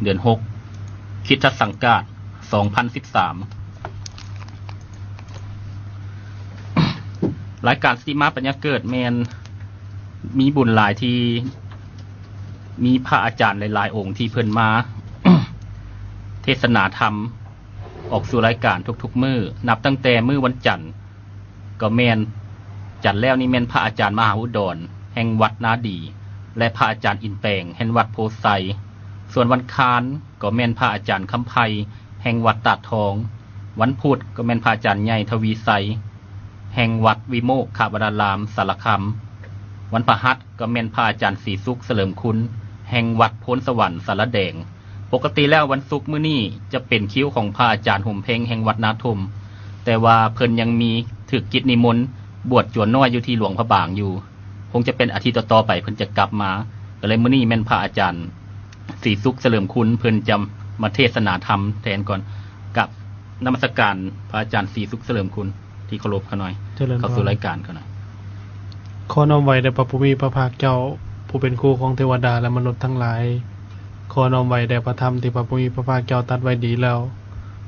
ເດືອນຫົກ ຄຣິສຕະສັງກາດ ສອງພັນສິບສາມ. ລາຍການສະຕິມາປັນຍາເກີດແມ່ນມີບຸນຫຼາຍທີ່ມີພະອາຈານຫຼາຍໆອົງທີ່ເພິ່ນມາເທດສະໜາທຳ ອອກສູ່ລາຍການທຸກໆມື້ ນັບຕັ້ງແຕ່ມື້ວັນຈັນ ກໍແມ່ນ ຈັນແລ້ວນີ້ແມ່ນພະອາຈານມະຫາອຸດອນ ແຫ່ງວັດນາດີ ແລະ ພະອາຈານອິນແປງ ແຫ່ງວັດໂພໄຊ. ສ່ວນວັນຄານກໍແມ່ນພະອາຈານຄຳໄພ ແຫ່ງວັດຕາດທອງ, ວັນພຸດກໍແມ່ນພະອາຈານໃຫຍ່ທະວີໄຊ ແຫ່ງວັດວິໂມກຂະວະລາລາມ ສາລະຄາມ, ວັນພະຫັດ ກໍແມ່ນພະອາຈານສີສຸກ ສະເຫຼີມຄຸນ ແຫ່ງວັດໂພນສະຫວັນ ສາລະແດງ. ປົກກະຕິແລ້ວວັນສຸກມື້ນີ້ຈະເປັນຄິວຂອງພະອາຈານຫົມເພັງແຫ່ງວັດນາທົມ, ແຕ່ວ່າເພິ່ນຍັງມີຖືກກິດນິມົນບວດຈວນນ້ອຍຢູ່ທີ່ຫຼວງພະບາງຢູ່, ຄົງຈະເປັນອາທິດຕໍ່ໆໄປເພິ່ນຈະກັບມາ. ກໍເລີຍມື້ນີ້ແມ່ນພະອາຈານສີສຸກ ສະເຫຼີມຄຸນ ເພິ່ນຈະມາເທດສະໜາທຳແທນກ່ອນ. ກັບນະມັດສະການພະອາຈານສີສຸກ ສະເຫຼີມຄຸນ ທີ່ເຄົາລົບຂ້ານ້ອຍ ເຂົ້າສູ່ລາຍການຂ້ານ້ອຍ. ຂໍນ້ອມໄຫວ້ແດ່ພະຜູ້ມີພະພາກເຈົ້າ ຜູ້ເປັນຄູຂອງເທວະດາ ແລະ ມະນຸດທັງຫຼາຍ. ຂໍນ້ອມໄຫວ້ແດ່ພະທຳທີ່ພະຜູ້ມີພະພາກເຈົ້າຕັດໄວ້ດີແລ້ວ.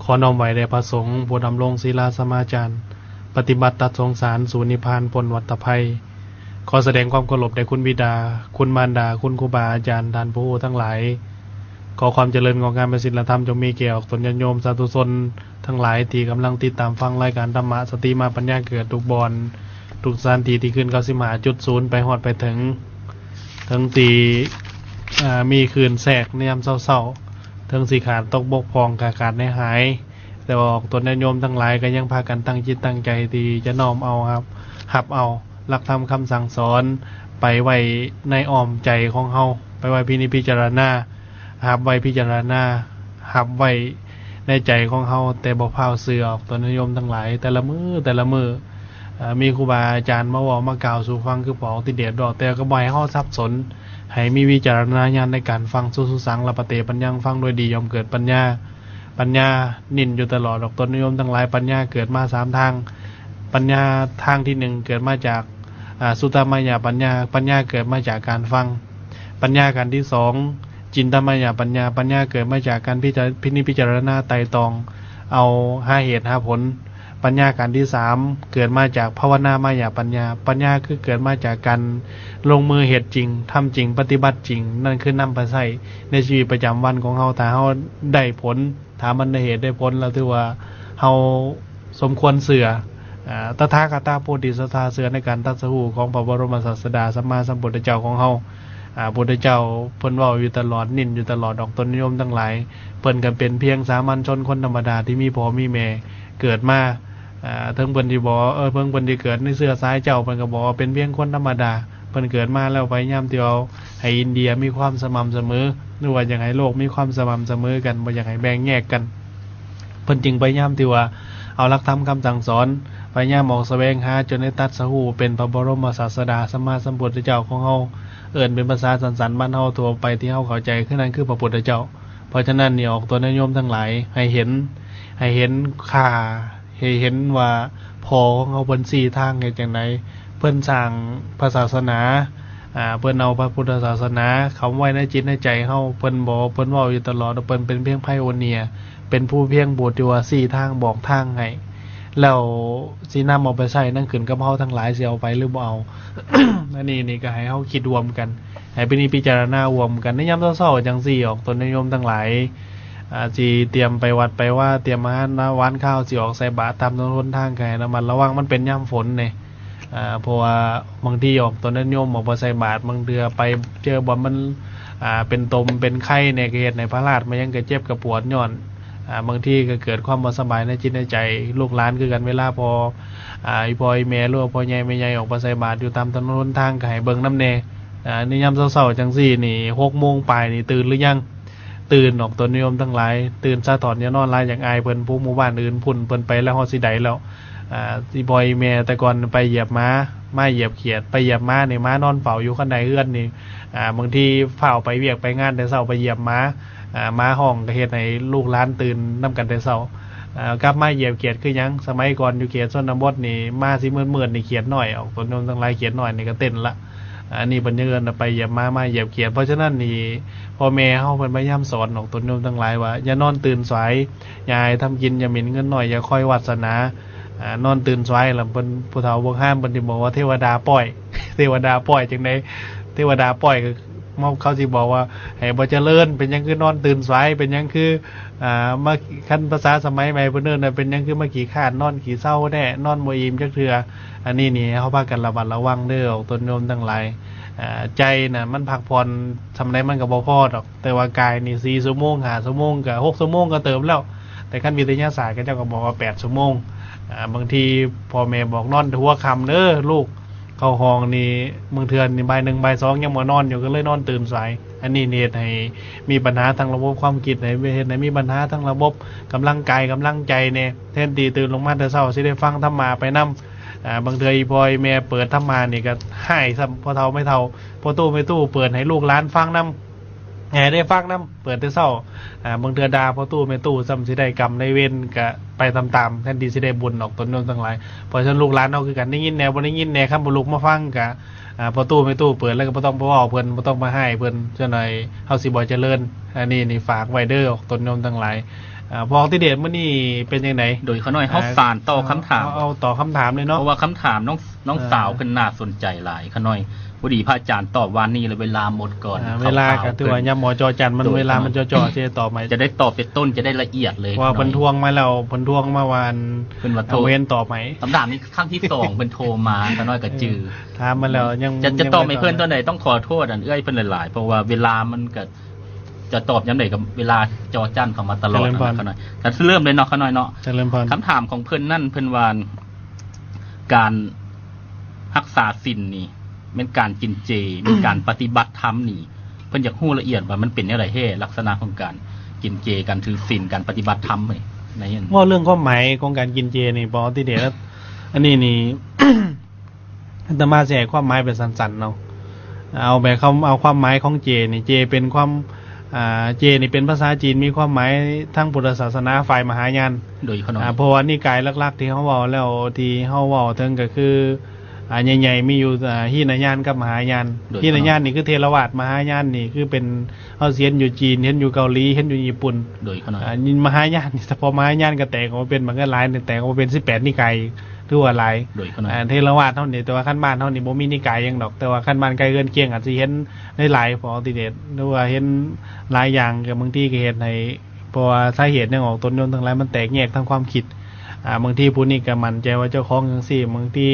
ຂໍນ້ອມໄຫວ້ແດ່ພະສົງຜູ້ດຳລົງສີລາສະມາຈານ ປະຕິບັດຕັດສົງສານສູ່ນິບພານພົ້ນວັດຕະໄພ. ຂໍສະແດງຄວາມເຄົາລົບແດ່ຄຸນບິດາ, ຄຸນມານດາ, ຄຸນຄູບາອາຈານ, ທ່ານຜູ້ຮູ້ທັງຫຼາຍ. ຂໍຄວາມຈະເລີນງອກງາມແຫ່ງສິນລະທຳຈົ່ງມີແກ່ອອກຕົນຍາດໂຍມສາທຸຊົນທັງຫຼາຍທີ່ກຳລັງຕິດຕາມຟັງລາຍການທຳມະສະຕິມາປັນຍາເກີດທຸກບ່ອນ ທຸກສະຖານທີ່ທີ່ຂຶ້ນເກົ້າສິບຫ້າຈຸດສູນໄປຮອດໄປເຖິງ, ເຖິງຊິ ອາ ມີຄື້ນແຊກໃນຍາມເຊົ້າໆ, ເຖິງຊິຂາດຕົກບົກຜ່ອງ ຂາດຂາດຫາຍໆ, ແຕ່ວ່າອອກຕົນຍາດໂຍມທັງຫຼາຍກໍຍັງພາກັນຕັ້ງຈິດຕັ້ງໃຈທີ່ຈະນ້ອມເອົາ ຮັບ ຮັບເອົາຫຼັກທຳຄຳສັ່ງສອນໄປໄວ້ໃນອ້ອມໃຈຂອງເຮົາ, ໄປໄວ້ພິນິດພິຈາລະນາ, ຮັບໄວ້ພິຈາລະນາ, ຮັບໄວ້ໃນໃຈຂອງເຮົາ, ແຕ່ບໍ່ພ້າວເຊື່ອອອກຕົນຍາດໂຍມທັງຫຼາຍ. ແຕ່ລະມື້ ແຕ່ລະມື້ ເອີ ມີຄູບາອາຈານມາເວົ້າມາກ່າວສູ່ຟັງ ຄືພໍອອກຕິເດດດອກ, ແຕ່ກໍບໍ່ໃຫ້ເຮົາສັບສົນ, ໃຫ້ມີວິຈາລະນະຍານໃນການຟັງ. ສຸ ສຸສັງ ລະປະເຕ ປັນຍັງ, ຟັງດ້ວຍດີຍ່ອມເກີດປັນຍາ. ປັນຍາເນັ້ນຢູ່ຕະຫຼອດດອກ ຕົນຍາດໂຍມທັງຫຼາຍ. ປັນຍາເກີດມາສາມທາງ. ປັນຍາທາງທີໜຶ່ງເກີດມາຈາກ ອາ ສຸຕະມະຍະປັນຍາ, ປັນຍາເກີດມາຈາກການຟັງ. ປັນຍາການທີສອງ ຈິນຕະມະຍະປັນຍາ, ປັນຍາເກີດມາຈາກການພິຈາ ພິນິດພິຈາລະນາໄຕ່ຕອງເອົາ ຫາເຫດຫາຜົນ. ປັນຍາການທີສາມເກີດມາຈາກພາວະນາມະຍະປັນຍາ, ປັນຍາຄືເກີດມາຈາກການລົງມືເຮັດຈິງ, ທຳຈິງ, ປະຕິບັດຈິງ, ນັ້ນຄືນຳໄປໃຊ້ໃນຊີວິດປະຈຳວັນຂອງເຮົາ. ຖ້າເຮົາໄດ້ຜົນ ຖ້າມັນໄດ້ເຫດໄດ້ຜົນແລ້ວ ຖືວ່າເຮົາສົມຄວນເຊື່ອ. ອາ ຕະຖາຄະຕາໂພທິສັດທາເຊື່ອໃນການຕັດສະຮູ້ຂອງພະບໍລົມສາດສະດາສຳມາສຳພຸດທະເຈົ້າຂອງເຮົາ. ອາ ພຸດທະເຈົ້າເພິ່ນເວົ້າຢູ່ຕະຫຼອດ, ເນັ້ນຢູ່ຕະຫຼອດດອກ ຕົນຍາດໂຍມທັງຫຼາຍ. ເພິ່ນກໍເປັນພຽງສາມັນຊົນຄົນທຳມະດາທີ່ມີພໍ່ມີແມ່ເກີດມາ. ອາ ເຖິງເພິ່ນຊິບອກວ່າ ເອີ ເພິ່ນ ເພິ່ນຊິເກີດໃນເຊື້ອສາຍເຈົ້າ, ເພິ່ນກໍບອກວ່າເປັນພຽງຄົນທຳມະດາ. ເພິ່ນເກີດມາແລ້ວພະຍາຍາມທີ່ເອົາໃຫ້ອິນເດຍມີຄວາມສະໝ່ຳສະເໝີ ຫຼືວ່າຢາກໃຫ້ໂລກມີຄວາມສະໝ່ຳສະເໝີກັນ, ບໍ່ຢາກໃຫ້ແບ່ງແຍກກັນ. ເພິ່ນຈຶ່ງພະຍາຍາມທີ່ວ່າເອົາຫຼັກທຳຄຳສັ່ງສອນ, ພະຍາຍາມອອກສະແຫວງຫາຈົນໄດ້ຕັດສະຮູ້ເປັນພະບໍລົມສາດສະດາສຳມາສຳພຸດທະເຈົ້າຂອງເຮົາ, ເອີ້ນເປັນພາສາສັ້ນໆບ້ານເຮົາທົ່ວໄປທີ່ເຮົາເຂົ້າໃຈ ຄືນັ້ນຄືພະພຸດທະເຈົ້າ. ເພາະສະນັ້ນນີ້ ອອກຕົນຍາດໂຍມທັງຫຼາຍ ໃຫ້ເຫັນ ໃຫ້ເຫັນຄ່າ ໃຫ້ເຫັນວ່າພໍ່ຂອງເຮົາເພິ່ນຊີ້ທາງເຮັດຈັ່ງໃດ, ເພິ່ນສ້າງພະສາສະໜາ, ອາ ເພິ່ນເອົາພະພຸດທະສາສະໜາເຂົ້າໄວ້ໃນຈິດໃນໃຈເຮົາ. ເພິ່ນບອກ ເພິ່ນເວົ້າຢູ່ຕະຫຼອດວ່າເພິ່ນເປັນພຽງໄພໂອເນຍ, ເປັນຜູ້ພຽງຜູ້ທີ່ວ່າຊີ້ທາງບອກທາງໃຫ້, ແລ້ວຊິນຳເອົາໄປໃຊ້ນັ້ນຂຶ້ນກັບເຮົາທັງຫຼາຍຊິເອົາໄປຫຼືບໍ່ເອົາ. ອັນນີ້ນີ້ກໍໃຫ້ເຮົາຄິດຮ່ວມກັນ, ໃຫ້ພິນິດພິຈາລະນາຮ່ວມກັນໃນຍາມເຊົ້າໆ ຈັ່ງຊີ້ອອກຕົນຍາດໂຍມທັງຫຼາຍ. ອາ ຊິຕຽມໄປວັດໄປວາ, ຕຽມອາຫານຫວານຄາວ, ຊິອອກໃສ່ບາດຕາມຖະໜົນຫົນທາງ ກໍໃຫ້ລະມັດລະວັງ. ມັນເປັນຍາມຝົນເດ້ ອາ ເພາະວ່າບາງທີອອກຕົນຍາດໂຍມອອກໄປໃສ່ບາດ, ບາງເທື່ອໄປເຈີບ່ອນມັນ ອາ ເປັນຕົມເປັນໄຄແດ່ ກໍເຮັດໃຫ້ພະລາດມາຫຍັງ ກໍເຈັບກໍປວດຍ້ອນ ອາ ບາງທີກໍເກີດຄວາມບໍ່ສະບາຍໃນຈິດໃນໃຈ. ລູກຫຼານຄືກັນ ເວລາພໍ່ ອາ ອີ່ພໍ່ອີ່ແມ່ ຫຼືວ່າພໍ່ໃຫຍ່ແມ່ໃຫຍ່ອອກໄປໃສ່ບາດຢູ່ຕາມຖະໜົນຫົນທາງ ກໍໃຫ້ເບິ່ງນຳແດ່. ອາ ໃນຍາມເຊົ້າໆ ຈັ່ງຊີ້ນີ້ ຫົກໂມງປາຍນີ້ຕື່ນຫຼືຍັງ? ຕື່ນອອກຕົນຍາດໂຍມທັງຫຼາຍ, ຕື່ນສາຖອນ ຢ່ານອນຫຼາຍ ຢາກອາຍເພິ່ນ. ຜູ້ໝູ່ບ້ານອື່ນພຸ້ນເພິ່ນໄປແລ້ວ ເຮົາຊິໄດ້ແລ້ວ. ອາ ອີ່ພໍ່ອີ່ແມ່ແຕ່ກ່ອນໄປຢຽບໝາ, ມາຢຽບຂຽດ, ໄປຢຽບໝານີ້ ໝານອນເຝົ້າຢູ່ຄັນໄດເຮືອນນີ້. ອາ ບາງທີຟ້າວໄປວຽກໄປງານແຕ່ເຊົ້າ ໄປຢຽບໝາ, ອາ ໝາຮ້ອງກໍເຮັດໃຫ້ລູກຫຼານຕື່ນນຳກັນແຕ່ເຊົ້າ. ອາ ກັບມາຢຽບຂຽດຄືຫຍັງ? ສະໄໝກ່ອນຢູ່ເຂດຊົນນະບົດນີ້ ມາຊິມືດໆນີ້ ຂຽດນ້ອຍອອກຕົນໂຍມທັງຫຼາຍ, ຂຽດນ້ອຍນີ້ກໍເຕັ້ນລະ. ອັນນີ້ເພິ່ນຍັງເອີ້ນວ່າໄປຢຽບໝາ ໝາຢຽບຂຽດ. ເພາະສະນັ້ນນີ້ ພໍ່ແມ່ເຮົາເພິ່ນພະຍາຍາມສອນອອກຕົນໂຍມທັງຫຼາຍວ່າ ຢ່ານອນຕື່ນສາຍ, ຢ່າໃຫ້ທຳກິນ, ຢ່າໝິ່ນເງິນໜ້ອຍ, ຢ່າຄອຍວາດສະໜາ. ອາ ນອນຕື່ນສາຍລະ ເພິ່ນ ຜູ້ເຖົ້າພວກຮາມເພິ່ນຊິບອກວ່າເທວະດາປ້ອຍ, ເທວະດາປ້ອຍຈັ່ງໃດ? ເທວະດາປ້ອຍກໍ ເຂົາຊິບອກວ່າໃຫ້ບໍ່ຈະເລີນ. ເປັນຫຍັງຄືນອນຕື່ນສາຍ? ເປັນຫຍັງຄື ອ່າ ມາ ຄັນພາສາສະໄໝໃໝ່ເພິ່ນເອີ້ນວ່າ ເປັນຫຍັງຄືມາຂີ້ຄ້ານນອນຂີ້ເຊົາແທ້ ນອນບໍ່ອີ່ມຈັກເທື່ອ? ອັນນີ້ນີ້ເຮົາພາກັນລະມັດລະວັງເດີ ອອກຕົນໂຍມທັງຫຼາຍ. ອ່າ ໃຈນະມັນພັກຜ່ອນສ່ຳໃດມັນກໍບໍ່ພໍດອກ, ແຕ່ວ່າກາຍນີ້ສີ່ຊົ່ວໂມງ ຫ້າຊົ່ວໂມງ ກໍຫົກຊົ່ວໂມງກໍເຕີບແລ້ວ. ແຕ່ຄັນວິທະຍາສາດເຂົາເຈົ້າກໍບອກວ່າແປດຊົ່ວໂມງ. ອ່າ ບາງທີພໍ່ແມ່ບອກນອນແຕ່ຫົວຄ່ຳເດີລູກ, ເຂົ້າຫ້ອງນີ້ບາງເທື່ອນີ້ບ່າຍໜຶ່ງບ່າຍສອງຍັງບໍ່ນອນຢູ່ ກໍເລີຍນອນຕື່ນສາຍ. ອັນນີ້ນີ້ເຮັດໃຫ້ມີບັນຫາທາງລະບົບຄວາມຄິດ, ໃຫ້ ເຮັດໃຫ້ມີບັນຫາທາງລະບົບກຳລັງກາຍກຳລັງໃຈແດ່. ແທນທີ່ຕື່ນລົງມາແຕ່ເຊົ້າຊິໄດ້ຟັງທຳມະໄປນຳ, ອ່າ ບາງເທື່ອອີ່ພໍ່ອີ່ແມ່ເປີດທຳມະນີ້ກໍຮ້າຍຊ້ຳ, ພໍ່ເຖົ້າແມ່ເຖົ້າ ພໍ່ຕູ້ແມ່ຕູ້ເປີດໃຫ້ລູກຫຼານຟັງນຳ, ໃຫ້ໄດ້ຟັງນຳ. ເປີດແຕ່ເຊົ້າ ອ່າ ບາງເທື່ອດ່າພໍ່ຕູ້ແມ່ຕູ້ຊ້ຳ ຊິໄດ້ກຳໄດ້ເວນກະໄປຕາມໆ ແທນທີ່ຊິໄດ້ບຸນອອກຕົນໂຍມທັງຫຼາຍ. ເພາະສະນັ້ນລູກຫຼານເຮົາຄືກັນ ໄດ້ຍິນແດ່ບໍ່ໄດ້ຍິນແດ່, ຄັນບໍ່ລຸກມາຟັງກະ ອ່າ ພໍ່ຕູ້ແມ່ຕູ້ເປີດແລ້ວກໍບໍ່ຕ້ອງໄປເວົ້າເພິ່ນ ບໍ່ຕ້ອງໄປຮ້າຍເພິ່ນ ສ່ວນໃຫຍ່ເຮົາຊິບໍ່ຈະເລີນ. ອັນນີ້ນີ້ຝາກໄວ້ເດີອອກຕົນໂຍມທັງຫຼາຍ. ອ່າ ພໍ່ອອກຕິເດດມື້ນີ້ເປັນຈັ່ງໃດ? ໂດຍ ຂ້ານ້ອຍເຮົາ ອ່າ ສານຕໍ່ຄຳຖາມ ເອົາ ເອົາຕໍ່ຄຳຖາມເລີຍເນາະ ເພາະວ່າຄຳຖາມນ້ອງ ນ້ອງສາວເພິ່ນໜ້າສົນໃຈຫຼາຍ ຂ້ານ້ອຍ. ພໍດີພະອາຈານຕອບວານນີ້ແລ້ວ ເວລາໝົດກ່ອນ. ອ່າ ເວລາກໍຖືວ່າຍາມໝໍຈໍຈັນ ມັນ ໂດຍ ເວລາມັນຈໍໆ ຊິໄດ້ຕອບໃໝ່ ຈະໄດ້ຕອບເປັນຕົ້ນ ຈະໄດ້ລະອຽດເລີຍ. ເພາະວ່າເພິ່ນທວງມາແລ້ວ ເພິ່ນທວງມາວ່າ ເພິ່ນວ່າໂທ ເອົາເວນຕອບໃໝ່. ຄຳຖາມນີ້ຄັ້ງທີສອງເພິ່ນໂທມາ ຂ້ານ້ອຍກໍຈື່ ເອີ ຖາມມາແລ້ວ ຍັງ ຈະ ຈະຕອບໃຫ້ເພິ່ນຕອນໃດ? ຕ້ອງຂໍໂທດອັນເອື້ອຍເພິ່ນຫຼາຍໆ ເພາະວ່າເວລາມັນກໍ ຈະຕອບຍາມໃດກໍເວລາຈໍຈັນເຂົ້າມາຕະຫຼອດ. ເຈະເລີນພອນ ຂ້ານ້ອຍ ກໍເລີ່ມເລີຍເນາະ ຂ້ານ້ອຍເນາະ. ເຈະເລີນພອນ. ຄຳຖາມຂອງເພິ່ນນັ້ນ ເພິ່ນວ່າ ການຮັກສາສິນນີ້ແມ່ນການກິນເຈ ແມ່ນການປະຕິບັດທຳນີ້ ເພິ່ນຢາກຮູ້ລະອຽດວ່າມັນເປັນແນວໃດແທ້ ລັກສະນະຂອງການກິນເຈ ການຖືສິນ ການປະຕິບັດທຳນີ້. ເວົ້າເລື່ອງຄວາມໝາຍຂອງການກິນເຈນີ້ ພໍ່ອອກຕິເດດ ອັນນີ້ນີ້ ອາດຕະມາຊິໃຫ້ຄວາມໝາຍເປັນສັ້ນໆເນາະ. ເອົາແບບຄຳ ເອົາຄວາມໝາຍຂອງເຈນີ້ ເຈເປັນຄວາມ ອ່າ ເຈນີ້ເປັນພາສາຈີນ ມີຄວາມໝາຍທາງພຸດທະສາສະໜາຝ່າຍມະຫາຍານ. ໂດຍ ຂ້ານ້ອຍ. ອ່າ ເພາະວ່ານິກາຍຫຼັກໆທີ່ເຮົາເວົ້າແລ້ວ ທີ່ເຮົາເວົ້າເຖິງກໍຄື ອ່າ ໃຫຍ່ໆມີຢູ່ ອ່າ ຫີນະຍານກັບມະຫາຍານ. ໂດຍ ຫີນະຍານນີ້ຄືເທລະວາດ, ມະຫາຍານນີ້ຄືເປັນ ເຮົາຊິເຫັນຢູ່ຈີນ ເຫັນຢູ່ເກົາຫຼີ ເຫັນຢູ່ຍີ່ປຸ່ນ. ໂດຍ ຂ້ານ້ອຍ. ອ່າ ມະຫາຍານນີ້ ສະເພາະມະຫາຍານກໍແຕກອອກເປັນບັກຫຼາຍ ແຕກອອກເປັນສິບແປດນິກາຍ. ຖືວ່າຫຼາຍ. ໂດຍ ຂ້ານ້ອຍ. ອ່າ ເທລະວາດເຮົານີ້ ແຕ່ວ່າຄັນບ້ານເຮົານີ້ບໍ່ມີນິກາຍຫຍັງດອກ, ແຕ່ວ່າຄັນບ້ານໃກ້ເຮືອນຄຽງອາດຊິເຫັນຫຼາຍໆ ພໍ່ອອກຕິເດດ ຫຼືວ່າເຫັນຫຼາຍຢ່າງ ກໍບາງທີກໍເຮັດໃຫ້ ເພາະວ່າສາເຫດຫຍັງອອກ ຕົນໂຍມທັງຫຼາຍ ມັນແຕກແຍກທາງຄວາມຄິດ. ອ່າ ບາງທີຜູ້ນີ້ກໍໝັ້ນໃຈວ່າເຈົ້າຂອງຈັ່ງຊີ້, ບາງທ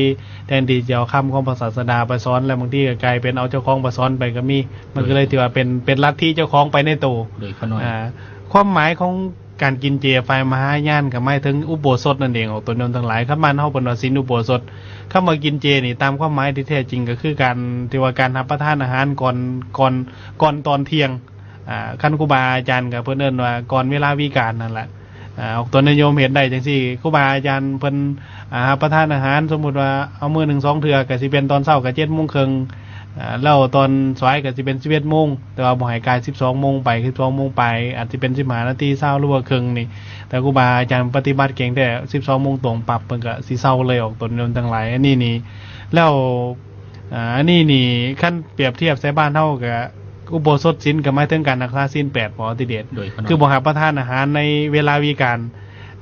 ີແທນທີ່ຈະເອົາຄຳຂອງພະສາສະດາໄປສອນ ແລ້ວບາງທີກໍກາຍເປັນເອົາເຈົ້າຂອງໄປສອນໄປກໍມີ. ມັນກໍເລີຍຖືວ່າເປັນ ເປັນລັດທິເຈົ້າຂອງໄປໃນໂຕ. ໂດຍ ຂ້ານ້ອຍ. ອ່າ ຄວາມໝາຍຂອງ ການກິນເຈຝ່າຍມະຫາຍານກໍໝາຍເຖິງອຸໂບສົດນັ້ນເອງ ອອກຕົນໂຍມທັງຫຼາຍ. ຄັນບ້ານເຮົາເພິ່ນວ່າສິນອຸໂບສົດ. ຄຳວ່າກິນເຈນີ້ ຕາມຄວາມໝາຍທີ່ແທ້ຈິງກໍຄືການ ທີ່ວ່າການຮັບປະທານອາຫານກ່ອນ ກ່ອນ ກ່ອນຕອນທ່ຽງ. ອ່າ ຄັນຄູບາອາຈານກໍເພິ່ນເອີ້ນວ່າກ່ອນເວລາວິການນັ້ນແຫຼະ. ອ່າ ອອກຕົນໂຍມເຮັດໄດ້ຈັ່ງຊີ້ ຄູບາອາຈານເພິ່ນ ອ່າ ຮັບປະທານອາຫານ ສົມມຸດວ່າເອົາມື້ໜຶ່ງສອງເທື່ອ ກໍຊິເປັນຕອນເຊົ້າກໍເຈັດໂມງເຄິ່ງ ອ່າ ແລ້ວຕອນສວາຍກໍຊິເປັນສິບເອັດໂມງ ແຕ່ວ່າບໍ່ໃຫ້ກາຍສິບສອງໂມງໄປ ສິບສອງໂມງປາຍ ອາດຊິເປັນສິບຫ້ານາທີ ຊາວ ຫຼືວ່າເຄິ່ງນີ້. ແຕ່ຄູບາອາຈານປະຕິບັດເກັ່ງແທ້ ສິບສອງໂມງຕົງປັບ ເພິ່ນກໍຊິເຊົາເລີຍ ອອກຕົນໂຍມທັງຫຼາຍ. ອັນນີ້ນີ້ ແລ້ວ ອ່າ ອັນນີ້ນີ້ ຄັນປຽບທຽບໃສ່ບ້ານເຮົາກໍ ອຸໂບສົດສິນກໍໝາຍເຖິງການຮັກສາສິນແປດ ບໍ່ ອອກຕິເດດ. ໂດຍ ຄືບໍ່ຮັບປະທານອາຫານໃນເວລາວິການ.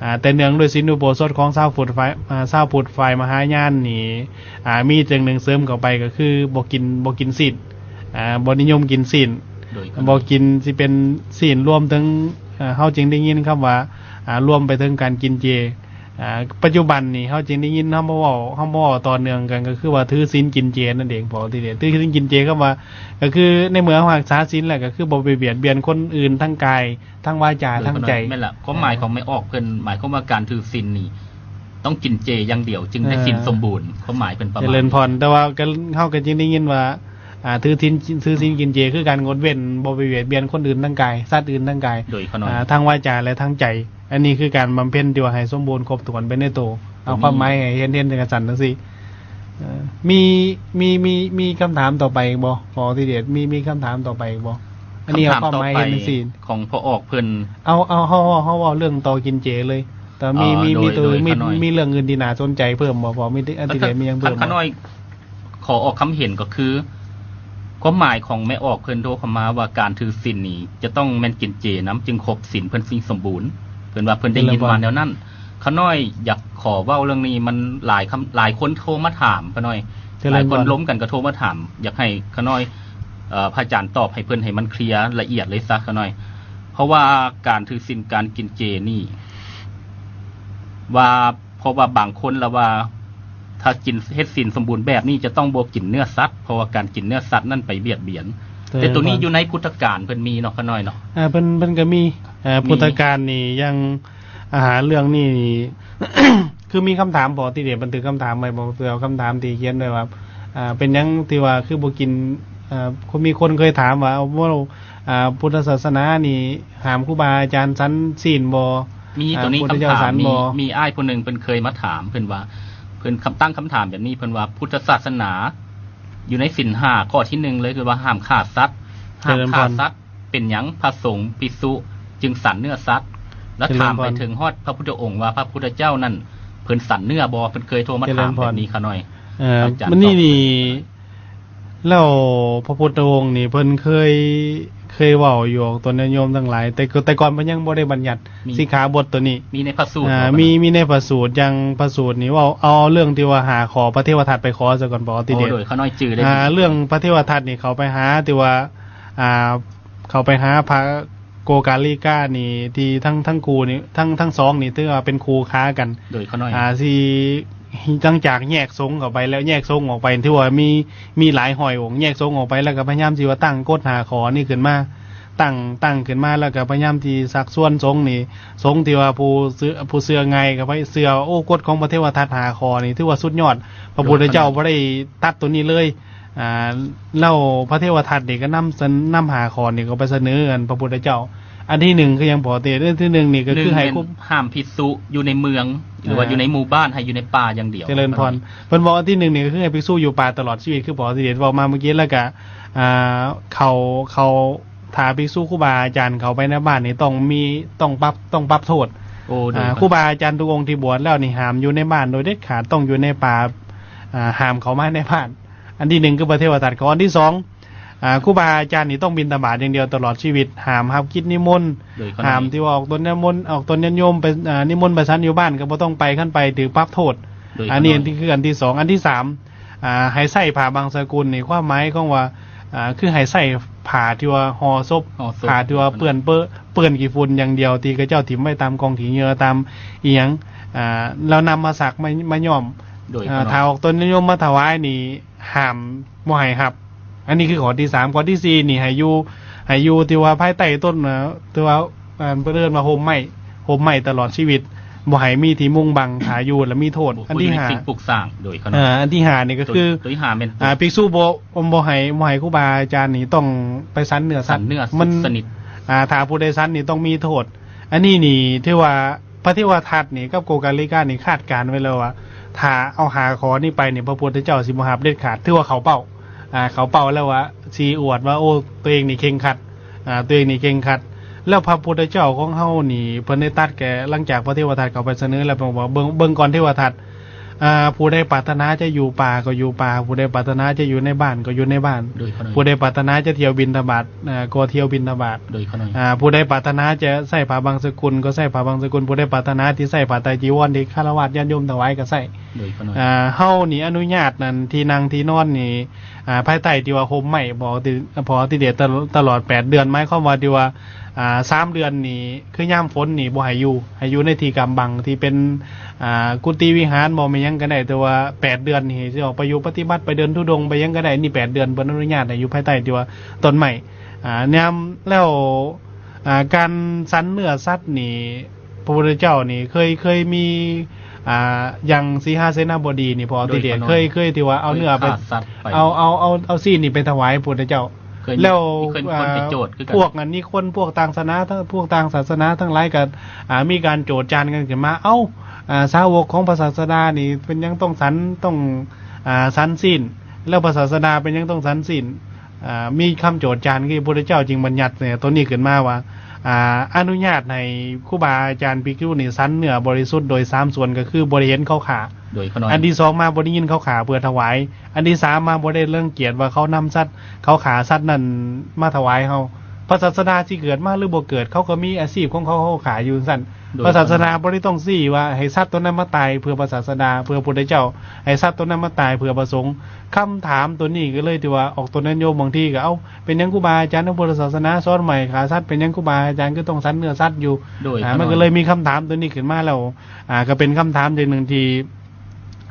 ອ່າ ແຕ່ເນື່ອງດ້ວຍສິນອຸໂບສົດຂອງຊາວພຸດຝ່າຍ ອ່າ ຊາວພຸດຝ່າຍມະຫາຍານນີ້ ອ່າ ມີຢ່າງໜຶ່ງເສີມເຂົ້າໄປ ກໍຄືບໍ່ກິນ ບໍ່ກິນຊີ້ນ ອ່າ ບໍ່ນິຍົມກິນຊີ້ນ. ໂດຍ ບໍ່ກິນ ຊິເປັນຊີ້ນ ລວມເຖິງ ເຮົາຈຶ່ງໄດ້ຍິນຄຳວ່າ ອ່າ ລວມໄປເຖິງການກິນເຈ. ອ່າ ປັດຈຸບັນນີ້ເຮົາຈຶ່ງໄດ້ຍິນ ເຮົາມາເວົ້າ ເຮົາມາເວົ້າຕໍ່ເນື່ອງກັນ ກໍຄືວ່າຖືສິນກິນເຈນັ້ນເອງ ເພາະທີ່ ຖືສິນກິນເຈ ຄຳວ່າ ກໍຄືໃນເມື່ອເຮົາຮັກສາສິນແລ້ວ ກໍຄືບໍ່ໄປບຽດບຽນຄົນອື່ນທາງກາຍ ທາງວາຈາ ໂດຍ ທາງໃຈ. ແມ່ນລະ ຄວາມໝາຍຂອງແມ່ອອກເພິ່ນ ໝາຍຄວາມວ່າການຖືສິນນີ້ ຕ້ອງກິນເຈຢ່າງດຽວ ຈຶ່ງໄດ້ສິນສົມບູນ. ຄວາມໝາຍເພິ່ນປະມານ ຈະເລີນພອນ. ແຕ່ວ່າ ກໍ ເຮົາກໍຈຶ່ງໄດ້ຍິນວ່າ ອ່າ ຖືສິນ ຖືສິນກິນເຈ ຄືການງົດເວັ້ນ ບໍ່ໄປບຽດບຽນຄົນອື່ນທາງກາຍ ສັດອື່ນທາງກາຍ ໂດຍ ອ່າ ທາງວາຈາ ແລະ ທາງໃຈ. ອັນນີ້ຄືການບຳເພັນທີ່ວ່າໃຫ້ສົມບູນຄົບຖ້ວນໄປໃນໂຕ. ເອົາຄວາມໝາຍໃຫ້ເຫັນ ເຫັນຈັງຊັ້ນຈັ່ງຊີ້. ເອີ ມີ ມີ ມີ ມີຄຳຖາມຕໍ່ໄປອີກບໍ່ ພໍ່ອອກຕິເດດ? ມີ ມີຄຳຖາມຕໍ່ໄປອີກບໍ່? ອັນນີ້ເອົາຄວາມໝາຍເຫັນຈັ່ງຊີ້ ຂອງພໍ່ອອກເພິ່ນ. ເອົາ ເອົາ ເຮົາ ເຮົາ ເຮົາເວົ້າເລື່ອງຕໍ່ກິນເຈເລີຍ. ແຕ່ມີ ອໍ ມີ ມີໂຕ ມີ ມີເລື່ອງອື່ນທີ່ໜ້າສົນໃຈເພີ່ມບໍ່? ພໍ່ອອກມີ ອະຕິເດດມີຫຍັງເພີ່ມ? ຂ້ານ້ອຍຂໍອອກຄຳເຫັນກໍຄື ຄວາມໝາຍຂອງແມ່ອອກເພິ່ນໂທເຂົ້າມາວ່າ ການຖືສິນນີ້ຈະຕ້ອງແມ່ນກິນເຈນຳ ຈຶ່ງຄົບສິນເພິ່ນຈຶ່ງສົມບູນ. ເພິ່ນວ່າເພິ່ນໄດ້ຍິນວ່າແນວນັ້ນ. ຂ້ານ້ອຍຢາກຂໍເວົ້າເລື່ອງນີ້ ມັນຫຼາຍຄຳ ຫຼາຍຄົນໂທມາຖາມຂ້ານ້ອຍ. ເຈະເລີນພອນ. ຫຼາຍຄົນລົມກັນກໍໂທມາຖາມ ຢາກໃຫ້ຂ້ານ້ອຍ ເອີ ພະອາຈານຕອບໃຫ້ເພິ່ນໃຫ້ມັນເຄລຍລະອຽດເລີຍຊະຂ້ານ້ອຍ. ເພາະວ່າການຖືສິນ ການກິນເຈນີ້ ວ່າ ເພາະວ່າບາງຄົນລະວ່າ ຖ້າກິນ ເຮັດສິນສົມບູນແບບນີ້ ຈະຕ້ອງບໍ່ກິນເນື້ອສັດ ເພາະວ່າການກິນເນື້ອສັດນັ້ນໄປບຽດບຽນ. ເຈະເລີນພອນ. ແຕ່ໂຕນີ້ຢູ່ໃນພຸດທະການເພິ່ນມີເນາະ ຂ້ານ້ອຍເນາະ. ເອີ ເພິ່ນ ເພິ່ນກໍມີ ເອີ ມີ ພຸດທະການນີ້ ຢ່າງອາຫານເລື່ອງນີ້ ຄືມີຄຳຖາມບໍ່ ທີ່ໄດ້ບັນທຶກຄຳຖາມໄວ້ບໍ່ ເພື່ອເອົາຄຳຖາມທີ່ຂຽນໄວ້ວ່າ ເປັນຫຍັງທີ່ວ່າຄືບໍ່ກິນ ເອີ ມີຄົນເຄີຍຖາມວ່າ ເວົ້າ ພຸດທະສາສະໜານີ້ຫ້າມຄູບາອາຈານສັນຊີ້ນບໍ່? ມີໂຕນີ້ຄຳຖາມ ມີ ມີອ້າຍຜູ້ໜຶ່ງເພິ່ນເຄີຍມາຖາມ ເພິ່ນວ່າ ເພິ່ນ ຕັ້ງຄຳຖາມແບບນີ້ ເພິ່ນວ່າ ພຸດທະສາສະໜາຢູ່ໃນສິນຫ້າ ຂໍ້ທີໜຶ່ງເລີຍ ຄືວ່າຫ້າມຂ້າສັດ ຫ້າມຂ້າສັດ ເປັນຫຍັງພະສົງພິກສຸຈຶ່ງສັນເນື້ອສັດ? ແລ້ວຖາມໄປເຖິງຮອດພະພຸດທະອົງວ່າ ພະພຸດທະເຈົ້ານັ້ນເພິ່ນສັນເນື້ອບໍ່? ເພິ່ນເຄີຍໂທມາຖາມແບບນີ້ຂ້ານ້ອຍ. ເອີ ອາຈານ ມື້ນີ້ນີ້ ແລ້ວພະພຸດທະອົງນີ້ເພິ່ນເຄີຍ ເຄີຍເວົ້າຢູ່ອອກຕົນຍາດໂຍມທັງຫຼາຍ ແຕ່ ແຕ່ກ່ອນເພິ່ນຍັງບໍ່ໄດ້ບັນຍັດສິກຂາບົດໂຕນີ້. ມີໃນພະສູດ ອ່າ ມີ ມີໃນພະສູດ ຢ່າງພະສູດນີ້ເວົ້າ ເອົາເລື່ອງທີ່ວ່າຫ້າຂໍ້ ພະເທວະທັດໄປຂໍຊະກ່ອນ ບໍ່ຕິເດດ. ໂດຍ ຂ້ານ້ອຍຈື່ໄດ້. ອ່າ ເລື່ອງພະເທວະທັດນີ້ເຂົາໄປຫາ ທີ່ວ່າ ອ່າ ເຂົາໄປຫາພະ ໂກກາລິການີ້ ທີ່ທັງ ທັງຄູ່ນີ້ ທັງ ທັງສອງນີ້ຖືວ່າເປັນຄູ່ຂາກັນ. ໂດຍ ຂ້ານ້ອຍ ອ່າ ຊິ ຫຼັງຈາກແຍກສົງເຂົ້າໄປແລ້ວ ແຍກສົງອອກໄປ ຖືວ່າມີ ມີຫຼາຍຮ້ອຍອົງ ແຍກສົງອອກໄປແລ້ວກໍພະຍາຍາມຊິວ່າຕັ້ງກົດຫ້າຂໍ້ນີ້ຂຶ້ນມາ ຕັ້ງ ຕັ້ງຂຶ້ນມາ ແລ້ວກໍພະຍາຍາມຊິຊັກຊວນສົງນີ້ ສົງທີ່ວ່າຜູ້ເຊື່ອ ຜູ້ເຊື່ອງ່າຍກໍໄປເຊື່ອ ໂອ້ ກົດຂອງພະເທວະທັດຫ້າຂໍ້ນີ້ຖືວ່າສຸດຍອດ ພະພຸດທະເຈົ້າບໍ່ໄດ້ຕັດໂຕນີ້ເລີຍ. ອ່າ ແລ້ວພະເທວະທັດນີ້ກໍນຳ ນຳຫ້າຂໍ້ນີ້ກໍໄປສະເໜີອັນພະພຸດທະເຈົ້າ. ອັນທີໜຶ່ງຄືຫຍັງ ພໍ່ເຕດ? ອັນທີໜຶ່ງນີ້ກໍຄືໃຫ້ ຫ້າມພິກສຸຢູ່ໃນເມືອງ ຫຼືວ່າຢູ່ໃນໝູ່ບ້ານ ໃຫ້ຢູ່ໃນປ່າຢ່າງດຽວ. ຈະເລີນພອນ. ເພິ່ນບອກອັນທີໜຶ່ງນີ້ກໍຄືໃຫ້ພິກສຸຢູ່ປ່າຕະຫຼອດຊີວິດ ຄືພໍ່ເຕດເວົ້າມາເມື່ອກີ້ ແລ້ວກໍ ອ່າ ເຂົາ ເຂົາ ຖ້າພິກສຸຄູບາອາຈານເຂົ້າໄປໃນບ້ານນີ້ ຕ້ອງມີ ຕ້ອງປັບ ຕ້ອງປັບໂທດ. ໂອ້ ໂດຍ ອ່າ ຄູບາອາຈານທຸກອົງທີ່ບວດແລ້ວນີ້ ຫ້າມຢູ່ໃນບ້ານໂດຍເດັດຂາດ ຕ້ອງຢູ່ໃນປ່າ ອ່າ ຫ້າມເຂົ້າມາໃນບ້ານ. ອັນທີໜຶ່ງຄືພະເທວະທັດ. ຂໍ້ທີສອງ ອ່າ ຄູບາອາຈານນີ້ຕ້ອງບິນທະບາດຢ່າງດຽວຕະຫຼອດຊີວິດ ຫ້າມຮັບກິດນິມົນ ໂດຍ ຫ້າມທີ່ວ່າອອກຕົນຍາດໂຍມ ອອກຕົນຍາດໂຍມໄປ ອ່າ ນິມົນໄປສັນຢູ່ບ້ານກໍບໍ່ຕ້ອງໄປ ຄັນໄປຖືກປັບໂທດ. ໂດຍ ອັນນີ້ ອັນທີ່ ຄືອັນທີສອງ. ອັນທີສາມ ອ່າ ໃຫ້ໃຊ້ຜ້າບັງສະກຸນນີ້ ຄວາມໝາຍຂອງວ່າ ອ່າ ຄືໃຫ້ໃຊ້ຜ້າທີ່ວ່າຫໍ່ສົບ ຫໍ່ສົບ ຜ້າທີ່ວ່າເປື້ອນເປິ ເປື້ອນຂີ້ຝຸ່ນຢ່າງດຽວ ທີ່ເຂົາເຈົ້າຖິ້ມໄວ້ຕາມກອງຂີ້ເຫຍື້ອ ຕາມອີ່ຫຍັງ ອ່າ ແລ້ວນຳມາຊັກ ມາ ມາຍ້ອມ. ໂດຍ ອ່າ ຂ້ານ້ອຍ ຖ້າອອກຕົນຍາດໂຍມມາຖວາຍນີ້ ຫ້າມ ບໍ່ໃຫ້ຮັບ. ອັນນີ້ຄືຂໍ້ທີສາມ. ຂໍ້ທີສີ່ນີ້ ໃຫ້ຢູ່ ໃຫ້ຢູ່ທີ່ວ່າພາຍໃຕ້ຕົ້ນ ເອີ ທີ່ວ່າ ເອີ ເພິ່ນເອີ້ນວ່າຮົ່ມໄມ້ ຮົ່ມໄມ້ຕະຫຼອດຊີວິດ ບໍ່ໃຫ້ມີທີ່ມຸງບັງ ຖ້າຢູ່ແລ້ວມີໂທດ. ອັນທີຫ້າ ບໍ່ໃຫ້ມີສິ່ງປຸກສ້າງ. ໂດຍ ຂ້ານ້ອຍ ອ່າ ອັນທີຫ້ານີ້ກໍຄື ໂຕທີຫ້າແມ່ນ ອ່າ ພິກສຸບໍ່ ບໍ່ໃຫ້ ບໍ່ໃຫ້ຄູບາອາຈານນີ້ຕ້ອງໄປສັນເນື້ອສັດ ສັນເນື້ອ ມັນ ສຸກຊະນິດ ອ່າ ຖ້າຜູ້ໃດສັນນີ້ຕ້ອງມີໂທດ. ອັນນີ້ນີ້ຖືວ່າ ພະເທວະທັດນີ້ກັບໂກກາລິການີ້ຄາດການໄວ້ແລ້ວວ່າ ຖ້າເອົາຫ້າຂໍ້ນີ້ໄປນີ້ ພະພຸດທະເຈົ້າຊິບໍ່ຮັບເດັດຂາດ ຖືວ່າເຂົ້າເປົ້າ ອ່າ ເຂົ້າເປົ້າແລ້ວວ່າ ຊິອວດວ່າ ໂອ້ ໂຕເອງນີ້ເຄັ່ງຄັດ ອ່າ ໂຕເອງນີ້ເຄັ່ງຄັດ. ແລ້ວພະພຸດທະເຈົ້າຂອງເຮົານີ້ ເພິ່ນໄດ້ຕັດແກ່ ຫຼັງຈາກພະເທວະທັດເຂົ້າໄປສະເໜີແລ້ວ ເພິ່ນບອກວ່າ ເບິ່ງ ເບິ່ງກ່ອນເທວະທັດ ອ່າ ຜູ້ໃດປາດຖະໜາຈະຢູ່ປ່າກໍຢູ່ປ່າ ຜູ້ໃດປາດຖະໜາຈະຢູ່ໃນບ້ານກໍຢູ່ໃນບ້ານ ໂດຍ ຜູ້ໃດປາດຖະໜາຈະທ່ຽວບິນທະບາດ ອ່າ ກໍທ່ຽວບິນທະບາດ ໂດຍ ອ່າ ຜູ້ໃດປາດຖະໜາຈະໃສ່ຜ້າບັງສະກຸນກໍໃສ່ຜ້າບັງສະກຸນ ຜູ້ໃດປາດຖະໜາທີ່ໃສ່ຜ້າໄຕຈີວອນທີ່ຄາລະວາດຍາດໂຍມຖວາຍກໍໃສ່ ໂດຍ ອ່າ ເຮົານີ້ອະນຸຍາດນັ້ນ ທີ່ນັ່ງທີ່ນອນນີ້ ອ່າ ພາຍໃຕ້ທີ່ວ່າຮົ່ມໄມ້ ພໍທີ່ ພໍທີ່ເດດຕະຫຼອດ ຕະຫຼອດແປດເດືອນ ໝາຍຄວາມວ່າທີ່ວ່າ ອ່າ ສາມເດືອນນີ້ ຄືຍາມຝົນນີ້ບໍ່ໃຫ້ຢູ່ ໃຫ້ຢູ່ໃນທີ່ກຳບັງ ທີ່ເປັນ ອ່າ ກຸຕິວິຫານບໍ່ ແມ່ນຫຍັງກໍໄດ້ ແຕ່ວ່າແປດເດືອນນີ້ ຊິອອກໄປຢູ່ປະຕິບັດ ໄປເດີນທຸດົງ ໄປຫຍັງກໍໄດ້ ນີ້ແປດເດືອນ ເພິ່ນອະນຸຍາດໃຫ້ຢູ່ພາຍໃຕ້ທີ່ວ່າຕົ້ນໄມ້ ອ່າ ຍາມ ແລ້ວ ອ່າ ການສັນເນື້ອສັດນີ້ ພະພຸດທະເຈົ້ານີ້ເຄີຍ ເຄີຍມີ ອ່າ ຢ່າງສີຫາເສນາບໍດີນີ້ ພໍທີ່ເດດ ໂດຍ ເຄີຍ ເຄີຍທີ່ວ່າເອົາເນື້ອໄປ ເອົາ ເອົາ ເອົາ ເອົາຊີ້ນນີ້ໄປຖວາຍພະພຸດທະເຈົ້າ ແລ້ວ ພວກອັນນີ້ ຄົນພວກຕ່າງສາສະໜາ ພວກຕ່າງສາສະໜາທັງຫຼາຍກໍ ອ່າ ມີການໂຈດຈານກັນຂຶ້ນມາ ເອົ້າ ອ່າ ສາວົກຂອງພະສາສະດານີ້ເປັນຫຍັງຕ້ອງສັນ ຕ້ອງ ອ່າ ສັນຊີ້ນ ແລ້ວພະສາສະດາເປັນຫຍັງຕ້ອງສັນຊີ້ນ? ອ່າ ມີຄຳໂຈດຈານ ຄືພະພຸດທະເຈົ້າຈຶ່ງບັນຍັດໂຕນີ້ຂຶ້ນມາວ່າ ອ່າ ອະນຸຍາດໃຫ້ຄູບາອາຈານ ພິກຂຸນີ້ ສັນເນື້ອບໍລິສຸດໂດຍສາມສ່ວນ ກໍຄືບໍ່ໄດ້ເຫັນເຂົາຂ້າ ໂດຍ ຂ້ານ້ອຍ ອັນທີສອງມາບໍ່ໄດ້ຍິນເຂົາຂ້າເພື່ອຖວາຍ, ອັນທີສາມມາບໍ່ໄດ້ລັງກຽດວ່າເຂົານຳສັດ ເຂົາຂ້າສັດນັ້ນມາຖວາຍເຮົາ. ພະສາສະດາຊິເກີດມາຫຼືບໍ່ເກີດ ເຂົາກໍມີອາຊີບຂອງເຂົາ ເຂົາຂ້າຢູ່ຊັ້ນ. ໂດຍ ພະສາສະດາບໍ່ໄດ້ຕ້ອງຊີ້ວ່າໃຫ້ສັດໂຕນັ້ນມາຕາຍເພື່ອພະສາສະດາ ເພື່ອພະພຸດທະເຈົ້າ, ໃຫ້ສັດໂຕນັ້ນມາຕາຍເພື່ອພະສົງ. ຄຳຖາມໂຕນີ້ກໍເລີຍຖືວ່າອອກຕົນຍາດໂຍມບາງທີກໍ ເອົ້າ ເປັນຫຍັງຄູບາອາຈານທາງພຸດທະສາສະໜາສອນບໍ່ໃຫ້ຂ້າສັດ ເປັນຫຍັງຄູບາອາຈານຄືຕ້ອງສັດເນື້ອສັດຢູ່? ໂດຍ ອ່າ ຂ້ານ້ອຍ ມັນກໍເລີຍມີຄຳຖາມໂຕນີ້ຂຶ້ນມາແລ້ວ ອ່າ ກໍເປັນຄຳຖາມຢ່າງໜຶ່ງທີ່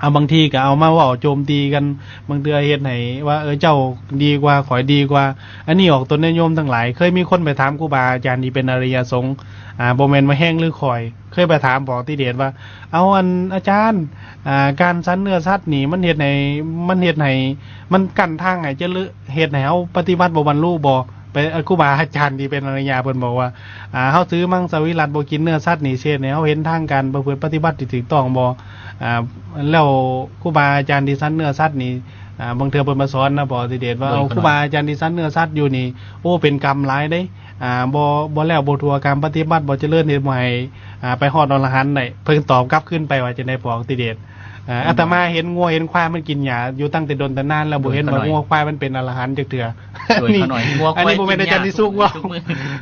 ເອົາ ບາງທີກໍເອົາມາເວົ້າໂຈມຕີກັນ, ບາງເທື່ອເຮັດໃຫ້ວ່າ ເອີ ເຈົ້າດີກວ່າ ຂ້ອຍດີກວ່າ. ອັນນີ້ອອກຕົນຍາດໂຍມທັງຫຼາຍ ເຄີຍມີຄົນໄປຖາມຄູບາອາຈານທີ່ເປັນອະລິຍະສົງ ອ່າ ບໍ່ແມ່ນວ່າແຮງຫຼືຂ້ອຍ ເຄີຍໄປຖາມບອກຕິເດດວ່າ ເອົາ ອັນ ອາຈານ ອ່າ ການສັນເນື້ອສັດນີ້ ມັນເຮັດໃຫ້ ມັນເຮັດໃຫ້ ມັນກັ້ນທາງໃຫ້ຈະເລີ ເຮັດໃຫ້ເຮົາປະຕິບັດບໍ່ບັນລຸບໍ່? ໄປ ອ່າ ຄູບາອາຈານທີ່ເປັນອະລິຍະເພິ່ນບອກວ່າ ອ່າ ເຮົາຖືມັງສະວິລັດ ບໍ່ກິນເນື້ອສັດນີ້ ຊິເຮັດໃຫ້ເຮົາເຫັນທາງການປະພຶດປະຕິບັດທີ່ຖືກຕ້ອງບໍ່? ອ່າ ແລ້ວຄູບາອາຈານທີ່ສັນເນື້ອສັດນີ້ ອ່າ ບາງເທື່ອເພິ່ນມາສອນນະ ພໍ່ອະຕິເດດວ່າ ໂດຍ ເອົາ ຂ້ານ້ອຍ ຄູບາອາຈານທີ່ສັນເນື້ອສັດຢູ່ນີ້ ໂອ້ ເປັນກຳຫຼາຍເດ້ ອ່າ ບໍ່ ບໍ່ແລ້ວບໍ່ທົ່ວ ການປະຕິບັດບໍ່ຈະເລີນ ເຮັດບໍ່ໃຫ້ ອ່າ ໄປຮອດອະລະຫັນໄດ້. ເພິ່ນຕອບກັບຄືນໄປວ່າຈັ່ງໃດ ພໍ່ອະຕິເດດ? ອ່າ ອືມ ອາດຕະມາເຫັນງົວເຫັນຄວາຍມັນກິນຫຍ້າຢູ່ຕັ້ງແຕ່ດົນແຕ່ນານແລ້ວ ບໍ່ເຫັນວ່າງົວຄວາຍມັນເປັນອະລະຫັນຈັກເທື່ອ. ໂດຍ ຂ້ານ້ອຍ ງົວຄວາຍ ອັນນີ້ບໍ່ແມ່ນອາຈານທີ່ສຸກເວົ້າ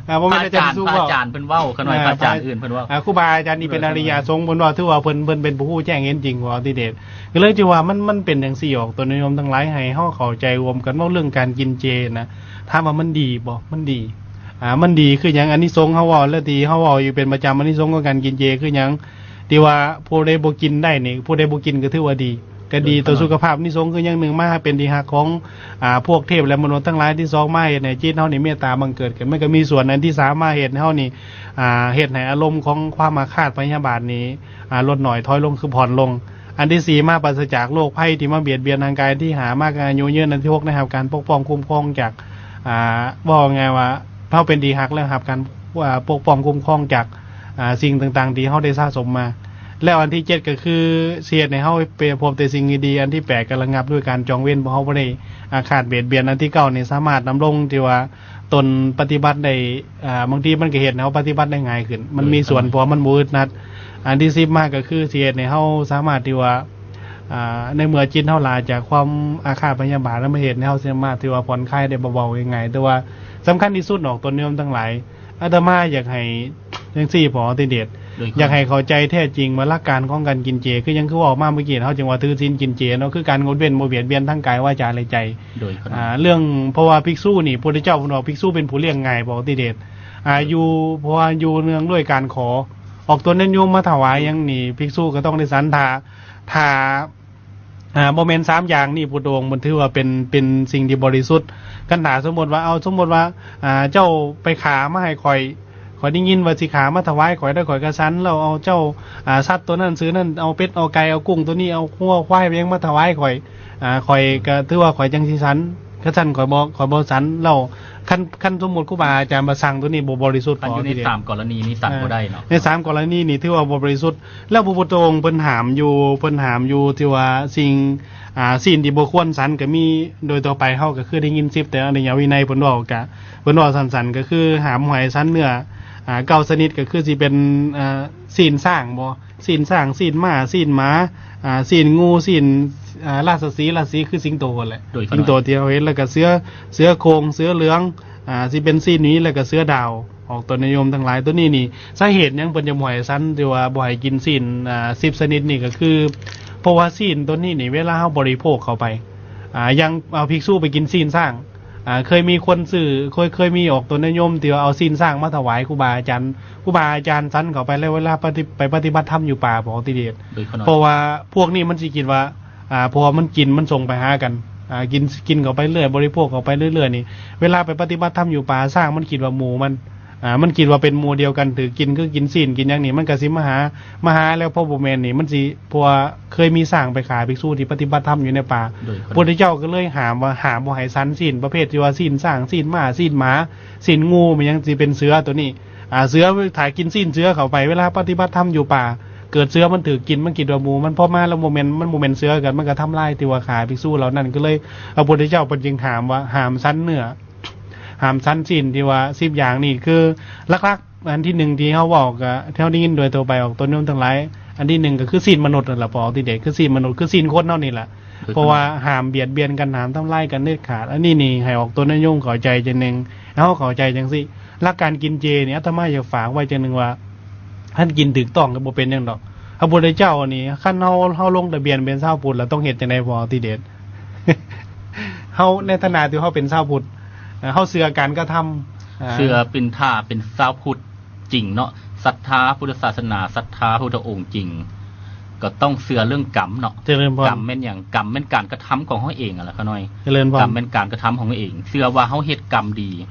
ອ່າ ບໍ່ແມ່ນອາຈານທີ່ສຸກເວົ້າ ພະອາຈານເພິ່ນເວົ້າ ຂ້ານ້ອຍ ອ່າ ພະອາຈານອື່ນເພິ່ນເວົ້າ ອ່າ ຄູບາອາຈານທີ່ເປັນອະລິຍະສົງເພິ່ນເວົ້າ ຖືວ່າເພິ່ນ ເພິ່ນເປັນຜູ້ຮູ້ແຈ້ງເຫັນຈິງ ພໍ່ອະຕິເດດ. ກໍເລີຍຖືວ່າມັນ ມັນເປັນຈັ່ງຊີ້ ອອກຕົນຍາດໂຍມທັງຫຼາຍ ໃຫ້ເຮົາເຂົ້າໃຈຮ່ວມກັນເວົ້າເລື່ອງການກິນເຈນະ. ຖາມວ່າມັນດີບໍ່? ມັນດີ. ອ່າ ມັນດີຄືຫຍັງ? ອານິສົງເຮົາເວົ້າແລ້ວ ທີ່ເຮົາເວົ້າຢູ່ເປັນປະຈຳ ອານິສົງຂອງການກິນເຈຄືຫຍັງ? ທີ່ວ່າຜູ້ໃດບໍ່ກິນໄດ້ນີ້ ຜູ້ໃດບໍ່ກິນກໍຖືວ່າດີ ກໍດີຕໍ່ສຸຂະພາບ. ອານິສົງຄືຫຍັງ? ໜຶ່ງມາເປັນທີ່ຮັກຂອງ ອ່າ ພວກເທບ ແລະ ມະນຸດທັງຫຼາຍ. ທີສອງມາເຮັດໃຫ້ຈິດເຮົານີ້ເມດຕາບັງເກີດຂຶ້ນ ມັນກໍມີສ່ວນ. ອັນທີສາມມາເຮັດໃຫ້ເຮົານີ້ ອ່າ ເຮັດໃຫ້ອາລົມຂອງຄວາມອາຄາດພະຍາບາດນີ້ ອ່າ ລົດໜ້ອຍຖອຍລົງ ຄືຜ່ອນລົງ. ອັນທີສີ່ມາປາສະຈາກໂລກໄພທີ່ມາບຽດບຽນຮ່າງກາຍ. ອັນທີຫ້າມາກໍອາຍຸຍືນ. ອັນທີຫົກໄດ້ຮັບການປົກປ້ອງຄຸ້ມຄອງຈາກ ອ່າ ເວົ້າງ່າຍວ່າເຮົາເປັນທີ່ຮັກແລ້ວຮັບການ ອ່າ ປົກປ້ອງຄຸ້ມຄອງຈາກ ອ່າ ສິ່ງຕ່າງໆທີ່ເຮົາໄດ້ສະສົມມາ. ແລ້ວອັນທີເຈັດກໍຄືຊິເຮັດໃຫ້ເຮົາໄປພົບແຕ່ສິ່ງດີໆ. ອັນທີແປດກໍລະງັບດ້ວຍການຈອງເວນ ເພາະເຮົາບໍ່ໄດ້ອາຄາດບຽດບຽນ. ອັນທີເກົ້ານີ້ສາມາດດຳລົງທີ່ວ່າຕົນປະຕິບັດໄດ້ ອ່າ ບາງທີມັນກໍເຮັດໃຫ້ເຮົາປະຕິບັດໄດ້ງ່າຍຂຶ້ນ ມັນມີສ່ວນ ເພາະວ່າມັນບໍ່ອຶດໜັດ. ອັນທີສິບມາກໍຄືຊິເຮັດໃຫ້ເຮົາສາມາດທີ່ວ່າ ອ່າ ໃນເມື່ອຈິດເຮົາລາຈາກຄວາມອາຄາດພະຍາບາດ ແລ້ວມັນເຮັດໃຫ້ເຮົາສາມາດທີ່ວ່າຜ່ອນຄາຍໄດ້ເບົາໆ ງ່າຍໆ. ແຕ່ວ່າສຳຄັນທີ່ສຸດ ອອກຕົນໂຍມທັງຫຼາຍ ອາດຕະມາຢາກໃຫ້ຈັ່ງຊີ້ ພໍ່ອະຕິເດດ ຢາກໃຫ້ເຂົ້າໃຈແທ້ຈິງວ່າຫຼັກການຂອງການກິນເຈ ຄືຫຍັງ ຄືເວົ້າມາເມື່ອກີ້ ເຮົາຈຶ່ງວ່າຖືສິນກິນເຈເນາະ ຄືການງົດເວັ້ນບໍ່ບຽດບຽນທັງກາຍ ວາຈາ ແລະ ໃຈ. ໂດຍ ອ່າ ເລື່ອງ ເພາະວ່າພິກສຸນີ້ ພຸດທະເຈົ້າເພິ່ນວ່າພິກສຸເປັນຜູ້ລ້ຽງງ່າຍ ພໍ່ອະຕິເດດ ອ່າ ຢູ່ ເພາະວ່າຢູ່ເນື່ອງດ້ວຍການຂໍ ອອກຕົນຍາດໂຍມມາຖວາຍຫຍັງນີ້ ພິກສຸກໍຕ້ອງໄດ້ສັນ ຖ້າ ຖ້າ ອ່າ ບໍ່ແມ່ນສາມຢ່າງນີ້ ພຸດທະອົງເພິ່ນຖືວ່າເປັນ ເປັນສິ່ງທີ່ບໍລິສຸດ. ຄັນຖ້າສົມມຸດວ່າ ເອົາ ສົມມຸດວ່າ ອ່າ ເຈົ້າໄປຂ້າມາໃຫ້ຂ້ອຍ ຂ້ອຍໄດ້ຍິນວ່າຊິຂ້າມາຖວາຍຂ້ອຍ ແລ້ວຂ້ອຍກໍສັນ ແລ້ວເອົາເຈົ້າ ອ່າ ສັດໂຕນັ້ນຊື່ນັ້ນ ເອົາເປັດເອົາໄກ່ເອົາກຸ້ງໂຕນີ້ ເອົາງົວເອົາຄວາຍຫຍັງມາຖວາຍຂ້ອຍ ອ່າ ຂ້ອຍກໍຖືວ່າຂ້ອຍຈັ່ງຊິສັນ. ຄັນຊັ້ນຂ້ອຍບໍ່ ຂ້ອຍບໍ່ສັນ. ແລ້ວຄັນ ຄັນສົມມຸດຄູບາອາຈານວ່າສັງໂຕນີ້ບໍ່ບໍລິສຸດ ອັນຢູ່ໃນສາມກໍລະນີນີ້ສັນບໍ່ໄດ້ເນາະ ໃນສາມກໍລະນີນີ້ຖືວ່າບໍ່ບໍລິສຸດ. ແລ້ວພະພຸດທະອົງເພິ່ນຫ້າມຢູ່ ເພິ່ນຫ້າມຢູ່ທີ່ວ່າສິ່ງ ອ່າ ສິ່ງທີ່ບໍ່ຄວນສັນກໍມີ. ໂດຍທົ່ວໄປເຮົາກໍຄືໄດ້ຍິນສິບແຕ່ອະລິຍະວິໄນເພິ່ນເວົ້າ ກະເພິ່ນເວົ້າສັ້ນໆ ກໍຄືຫ້າມບໍ່ໃຫ້ສັນເນື້ອ ອ່າ ເກົ້າຊະນິດ ກໍຄືຊິເປັນ ອ່າ ຊີ້ນຊ້າງບໍ ຊີ້ນຊ້າງ ຊີ້ນມ້າ ຊີ້ນໝາ ອ່າ ຊີ້ນງູ ຊີ້ນ ອ່າ ລາຊະສີ ລາຊະສີຄືສິງໂຕຫັ້ນແຫຼະ ສິງໂຕທີ່ເຮົາເຫັນ ແລ້ວກໍເສືອ ເສືອໂຄ່ງ ເສືອເຫຼືອງ ອ່າ ຊິເປັນຊີ້ນໝີ ແລ້ວກໍເສືອດາວ. ອອກຕົນຍາດໂຍມທັງຫຼາຍ ໂຕນີ້ນີ້ ສາເຫດຫຍັງເພິ່ນຈະບໍ່ໃຫ້ສັນ ຫຼືວ່າບໍ່ໃຫ້ກິນຊີ້ນ ອ່າ ສິບຊະນິດນີ້ ກໍຄື ເພາະວ່າຊີ້ນໂຕນີ້ນີ້ ເວລາເຮົາບໍລິໂພກເຂົ້າໄປ ອ່າ ຢ່າງ ເອົາ ພິກສຸໄປກິນຊີ້ນຊ້າງ ອ່າ ເຄີຍມີຄົນຊື້ ເຄີຍ ເຄີຍມີອອກຕົນຍາດໂຍມທີ່ວ່າເອົາຊີ້ນຊ້າງມາຖວາຍຄູບາອາຈານ ຄູບາອາຈານສັນເຂົ້າໄປແລ້ວ ເວລາປະຕິ ໄປປະຕິບັດທຳຢູ່ປ່າ ພໍ່ອະຕິເດດ ເພາະວ່າພວກນີ້ມັນຊິຄິດວ່າ ອ່າ ເພາະວ່າມັນກິນ ມັນສົ່ງໄປຫາກັນ ອ່າ ກິນ ກິນເຂົ້າໄປເລື້ອຍ ບໍລິໂພກເຂົ້າໄປເລື້ອຍໆນີ້ ເວລາໄປປະຕິບັດທຳຢູ່ປ່າ ຊ້າງມັນຄິດວ່າໝູ່ມັນ ອ່າ ມັນຄິດວ່າເປັນໝູ່ດຽວກັນ ຖືກກິນ ຄືກິນຊີ້ນກິນຫຍັງນີ້ ມັນກໍຊິມາຫາ ມາຫາ ແລ້ວພໍບໍ່ແມ່ນນີ້ ມັນຊິ ເພາະວ່າເຄີຍມີຊ້າງໄປຂ້າພິກສຸທີ່ປະຕິບັດທຳຢູ່ໃນປ່າ ໂດຍ ພະພຸດທະເຈົ້າກໍເລີຍຫ້າມວ່າ ຫ້າມບໍ່ໃຫ້ສັນຊີ້ນປະເພດທີ່ວ່າຊີ້ນຊ້າງ ຊີ້ນມ້າ ຊີ້ນໝາ ຊີ້ນງູ ແມ່ນຫຍັງ ຊິເປັນເສືອໂຕນີ້ ອ່າ ເສືອຖ້າກິນຊີ້ນເສືອເຂົ້າໄປ ເວລາປະຕິບັດທຳຢູ່ປ່າ ເກີດເສືອມັນຖືກກິນ ມັນຄິດວ່າໝູ່ມັນ ພໍມາແລ້ວບໍ່ແມ່ນ ມັນບໍ່ແມ່ນເສືອກັນ ມັນກໍທຳລາຍທີ່ວ່າຂ້າພິກສຸເຫຼົ່ານັ້ນ. ກໍເລີຍ ພະພຸດທະເຈົ້າເພິ່ນຈຶ່ງຫ້າມວ່າ ຫ້າມສັນເນື້ອ ຫ້າມສັນຊີ້ນທີ່ວ່າສິບຢ່າງນີ້ ຄືຫຼັກໆ ອັນທີໜຶ່ງທີ່ເຮົາເວົ້າ ກໍທີ່ເຮົາໄດ້ຍິນໂດຍທົ່ວໄປ ອອກຕົນໂຍມທັງຫຼາຍ ອັນທີໜຶ່ງກໍຄືຊີ້ນມະນຸດນັ້ນລະ ພໍອອກຕິເດດ ຄືຊີ້ນມະນຸດ ຄືຊີ້ນຄົນເຮົານີ້ລະ ເພາະວ່າຫ້າມບຽດບຽນກັນ ຫ້າມທຳລາຍກັນເດັດຂາດ. ອັນນີ້ນີ້ໃຫ້ອອກຕົນອາຍົງເຂົ້າໃຈຈັ່ງໜຶ່ງ ໃຫ້ເຮົາເຂົ້າໃຈຈັ່ງຊີ້. ຫຼັກການກິນເຈນີ້ ອາດຕະມາຢາກຝາກໄວ້ຈັ່ງໜຶ່ງວ່າ ຄັນກິນຖືກຕ້ອງກໍບໍ່ເປັນຫຍັງດອກ. ພະພຸດທະເຈົ້ານີ້ ຄັນເຮົາ ເຮົາລົງທະບຽນເປັນຊາວພຸດ ແລ້ວຕ້ອງເຮັດຈັ່ງໃດ ພໍອອກຕິເດດ? ເຮົາໃນຖານະທີ່ເຮົາເປັນຊາວພຸດ ເຮົາເຊື່ອການກະທຳ ເຊື່ອເປັນ ຖ້າເປັນຊາວພຸດ ຈິງເນາະ ສັດທາພຸດທະສາສະໜາ ສັດທາພະພຸດທະອົງຈິງ ກໍຕ້ອງເຊື່ອເລື່ອງກຳເນາະ. ຈະເລີນພອນ. ກຳແມ່ນຫຍັງ? ກຳແມ່ນການກະທຳຂອງເຮົາເອງຫັ້ນລະ ຂະນ້ອຍ. ຈະເລີນພອນ. ກຳແມ່ນການກະທຳຂອງເຮົາເອງ. ເຊື່ອວ່າເຮົາເຮັດກຳດີ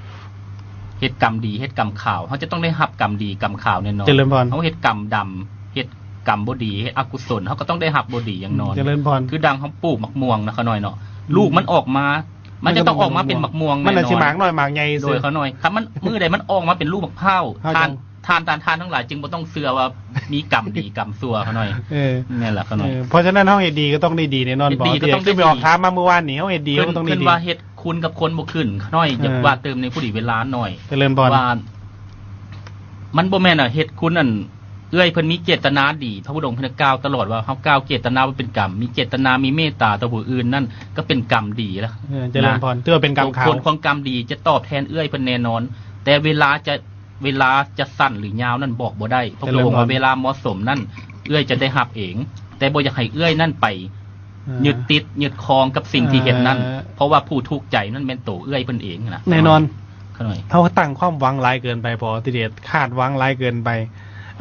ເຮັດກຳດີ ເຮັດກຳຂາວ ເຮົາຈະຕ້ອງໄດ້ຮັບກຳດີກຳຂາວແນ່ນອນ. ຈະເລີນພອນ. ເຮົາເຮັດກຳດຳ ເຮັດກຳບໍ່ດີ ເຮັດອະກຸສົນ ເຮົາກໍຕ້ອງໄດ້ຮັບບໍ່ດີຢ່າງນອນ. ຈະເລີນພອນ. ຄືດັ່ງເຮົາປູກໝາກມ່ວງນະ ຂະນ້ອຍເນາະ ອືມ ລູກມັນອອກມາ ມັນຈະຕ້ອງອອກມາເປັນໝາກມ່ວງ ມັນອາດຊິໝາກນ້ອຍໝາກໃຫຍ່ຊື່. ໂດຍ ຂະນ້ອຍ ຄັນມັນມື້ໃດມັນອອກມາເປັນລູກໝາກພ້າວ ທ່ານ ທ່ານ ທ່ານທັງຫຼາຍຈຶ່ງບໍ່ຕ້ອງເຊື່ອວ່າມີກຳດີກຳຊົ່ວ ຂະນ້ອຍ. ເອີ ແມ່ນລະ ຂະນ້ອຍ. ເອີ ເພາະສະນັ້ນເຮົາເຮັດດີກໍຕ້ອງໄດ້ດີແນ່ນອນ. ເຮັດດີກໍຕ້ອງໄດ້ດີ. ໄປອອກຖາມມາມື້ວານນີ້ ເຮົາເຮັດດີກໍຕ້ອງໄດ້ດີ. ເພິ່ນວ່າເຮັດຄຸນກັບຄົນບໍ່ຂຶ້ນ ຂະນ້ອຍ. ເອີ ຢາກວ່າເຕີມໃນຜູ້ດີເວລາໜ້ອຍ. ຈະເລີນພອນ. ວ່າມັນບໍ່ແມ່ນ ອາ ເຮັດຄຸນ ອັນ ເອື້ອຍເພິ່ນມີເຈດຕະນາດີ ພະພຸດທະອົງເພິ່ນກ່າວຕະຫຼອດວ່າ ເຮົາກ່າວເຈດຕະນາວ່າເປັນກຳ ມີເຈດຕະນາ ມີເມດຕາຕໍ່ຜູ້ອື່ນ ນັ້ນກໍເປັນກຳດີລະ. ເອີ ຈະເລີນພອນ. ນະ ຖືວ່າເປັນກຳຂາວ. ຜົນຂອງກຳດີຈະຕອບແທນເອື້ອຍເພິ່ນແນ່ນອນ ແຕ່ເວລາຈະ ເວລາຈະສັ້ນຫຼືຍາວນັ້ນບອກບໍ່ໄດ້. ພະພຸດທະອົງວ່າເວລາເໝາະສົມນັ້ນ ເອື້ອຍຈະໄດ້ຮັບເອງ ແຕ່ບໍ່ຢາກໃຫ້ເອື້ອຍນັ້ນໄປ ອ່າ ຍຶດຕິດຍຶດຄອງກັບສິ່ງທີ່ເຮັດນັ້ນ ເອີ ເພາະວ່າຜູ້ທຸກໃຈນັ້ນແມ່ນໂຕເອື້ອຍເພິ່ນເອງນະ. ແນ່ນອນ. ຂະນ້ອຍ ເຮົາຕັ້ງຄວາມຫວັງຫຼາຍເກີນໄປ ພໍອອກຕິເດດ ຄາດຫວັງຫຼາຍເກີນໄປ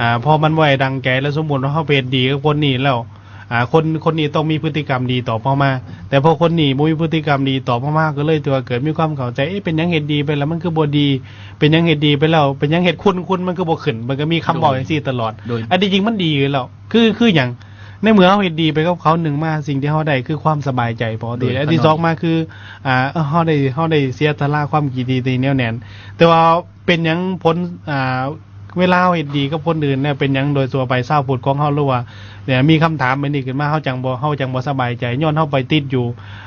ອ່າ ພໍມັນບໍ່ໄດ້ດັ່ງໃຈ ແລ້ວສົມມຸດວ່າເຮົາໄປເຮັດດີກັບຄົນນີ້ແລ້ວ ອ່າ ຄົນ ຄົນນີ້ຕ້ອງມີພຶດຕິກຳດີຕອບເຮົາມາ ແຕ່ພໍຄົນນີ້ບໍ່ມີພຶດຕິກຳດີຕອບເຮົາມາ ກໍເລີຍຖືວ່າເກີດມີຄວາມເຂົ້າໃຈ ເອະ ເປັນຫຍັງເຮັດດີໄປແລ້ວມັນຄືບໍ່ດີ ເປັນຫຍັງເຮັດດີໄປແລ້ວ ເປັນຫຍັງເຮັດຄຸນ ຄຸນມັນຄືບໍ່ຂຶ້ນ ເພິ່ນກໍມີຄຳເວົ້າຈັ່ງຊີ້ຕະຫຼອດ. ໂດຍ ອັນທີ່ຈິງມັນດີຢູ່ແລ້ວ ຄື ຄືຫຍັງ? ໃນເມື່ອເຮົາເຮັດດີໄປກັບເຂົາ ໜຶ່ງມາສິ່ງທີ່ເຮົາໄດ້ຄືຄວາມສະບາຍໃຈ ພໍອອກຕິເດດ. ອັນທີສອງມາຄື ອ່າ ເຮົາໄດ້ ເຮົາໄດ້ເສຍສະຫຼະຄວາມຄິດດີທີ່ແໜ້ວແໜ້ນ ແຕ່ວ່າເປັນຫຍັງຜົນ ອ່າ ເວລາເຮົາເຮັດດີກັບຄົນອື່ນແລ້ວ ເປັນຫຍັງໂດຍທົ່ວໄປຊາວພຸດຂອງເຮົາ ຫຼືວ່າ ເອີ ມີຄຳຖາມແບບນີ້ຂຶ້ນມາ ເຮົາຈັ່ງບໍ່ ເຮົາຈັ່ງບໍ່ສະບາຍໃຈ ຍ້ອນເຮົາໄປຕິດຢູ່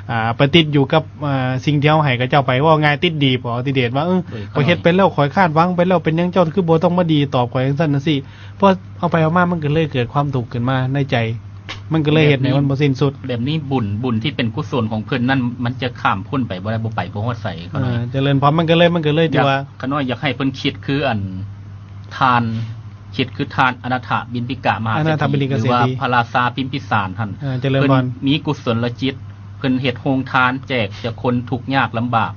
ອ່າ ໄປຕິດຢູ່ກັບ ອ່າ ສິ່ງທີ່ເຮົາໃຫ້ເຂົາເຈົ້າໄປ ເວົ້າງ່າຍຕິດດີ ພໍອອກຕິເດດ ວ່າ ເອີ ຂ້ອຍເຮັດໄປແລ້ວ ຂ້ອຍຄາດຫວັງໄປແລ້ວ ເປັນຫຍັງເຈົ້າຄືບໍ່ຕ້ອງມາດີຕອບຂ້ອຍ ຈັ່ງຊັ້ນຈັ່ງຊີ້. ພໍເອົາໄປເອົາມາ ມັນກໍເລີຍເກີດຄວາມທຸກຂຶ້ນມາໃນໃຈ ມັນກໍເລີຍເຮັດໃຫ້ມັນບໍ່ສິ້ນສຸດ. ແບບນີ້ບຸນ ບຸນທີ່ເປັນກຸສົນຂອງເພິ່ນນັ້ນ ມັນຈະຂ້າມພົ້ນໄປບໍ່ໄດ້ ບໍ່ໄປບໍ່ຮອດໃສ. ເອີ ຂະນ້ອຍ ຈະເລີນພອນ. ມັນກໍເລີຍ ມັນກໍເລີຍຖືວ່າ ຂະນ້ອຍຢາກໃຫ້ເພິ່ນຄິດຄືອັນ ທ່ານ ຄິດຄືທ່ານອະນາຖະບິນປິກະມະຫາເສດຖີ ຫຼືວ່າພະລາຊາພິມພິສານຫັ້ນ. ເອີ ຈະເລີນພອນ. ເພິ່ນມີກຸສົນລະຈິດ ເພິ່ນເຮັດໂຮງທານແຈກແກ່ຄົນທຸກຍາກລຳບາກ.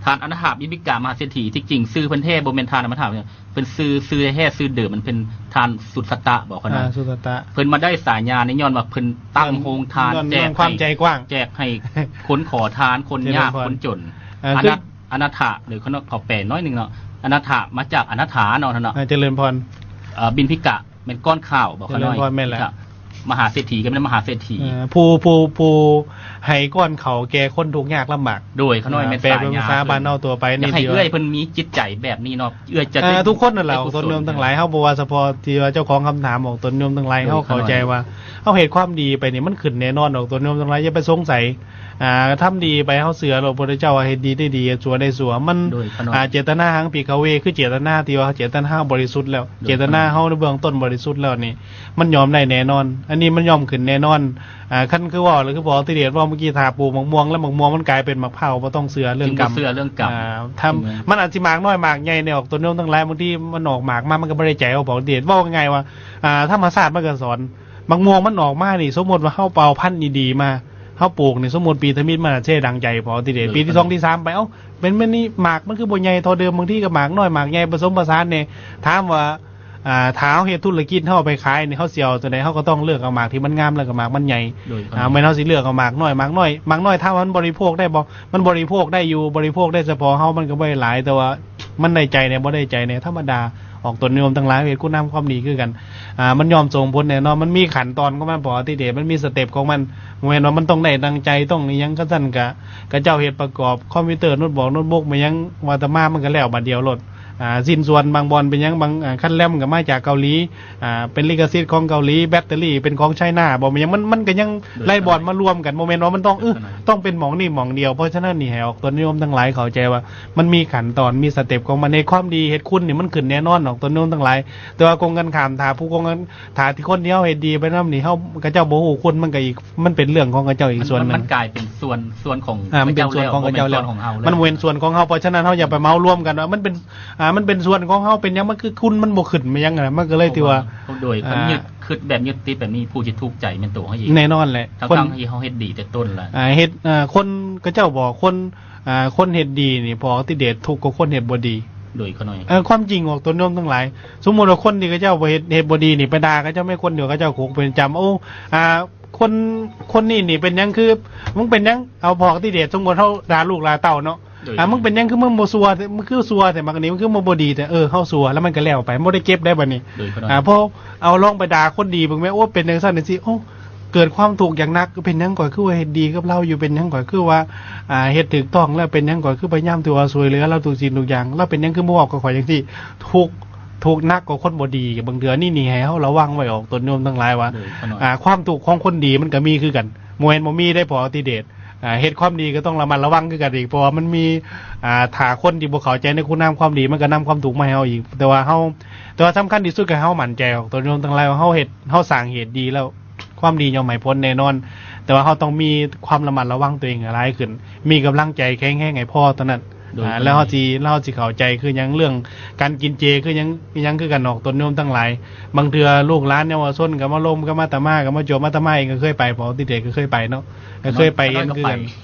ທ່ານອະນາຖະບິນປິກະມະຫາເສດຖີ ທີ່ຈິງຊື່ເພິ່ນແທ້ບໍ່ແມ່ນທ່ານອະນາຖະ ເພິ່ນຊື່ ຊື່ແທ້ ຊື່ເດີມມັນເປັນທ່ານສຸດສະຕະບໍ ຂະນ້ອຍ? ອ່າ ສຸດສະຕະ. ເພິ່ນມາໄດ້ສາຍານີ້ຍ້ອນວ່າເພິ່ນຕັ້ງໂຮງທານແຈກໃຫ້ ແຈກໃຫ້ຄົນຂໍທານ ຄົນຍາກ ຄົນຈົນ. ອ່າ ອະນາ ອະນາຖະ ຫຼື ເຂົາແປໜ້ອຍໜຶ່ງເນາະ ອະນາຖະມາຈາກອະນາຖາເນາະ ເນາະ. ອ່າ ຈະເລີນພອນ. ເອີ ບິນປິກະແມ່ນກ້ອນຂ້າວບໍ ຂະນ້ອຍ? ແມ່ນແລ້ວ. ມະຫາເສດຖີກໍແມ່ນມະຫາເສດຖີ. ເອີ ຜູ້ ຜູ້ ຜູ້ໃຫ້ກ້ອນເຂົ້າແກ່ຄົນທຸກຍາກລຳບາກ. ໂດຍ ຂະນ້ອຍ ແມ່ນສາຍາ ແປເປັນພາສາບ້ານເຮົາທົ່ວໄປນີ້ ຢາກໃຫ້ເອື້ອຍເພິ່ນມີຈິດໃຈແບບນີ້ເນາະ ເອື້ອຍຈະ ອ່າ ທຸກຄົນນັ້ນແຫຼະ ອອກຕົນໂຍມທັງຫຼາຍ ເຮົາບໍ່ວ່າສະເພາະທີ່ວ່າເຈົ້າຂອງຄຳຖາມ ອອກຕົນໂຍມທັງຫຼາຍ ເຮົາເຂົ້າໃຈວ່າເຮົາເຮັດຄວາມດີໄປນີ້ ມັນຂຶ້ນແນ່ນອນ ອອກຕົນໂຍມທັງຫຼາຍ ຢ່າໄປສົງໄສ. ອ່າ ທຳດີໄປ ເຮົາເຊື່ອໂລດ ພະພຸດທະເຈົ້າວ່າເຮັດດີໄດ້ດີ ຊົ່ວໄດ້ຊົ່ວ ມັນ ໂດຍ ອ່າ ເຈດຕະນາຫັງ ພິກຂະເວ ຄືເຈດຕະນາທີ່ວ່າເຮົາ ເຈດຕະນາເຮົາບໍລິສຸດແລ້ວ ໂດຍ ເຈດຕະນາເຮົາໃນເບື້ອງຕົ້ນບໍລິສຸດແລ້ວນີ້ ມັນຍ່ອມໄດ້ແນ່ນອນ ອັນນີ້ມັນຍ່ອມຂຶ້ນແນ່ນອນ. ອ່າ ຄັນຄືເວົ້າ ຄືພໍ່ອອກຕິເດດເວົ້າເມື່ອກີ້ ຖ້າປູກໝາກມ່ວງແລ້ວ ໝາກມ່ວງມັນກາຍເປັນໝາກພ້າວ ບໍ່ຕ້ອງເຊື່ອເລື່ອງກຳ ບໍ່ເຊື່ອເລື່ອງກຳ. ອ່າ ຖ້າ ອືມ ມັນອາດຊິໝາກນ້ອຍໝາກໃຫຍ່ແນວ ອອກຕົນໂຍມທັງຫຼາຍ ບາງທີມັນອອກໝາກມາ ມັນກໍບໍ່ໄດ້ໃຈເຮົາ ພໍ່ອອກຕິເດດ ເວົ້າງ່າຍໆວ່າ ອ່າ ທຳມະຊາດມັນກໍສອນ ໝາກມ່ວງມັນອອກມານີ້ ສົມມຸດວ່າເຮົາໄປເອົາພັນດີໆມາ ເຮົາປູກນີ້ ສົມມຸດປີທຳອິດມັນອາດຊິໄດ້ດັ່ງໃຈ ພໍອກຕິເດດ ເອີ ປີທີສອງທີສາມໄປ ເອົ້າ ເປັນແບບນີ້ ໝາກມັນຄືບໍ່ໃຫຍ່ເທົ່າເດີມ ບາງທີກໍໝາກນ້ອຍໝາກໃຫຍ່ ປະສົມປະສານແດ່. ຖາມວ່າ ອ່າ ຖ້າເຮົາເຮັດທຸລະກິດ ເຮົາເອົາໄປຂາຍນີ້ ເຮົາຊິເອົາຕົວໃດ? ເຮົາກໍຕ້ອງເລືອກເອົາໝາກທີ່ມັນງາມ ແລ້ວກໍໝາກມັນໃຫຍ່. ໂດຍ ອ່າ ແມ່ນເຮົາຊິເລືອກເອົາໝາກນ້ອຍ ໝາກນ້ອຍ ໝາກນ້ອຍ ຖ້າວ່າມັນບໍລິໂພກໄດ້ບໍ່? ມັນບໍລິໂພກໄດ້ຢູ່ ບໍລິໂພກໄດ້ສະເພາະເຮົາ ມັນກໍບໍ່ໄດ້ຫຼາຍ ແຕ່ວ່າມັນໄດ້ໃຈແດ່ ບໍ່ໄດ້ໃຈແດ່ ທຳມະດາ. ອອກຕົນໂຍມທັງຫຼາຍ ເຮັດຄຸນງາມຄວາມດີຄືກັນ ອ່າ ມັນຍ່ອມສົ່ງຜົນແນ່ນອນ ມັນມີຂັ້ນຕອນຂອງມັນ ພໍອກຕິເດດ ມັນມີສະເຕັບຂອງມັນ ບໍ່ແມ່ນວ່າມັນຕ້ອງໄດ້ດັ່ງໃຈ ຕ້ອງອີ່ຫຍັງ ຄັນຊັ້ນກະ ຂະເຈົ້າເຮັດປະກອບຄອມພິວເຕີ ໂນດບອກ ໂນດບຸກ ມາຫຍັງ ວ່າແຕ່ມາ ມັນກໍແລ້ວບາດດຽວໂລດ. ອ່າ ຊິ້ນສ່ວນບາງບ່ອນເປັນຫຍັງ ບາງ ອ່າ ຄັນແລັມກໍມາຈາກເກົາຫຼີ ອ່າ ເປັນລິຂະສິດຂອງເກົາຫຼີ ແບັດເຕີຣີເປັນຂອງໄຊນາບໍ ແມ່ນຫຍັງ ມັນ ມັນກໍຍັງ ໂດຍ ຫຼາຍບ່ອນມາລວມກັນ ບໍ່ແມ່ນວ່າມັນຕ້ອງ ເອີ ໂດຍ ຕ້ອງເປັນໝ່ອງນີ້ໝ່ອງດຽວ. ເພາະສະນັ້ນນີ້ ໃຫ້ອອກຕົນໂຍມທັງຫຼາຍເຂົ້າໃຈວ່າ ມັນມີຂັ້ນຕອນ ມີສະເຕັບຂອງມັນ. ເຮັດຄວາມດີ ເຮັດຄຸນນີ້ ມັນຂຶ້ນແນ່ນອນ ອອກຕົນໂຍມທັງຫຼາຍ. ແຕ່ວ່າກົງກັນຂ້າມ ຖ້າຜູ້ກົງກັນ ຖ້າທີ່ຄົນທີ່ເຮົາເຮັດດີໄປນຳນີ້ ເຮົາ ເຂົາເຈົ້າບໍ່ຮູ້ຄຸນ ມັນກໍອີກ ມັນເປັນເລື່ອງຂອງເຂົາເຈົ້າອີກ ມັນ ສ່ວນໜຶ່ງ ມັນກາຍເປັນສ່ວນ ສ່ວນຂອງ ອ່າ ມັນເປັນສ່ວນຂອງເຂົາເຈົ້າແລ້ວ ມັນບໍ່ແມ່ນສ່ວນຂອງເຮົາ. ເພາະສະນັ້ນ ເຮົາຢ່າໄປເໝົາລວມກັນວ່າມັນເປັນ ອ່າ ມັນເປັນສ່ວນຂອງເຮົາ ເປັນຫຍັງມັນຄືຄຸນມັນບໍ່ຂຶ້ນ ແມ່ນຫຍັງນະ ມັນກໍເລີຍຖືວ່າ ໂດຍ ອ່າ ຄວາມຍຶດ ຄິດແບບຍຶດຕິດແບບນີ້ ຜູ້ທີ່ທຸກໃຈແມ່ນໂຕເຮົາເອງ ແນ່ນອນແຫຼະ. ທັງໆທີ່ເຮົາເຮັດດີແຕ່ຕົ້ນລະ ອ່າ ເຮັດ ອ່າ ຄົນ ເຂົາເຈົ້າບອກ ຄົນ ອ່າ ຄົນເຮັດດີນີ້ ພໍ່ອະຕິເດດທຸກກວ່າຄົນເຮັດບໍ່ດີ. ໂດຍ ຂະນ້ອຍ ເອີ ຄວາມຈິງອອກຕົນໂຍມທັງຫຼາຍ ສົມມຸດວ່າຄົນທີ່ເຂົາເຈົ້າບໍ່ເຮັດ ເຮັດບໍ່ດີນີ້ ໄປດ່າເຂົາເຈົ້າແມ່ນຄົນດຽວ ເຂົາເຈົ້າຄຸກເປັນຈຳ ໂອ້ ອ່າ ຄົນ ຄົນນີ້ນີ້ເປັນຫຍັງຄື ມຶງເປັນຫຍັງ ເອົາ ພໍ່ອະຕິເດດ ສົມມຸດເຮົາດ່າລູກດ່າເຕົ້າເນາະ ໂດຍ ອ່າ ມຶງເປັນຫຍັງຄືມຶງບໍ່ຊົ່ວ ມຶງຄືຊົ່ວແທ້ບັກນີ້ ມຶງຄືບໍ່ ບໍ່ດີແທ້ ເອີ ເຮົາຊົ່ວ ແລ້ວມັນກໍແລ້ວໄປ ບໍ່ໄດ້ເກັບໄດ້ບັດນີ້. ໂດຍ ຂະນ້ອຍ ອ່າ ພໍເອົາລອງໄປດ່າຄົນດີເບິ່ງແມ້ ໂອ້ ເປັນຈັ່ງຊັ້ນຈັ່ງຊີ້ ໂອ້ ເກີດຄວາມທຸກຢ່າງໜັກ ເປັນຫຍັງຂ້ອຍຄືວ່າເຮັດດີກັບລາວຢູ່ ເປັນຫຍັງຂ້ອຍຄືວ່າ ອ່າ ເຮັດຖືກຕ້ອງແລ້ວ ເປັນຫຍັງຂ້ອຍຄືພະຍາຍາມທີ່ວ່າຊ່ວຍເຫຼືອລາວທຸກສິ່ງທຸກຢ່າງ ລາວເປັນຫຍັງຄືບໍ່ເວົ້າກັບຂ້ອຍຈັ່ງຊີ້ ທຸກ ທຸກໜັກກວ່າຄົນບໍ່ດີ. ບາງເທື່ອນີ້ນີ້ໃຫ້ເຮົາລະວັງໄວ້ອອກຕົນໂຍມທັງຫຼາຍວ່າ ໂດຍ ຂະນ້ອຍ ອ່າ ຄວາມທຸກຂອງຄົນດີມັນກໍມີຄືກັນ ບໍ່ແມ່ນບໍ່ມີເດ້ ພໍ່ອະຕິເດດ ອ່າ ເຮັດຄວາມດີກໍຕ້ອງລະມັດລະວັງຄືກັນອີກ ເພາະວ່າມັນມີ ອ່າ ຖ້າຄົນທີ່ບໍ່ເຂົ້າໃຈໃນຄຸນນາມຄວາມດີ ມັນກໍນຳຄວາມທຸກມາໃຫ້ເຮົາອີກ. ແຕ່ວ່າເຮົາ ແຕ່ວ່າສຳຄັນທີ່ສຸດກໍໃຫ້ເຮົາໝັ້ນໃຈອອກຕົນໂຍມທັງຫຼາຍວ່າ ເຮົາເຮັດ ເຮົາສ້າງເຫດດີແລ້ວ ຄວາມດີຍ່ອມໃຫ້ຜົນແນ່ນອນ ແຕ່ວ່າເຮົາຕ້ອງມີຄວາມລະມັດລະວັງຕົວເອງໃຫ້ຫຼາຍຂຶ້ນ ມີກຳລັງໃຈແຂງແຮງໃຫ້ພໍເທົ່ານັ້ນ. ໂດຍ ອ່າ ແລ້ວເຮົາຊິ ແລ້ວເຮົາຊິເຂົ້າໃຈຄືຫຍັງ ເລື່ອງການກິນເຈຄືຫຍັງ ອີຫຍັງຄືກັນອອກຕົນໂຍມທັງຫຼາຍ. ບາງເທື່ອລູກຫຼານເຍົາວະຊົນກໍມາລົມກັບອາດຕະມາ ກໍມາຈົມ ອາດຕະມາເອງກໍເຄີຍໄປ ພໍ່ອະຕິເດດກໍເຄີຍໄປເນາະ ກໍເຄີຍໄປເຫັນຄືກັນ.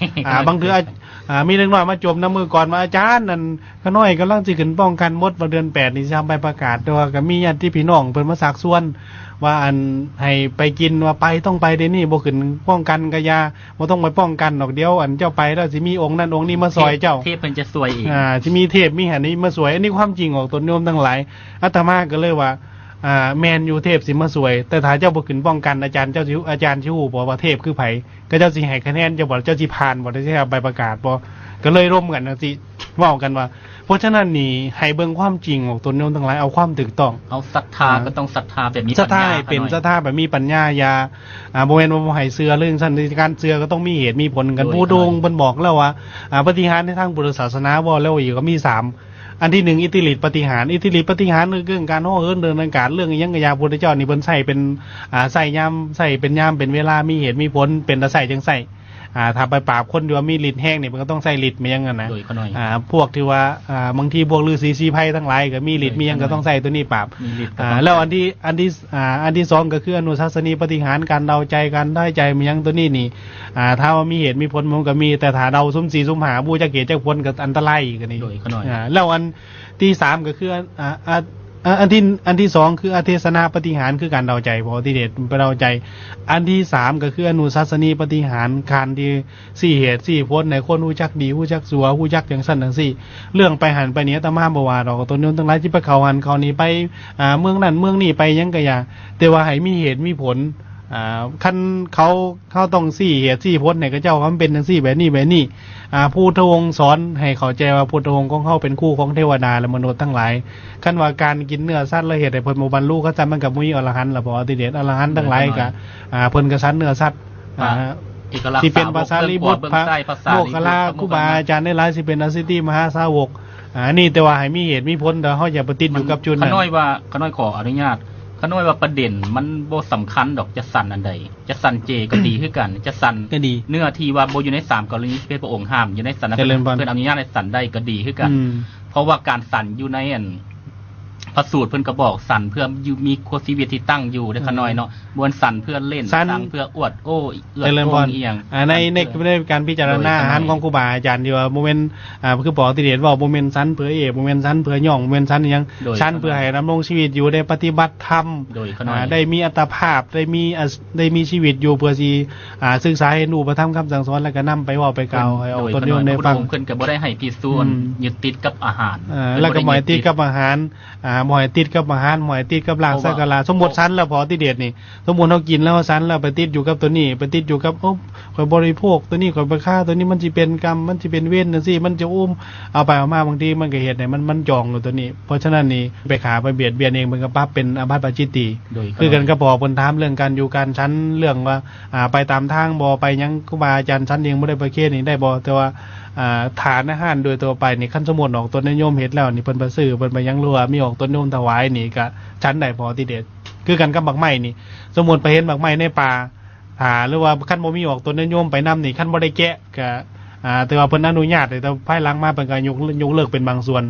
ອ່າ ບາງເທື່ອ ອ່າ ມີເດັກນ້ອຍມາຈົມນຳມື້ກ່ອນວ່າ ອາຈານ ນັ້ນ ຂະນ້ອຍກຳລັງຊິຂຶ້ນປ້ອງກັນໝົດ ວ່າເດືອນແປດນີ້ຊິທຳໃບປະກາດ ແຕ່ວ່າກໍມີຍາດຕິພີ່ນ້ອງເພິ່ນມາຊັກຊວນວ່າ ອັນ ໃຫ້ໄປກິນ ວ່າໄປ ຕ້ອງໄປເດນີ້ ບໍ່ຂຶ້ນປ້ອງກັນກໍຢ່າ ບໍ່ຕ້ອງໄປປ້ອງກັນດອກ ດຽວ ອັນ ເຈົ້າໄປແລ້ວຊິມີອົງນັ້ນອົງນີ້ມາຊ່ອຍເຈົ້າ ເທບ ເທບເພິ່ນຈະຊ່ວຍເອງ ອ່າ ຊິມີເທບມີຫຍັງນີ້ມາຊ່ວຍ. ອັນນີ້ຄວາມຈິງອອກຕົນໂຍມທັງຫຼາຍ ອາດຕະມາກໍເລີຍວ່າ ອ່າ ແມ່ນຢູ່ ເທບຊິມາຊ່ວຍ ແຕ່ຖ້າເຈົ້າບໍ່ຂຶ້ນປ້ອງກັນ ອາຈານເຈົ້າຊິ ອາຈານຊິຮູ້ບໍ່ວ່າເທບຄືໃຜ? ເຂົາເຈົ້າຊິໃຫ້ຄະແນນເຈົ້າບໍ່? ເຈົ້າຊິຜ່ານບໍ່? ເຈົ້າຊິໄດ້ໃບປະກາດບໍ່? ກໍເລີຍລົມກັນຈັ່ງຊີ້ ເວົ້າກັນວ່າ ເພາະສະນັ້ນນີ້ ໃຫ້ເບິ່ງຄວາມຈິງອອກຕົນໂຍມທັງຫຼາຍ ເອົາຄວາມຖືກຕ້ອງ ເອົາສັດທາ ອ່າ ກໍຕ້ອງສັດທາແບບມີປັນຍາ ສັດທາໃຫ້ເປັນສັດທາແບບມີປັນຍາ ຢ່າ ອ່າ ບໍ່ແມ່ນວ່າບໍ່ໃຫ້ເຊື່ອເລີຍ ຈັ່ງຊັ້ນ ການເຊື່ອກໍຕ້ອງມີເຫດມີຜົນກັນ ໂດຍ ຜູ້ດົງເພິ່ນບອກແລ້ວວ່າ ອ່າ ປາຕິຫານໃນທາງພຸດທະສາສະໜາເວົ້າແລ້ວຢູ່ກໍມີສາມ ອັນທີໜຶ່ງ ອິດທິລິດປາຕິຫານ ອິດທິລິດປາຕິຫານ ເລື່ອງການເຫາະເຫີນເດີນອາກາດ ເລື່ອງອີ່ຫຍັງກໍຢ່າ ພຸດທະເຈົ້ານີ້ເພິ່ນໃຊ້ເປັນ ອ່າ ໃຊ້ຍາມ ໃຊ້ເປັນຍາມເປັນເວລາ ມີເຫດມີຜົນ ເປັນຕາໃຊ້ຈຶ່ງໃຊ້ ອ່າ ຖ້າໄປປາບຄົນທີ່ວ່າມີລິດແຮງນີ້ ເພິ່ນກໍຕ້ອງໃຊ້ລິດແມ່ນຫຍັງຫັ້ນນະ ໂດຍ ຂະນ້ອຍ ອ່າ ພວກທີ່ວ່າ ອ່າ ບາງທີພວກລືສີສີໄພທັງຫຼາຍກໍມີລິດ ໂດຍ ມີຫຍັງກໍຕ້ອງໃຊ້ຕົວນີ້ປາບ ມີລິດກໍຕ້ອງ ອ່າ ແລ້ວອັນທີ ອັນທີ ອ່າ ອັນທີສອງກໍຄືອະນຸສາສະນີປາຕິຫານ ການເດົາໃຈ ການທາຍໃຈ ມີຫຍັງຕົວນີ້ນີ້ ອ່າ ຖ້າວ່າມີເຫດມີຜົນມັນກໍມີ ແຕ່ຖ້າເດົາຊຸມສີ່ຊຸມຫ້າ ບໍ່ຈັກເຫດຈັກຜົນກໍອັນຕະລາຍອີກ ອັນນີ້ ໂດຍ ຂະນ້ອຍ ອ່າ ແລ້ວອັນທີສາມກໍຄື ອ່າ ອ່າ ອ່າ ອັນທີ ອັນທີສອງຄືອະເທສະນາປາຕິຫານ ຄືການເດົາໃຈ ພໍ່ອະຕິເດດໄປເດົາໃຈ ອັນທີສາມກໍຄືອະນຸສາສະນີປາຕິຫານ ການທີ່ຊີ້ເຫດຊີ້ຜົນໃຫ້ຄົນຮູ້ຈັກດີ ຮູ້ຈັກຊົ່ວ ຮູ້ຈັກຈັ່ງຊັ້ນຈັ່ງຊີ້ ເລື່ອງໄປຫັ້ນໄປນີ້ ອາດຕະມາບໍ່ວ່າດອກ ຕົນໂຍມທັງຫຼາຍທີ່ໄປເຂົ້າຫັ້ນເຂົ້ານີ້ ໄປ ອ່າ ເມືອງນັ້ນເມືອງນີ້ ໄປຫຍັງກໍຢ່າ ແຕ່ວ່າໃຫ້ມີເຫດມີຜົນ ອ່າ ຄັນເຂົາ ເຮົາຕ້ອງຊີ້ເຫດຊີ້ຜົນໃຫ້ເຂົາເຈົ້າວ່າມັນເປັນຈັ່ງຊີ້ ແບບນີ້ແບບນີ້ ອ່າ ພຸດທະອົງສອນໃຫ້ເຂົ້າໃຈວ່າພຸດທະອົງຂອງເຮົາເປັນຄູຂອງເທວະດາ ແລະ ມະນຸດທັງຫຼາຍ. ຄັນວ່າການກິນເນື້ອສັດແລ້ວເຮັດໃຫ້ເພິ່ນບໍ່ບັນລຸ ຄັນຊັ້ນມັນກໍບໍ່ມີອະລະຫັນລະ ເພາະວ່າຕິເດດອະລະຫັນທັງຫຼາຍກໍ ໂດຍ ອ່າ ເພິ່ນກໍສັນເນື້ອສັດ ອ່າ ເອກະລາດ ຊິເປັນພະສາລີບຸດ ພະໂມກຄະລາ ຄູບາອາຈານຫຼາຍໆ ຊິເປັນອະສິດທິມະຫາສາວົກ ອ່າ ອັນນີ້ແຕ່ວ່າໃຫ້ມີເຫດມີຜົນ ແຕ່ເຮົາຢ່າໄປຕິດຢູ່ກັບຈຸດນັ້ນ. ຂະນ້ອຍວ່າ ຂະນ້ອຍຂໍອະນຸຍາດ ຂະນ້ອຍວ່າປະເດັນມັນບໍ່ສຳຄັນດອກ ຈະສັນອັນໃດ ຈະສັນເຈກໍດີຄືກັນ ຈະສັນ ກໍດີ ເນື້ອທີ່ວ່າບໍ່ຢູ່ໃນສາມກໍລະນີທີ່ພະອົງຫ້າມ ຢູ່ໃນສັນນັ້ນ ຈະເລີນພອນ ເພິ່ນອະນຸຍາດໃຫ້ສັນໄດ້ກໍດີຄືກັນ ອືມ ເພາະວ່າການສັນຢູ່ໃນອັນ ພະສູດເພິ່ນກໍບອກ ສັນເພື່ອຢູ່ ມີຊີວິດທີ່ຕັ້ງຢູ່ເດ້ ອືມ ຂະນ້ອຍເນາະ ບໍ່ແມ່ນສັນເພື່ອຫຼິ້ນ ສັນ ສັນເພື່ອອວດໂອ້ ເອື້ອຍໂອ້ອີ່ຫຍັງ ອ່າ ໃນ ໃນ ໃນການພິຈາລະນາອາຫານຂອງຄູບາອາຈານທີ່ວ່າບໍ່ແມ່ນ ອ່າ ຄືພໍ່ອະຕິເດດເວົ້າ ບໍ່ແມ່ນສັນເພື່ອເອກ ບໍ່ແມ່ນສັນເພື່ອຍ້ອງ ບໍ່ແມ່ນສັນອີ່ຫຍັງ ໂດຍ ສັນເພື່ອໃຫ້ດຳລົງຊີວິດຢູ່ ໄດ້ປະຕິບັດທຳ ໂດຍ ຂະນ້ອຍ ອ່າ ໄດ້ມີອັດຕະພາບ ໄດ້ມີ ອ່າ ໄດ້ມີຊີວິດຢູ່ ເພື່ອຊິ ອ່າ ສຶກສາຮຽນຮູ້ພະທຳຄຳສັ່ງສອນ ແລ້ວກໍນຳໄປເວົ້າໄປກ່າວໃຫ້ອອກຕົນໂຍມໄດ້ຟັງ ເພິ່ນກໍບໍ່ໄດ້ໃຫ້ພິສູນ ອືມ ຍຶດຕິດກັບອາຫານ ອ່າ ແລ້ວກໍບໍ່ໃຫ້ຕິດກັບອາຫານ ອ່າ ບໍ່ໃຫ້ຕິດກັບອາຫານ, ບໍ່ໃຫ້ຕິດກັບລ້າງສັກກາລະ. ສົມມຸດສັນແລ້ວ ພໍຕິເດດນີ້, ສົມມຸດເຮົາກິນແລ້ວ ເຮົາສັນແລ້ວ ໄປຕິດຢູ່ກັບໂຕນີ້, ໄປຕິດຢູ່ກັບ ໂອ້ ຂ້ອຍບໍລິໂພກໂຕນີ້, ຂ້ອຍໄປຄາໂຕນີ້, ມັນຊິເປັນກຳ, ມັນຊິເປັນເວນຈັ່ງຊີ້, ມັນຈະອຸມ. ເອົາໄປເອົາມາ ບາງທີມັນກໍເຮັດໃຫ້ມັນ ມັນຈອງຢູ່ໂຕນີ້. ເພາະສະນັ້ນນີ້ ໄປຂ້າໄປບຽດບຽນເອງ ເພິ່ນກໍປັບເປັນອາບັດປາຈິດຕີ. ໂດຍ ຄືກັນກັບພໍເພິ່ນຖາມເລື່ອງການຢູ່ການສັນ, ເລື່ອງວ່າ ອ່າ ໄປຕາມທາງບໍ່ ໄປຫຍັງ ຄູບາອາຈານສັນເອງບໍ່ໄດ້ປະເຄນນີ້ໄດ້ບໍ່? ແຕ່ວ່າ ອ່າ ທານອາຫານໂດຍທົ່ວໄປນີ້ ຄັນສົມມຸດອອກຕົນຍາດໂຍມເຮັດແລ້ວນີ້ ເພິ່ນໄປຊື້ ເພິ່ນໄປຫຍັງ ຫຼືວ່າມີອອກຕົນຍາດໂຍມຖວາຍນີ້ ກະສັນໄດ້ພໍຕິເດດ. ຄືກັນກັບໝາກໄມ້ນີ້ ສົມມຸດໄປເຫັນໝາກໄມ້ໃນປ່າ ອ່າ ຫຼືວ່າຄັນບໍ່ມີອອກຕົນຍາດໂຍມໄປນຳນີ້ ຄັນບໍ່ໄດ້ແກະ ກະ ອ່າ ຖືວ່າເພິ່ນອະນຸຍາດ ແຕ່ພາຍຫຼັງມາເພິ່ນກໍຍົກ ຍົກເລີກເປັນບາງສ່ວນ.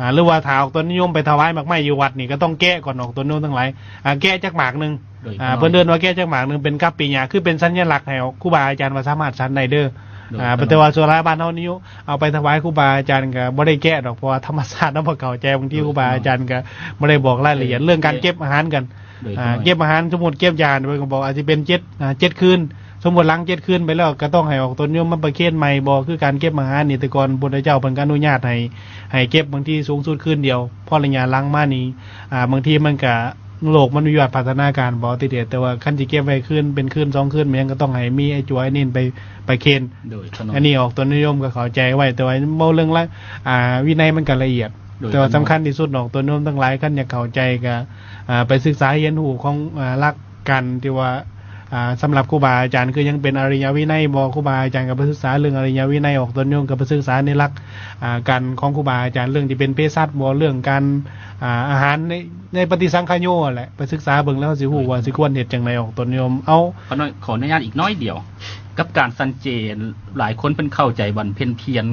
ອ່າ ຫຼືວ່າຖ້າອອກຕົນຍາດໂຍມໄປຖວາຍໝາກໄມ້ຢູ່ວັດນີ້ ກໍຕ້ອງແກະກ່ອນອອກຕົນຍາດໂຍມທັງຫຼາຍ. ອ່າ ແກະຈັກໝາກໜຶ່ງ ໂດຍ ອ່າ ເພິ່ນເອີ້ນວ່າແກະຈັກໝາກໜຶ່ງ ເປັນກັບປີຍະ ຄືເປັນສັນຍະລັກໃຫ້ຄູບາອາຈານວ່າສາມາດສັນໄດ້ເດີ. ໂດຍ ອ່າ ແຕ່ວ່າສ່ວນຫຼາຍບ້ານເຮົານີ້ ເອົາໄປຖວາຍຄູບາອາຈານກໍບໍ່ໄດ້ແກະດອກ ເພາະວ່າທຳມະຊາດເຮົາບໍ່ເຂົ້າໃຈ. ບາງທີ ໂດຍ ຄູບາອາຈານກໍບໍ່ໄດ້ບອກລາຍລະອຽດ ເອີ ເລື່ອງການເກັບອາຫານກັນ. ໂດຍ ອ່າ ເກັບອາຫານ ສົມມຸດເກັບຢາ ເພິ່ນກໍບອກອາດຈະເປັນເຈັດ ອ່າ ເຈັດຄືນ. ສົມມຸດຫຼັງເຈັດຄືນໄປແລ້ວ ກໍຕ້ອງໃຫ້ອອກຕົນຍາດໂຍມມາປະເຄນໃໝ່ບໍ່? ຄືການເກັບອາຫານນີ້ ແຕ່ກ່ອນພຸດທະເຈົ້າເພິ່ນກໍອະນຸຍາດໃຫ້ ໃຫ້ເກັບບາງທີສູງສຸດຄືນດຽວ. ເພາະໄລຍະຫຼັງມານີ້ ອ່າ ບາງທີມັນກະ ໂລກມັນມີວາດພັດທະນາການບໍ່ຕິເດດ, ແຕ່ວ່າຄັນຊິເກັບໄວ້ຄືນເປັນຄືນສອງຄືນ ມັນຍັງກໍຕ້ອງໃຫ້ມີໄອ້ຈົວໄອ້ນິນໄປ ໄປເຄນ. ໂດຍ ອັນນີ້ອອກຕົນຍາດໂຍມກໍເຂົ້າໃຈໄວ້ ແຕ່ວ່າເວົ້າເລື່ອງລະ ອ່າ ວິໄນມັນກໍລະອຽດ. ໂດຍ ແຕ່ວ່າສຳຄັນທີ່ສຸດ ອອກຕົນຍາດໂຍມທັງຫຼາຍ ຄັນຢາກເຂົ້າໃຈກໍ ອ່າ ໄປສຶກສາຮຽນຮູ້ຂອງ ອ່າ ຫຼັກການທີ່ວ່າ ອ່າ ສຳລັບຄູບາອາຈານ ຄືຍັງເປັນອະລິຍະວິໄນບໍ່? ຄູບາອາຈານກໍໄປສຶກສາເລື່ອງອະລິຍະວິໄນ, ອອກຕົນຍາດໂຍມກໍໄປສຶກສາໃນຫຼັກ ອ່າ ການຂອງຄູບາອາຈານ ເລື່ອງທີ່ເປັນເພສັດບໍ່? ເລື່ອງການ ອ່າ ອາຫານໃນ ໃນປະຕິສັງຂະໂຍຫັ້ນແຫຼະ ໄປສຶກສາເບິ່ງແລ້ວຊິຮູ້ວ່າຊິຄວນເຮັດຈັ່ງໃດ ອອກຕົນຍາດໂຍມ. ເອົາ ຂ້ານ້ອຍຂໍອະນຸຍາດອີກໜ້ອຍດຽວ ກັບການສັນເຈ ຫຼາຍຄົນເພິ່ນເຂົ້າໃຈບັນເພັນພຽນ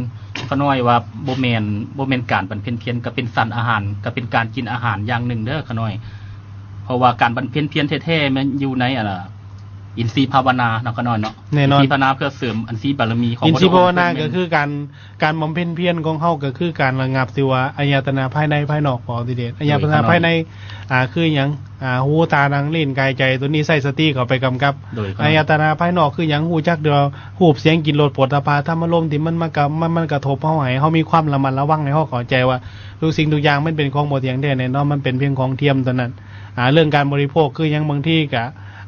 ຂ້ານ້ອຍວ່າບໍ່ແມ່ນ ບໍ່ແມ່ນການບັນເພັນພຽນ ກໍເປັນສັນອາຫານ ກໍເປັນການກິນອາຫານຢ່າງໜຶ່ງເດີຂ້ານ້ອຍ. ເພາະວ່າການບັນເພັນພຽນແທ້ໆ ແມ່ນຢູ່ໃນ ອ່າ ອິນຊີພາວະນາເນາະ ຂ້ານ້ອຍເນາະ. ແນ່ນອນ ອິນຊີພາວະນາເພື່ອເສີມອັນຊີບາລະມີຂອງ ອິນຊີພາວະນາກໍຄືການ ການບຳເພັນພຽນຂອງເຮົາກໍຄືການລະງັບ ທີ່ວ່າອາຍະຕະນະພາຍໃນພາຍນອກ ເວົ້າຕິເດດ. ອາຍະຕະນະພາຍໃນ ໂດຍ ອ່າ ຄືຫຍັງ? ອ່າ ຫູ ຕາ ໜັງ ລີ້ນ ກາຍ ໃຈ ໂຕນີ້ໃຊ້ສະຕິເຂົ້າໄປກຳກັບ. ໂດຍ ອາຍະຕະນະພາຍນອກຄືຫຍັງ? ຮູ້ຈັກແຕ່ວ່າຮູບ ສຽງ ກິ່ນ ລົດ ໂຜດຖະພະ ທຳມາລົມ ທີ່ມັນມາກະ ມັນ ມັນກະທົບເຮົາ ໃຫ້ເຮົາມີຄວາມລະມັດລະວັງ ໃຫ້ເຮົາເຂົ້າໃຈວ່າທຸກສິ່ງທຸກຢ່າງມັນເປັນຂອງບໍ່ທ່ຽງແທ້ແນ່ນອນ ມັນເປັນພຽງຂອງທຽມເທົ່ານັ້ນ. ອ່າ ເລື່ອງການບໍລິໂພກຄືຫຍັງ? ບາງທີກະ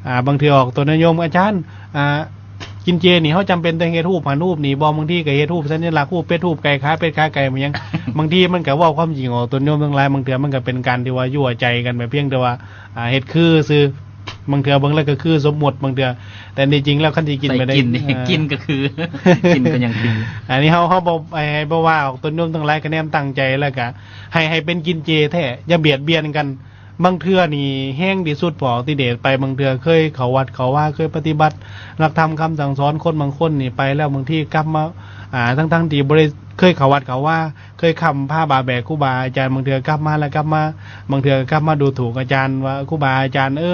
ອ່າ ບາງເທື່ອອອກຕົນຍາດໂຍມ ອາຈານ ອ່າ ກິນເຈນີ້ ເຮົາຈຳເປັນຕ້ອງເຮັດຮູບຫັ້ນຮູບນີ້ບໍ່? ບາງທີກໍເຮັດຮູບສັນຍະລັກ ຮູບເປັດ ຮູບໄກ່ ຂາເປັດ ຂາໄກ່ ແມ່ນຫຍັງ. ບາງທີມັນກໍເວົ້າຄວາມຈິງອອກຕົນໂຍມທັງຫຼາຍ, ບາງເທື່ອມັນກໍເປັນການທີ່ວ່າຍົວໃຈກັນ ແບບພຽງແຕ່ວ່າ ອ່າ ເຮັດຄືຊື່. ບາງເທື່ອເບິ່ງແລ້ວກໍຄືສົມມຸດ ບາງເທື່ອ, ແຕ່ທີ່ຈິງແລ້ວຄັນຊິກິນໄປໄດ້ ກິນກໍຄື ກິນກໍຍັງຄື. ອັນນີ້ເຮົາ ເຮົາບໍ່ ໃຫ້ ໃຫ້ບໍ່ວ່າອອກຕົນໂຍມທັງຫຼາຍ ຄະແນນຕັ້ງໃຈ ແລ້ວກໍໃຫ້ ໃຫ້ເປັນກິນເຈແທ້ ຢ່າບຽດບຽນກັນ. ບາງເທື່ອນີ້ແຮງທີ່ສຸດ ພວກທີ່ເດດໄປ ບາງເທື່ອເຄີຍເຂົ້າວັດເຂົ້າວາ ເຄີຍປະຕິບັດຫຼັກທຳຄຳສັ່ງສອນ ຄົນບາງຄົນນີ້ໄປແລ້ວ ບາງທີກັບມາ ອ່າ ທັງໆທີ່ບໍ່ໄດ້ເຄີຍເຂົ້າວັດເຂົ້າວາ ເຄີຍຄ້ຳພາບາແບກຄູບາອາຈານ ບາງເທື່ອກັບມາແລ້ວກັບມາ ບາງເທື່ອກັບມາດູຖູກອາຈານວ່າ ຄູບາອາຈານ ເອີ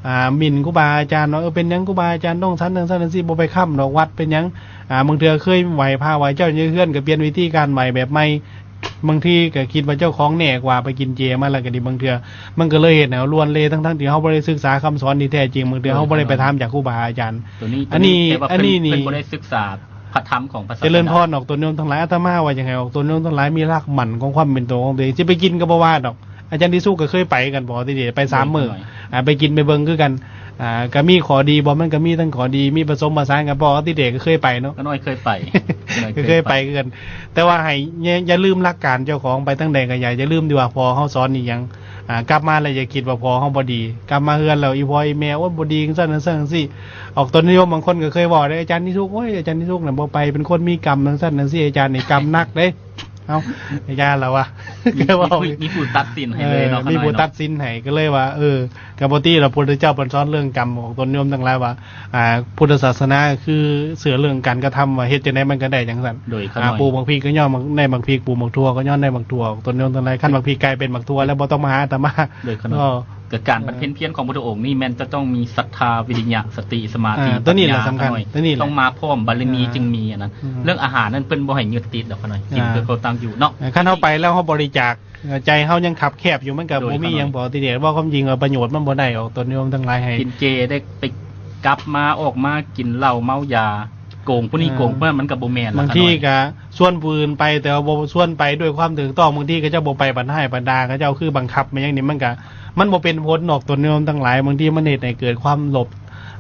ອ່າ ໝິ່ນຄູບາອາຈານວ່າ ເອີ ເປັນຫຍັງຄູບາອາຈານຕ້ອງສັນຈັ່ງຊັ້ນຈັ່ງຊີ້ ບໍ່ໄປຄ້ຳດອກວັດ ເປັນຫຍັງ? ອ່າ ບາງເທື່ອເຄີຍໄຫວ້ພະໄຫວ້ເຈົ້າຢູ່ເຮືອນ ກໍປ່ຽນວິທີການໄຫວ້ແບບໃໝ່. ບາງທີກໍຄິດວ່າເຈົ້າຂອງແນ່ກວ່າ ໄປກິນເຈມາແລ້ວກໍດີ ບາງເທື່ອມັນກໍເລີຍເຮັດໃຫ້ເຮົາລວນເລ ທັງໆທີ່ເຮົາບໍ່ໄດ້ສຶກສາຄຳສອນທີ່ແທ້ຈິງ ບາງເທື່ອເຮົາບໍ່ໄດ້ໄປຖາມຈາກຄູບາອາຈານ. ໂດຍ ອັນນີ້ ອັນນີ້ນີ້ ເພິ່ນບໍ່ໄດ້ສຶກສາພະທຳຂອງພະສາສະໜາ. ຈະເລີນພອນອອກຕົນໂຍມທັງຫຼາຍ ອາດຕະມາວ່າຢາກໃຫ້ອອກຕົນໂຍມທັງຫຼາຍມີຫຼັກໝັ້ນຂອງຄວາມເປັນຕົວຂອງຕົວເອງ ຊິໄປກິນກໍບໍ່ວ່າດອກ. ອາຈານທີ່ສຸກກໍເຄີຍໄປກັນບໍ່ ທີ່ໄດ້ໄປສາມມື້ ໂດຍ ອ່າ ໄປກິນໄປເບິ່ງຄືກັນ ອ່າ ກໍມີຂໍ້ດີບໍ່ ມັນກໍມີທັງຂໍ້ດີ ມີປະສົມປະສານກັນ ເພາະວ່າຕິເດກໍເຄີຍໄປເນາະ ຂ້ານ້ອຍເຄີຍໄປ ຂ້ານ້ອຍກໍເຄີຍໄປຄືກັນ. ແຕ່ວ່າໃຫ້ ຢ່າ ຢ່າລືມຫຼັກການເຈົ້າຂອງ ໄປທາງໃດກໍຢ່າ ຢ່າລືມທີ່ວ່າພໍ່ເຮົາສອນອີ່ຫຍັງ ອ່າ ກັບມາແລ້ວຢ່າຄິດວ່າພໍ່ເຮົາບໍ່ດີ ກັບມາເຮືອນແລ້ວອີ່ພໍ່ອີ່ແມ່ ໂອ້ຍ ບໍ່ດີຈັ່ງຊັ້ນຈັ່ງຊີ້. ອອກຕົນໂຍມບາງຄົນກໍເຄີຍເວົ້າເດ້ ອາຈານນິສຸກ ໂອ້ຍ ອາຈານນິສຸກນະບໍ່ໄປ ເປັນຄົນມີກຳຈັ່ງຊັ້ນຈັ່ງຊີ້ ອາຈານນີ້ກຳໜັກເດ້. ເອົ້າ ຢ່າລະວ່າ ມີ ມີຜູ້ຕັດສິນໃຫ້ເລີຍເນາະ ເອີ ມີຜູ້ຕັດສິນໃຫ້ ກໍເລີຍວ່າ ເອີ ກໍບໍ່ຕິລະ ພຸດທະເຈົ້າເພິ່ນສອນເລື່ອງກຳ ອອກຕົນໂຍມທັງຫຼາຍວ່າ ອ່າ ພຸດທະສາສະໜາຄືເຊື່ອເລື່ອງການກະທຳ ວ່າເຮັດຈັ່ງໃດມັນກໍໄດ້ຈັ່ງຊັ້ນ. ໂດຍ ອ່າ ປູກໝາກພິກກໍຍ້ອນໄດ້ໝາກພິກ ປູກໝາກຖົ່ວກໍຍ້ອນໄດ້ໝາກຖົ່ວ ອອກຕົນໂຍມທັງຫຼາຍ ຄັນໝາກພິກກາຍເປັນໝາກຖົ່ວແລ້ວ ບໍ່ຕ້ອງມາຫາອາດຕະມາ. ໂດຍ ກໍ ກໍການບຳເພັນພຽນຂອງພຸດທະອົງນີ້ ແມ່ນຈະຕ້ອງມີສັດທາ ວິລິຍະ ສະຕິ ສະມາທິ ອ່າ ໂຕນີ້ລະສຳຄັນ ໂຕນີ້ຕ້ອງມາພ້ອມ ບາລະມີຈຶ່ງມີ. ອັນນັ້ນ ເລື່ອງອາຫານນັ້ນເພິ່ນບໍ່ໃຫ້ຍຶດຕິດດອກ ຂ້ານ້ອຍ ກິນເພື່ອຄວາມຕັ້ງຢູ່ເນາະ. ຄັນເຮົາໄປແລ້ວເຮົາບໍລິຈາກ ໃຈເຮົາຍັງຄັບແຄບຢູ່ ມັນກໍບໍ່ມີຫຍັງພໍທີ່ຈະ ເວົ້າຄວາມຈິງວ່າປະໂຫຍດມັນບໍ່ໄດ້ອອກ ຕົນໂຍມທັງຫຼາຍໃຫ້ກິນເຈໄດ້ ໄປກັບມາອອກມາກິນເຫຼົ້າເມົາຢາ ໂກ ໂກງຜູ້ນີ້ໂກງຜູ້ນັ້ນ ມັນກໍບໍ່ແມ່ນລະ ບາງທີກໍຊວນຜູ້ອື່ນໄປ ແຕ່ວ່າບໍ່ຊວນໄປດ້ວຍຄວາມຖືກຕ້ອງ ບາງທີເຂົາເຈົ້າບໍ່ໄປ ບັດຮ້າຍບັດດ່າເຂົາເຈົ້າ ຄືບັງຄັບແມ່ນຫຍັງນີ້ ມັນກໍ ມັນບໍ່ເປັນຜົນດອກ ຕົນໂຍມທັງຫຼາຍ ບາງທີມັນເຮັດໃຫ້ເກີດຄວາມລົບ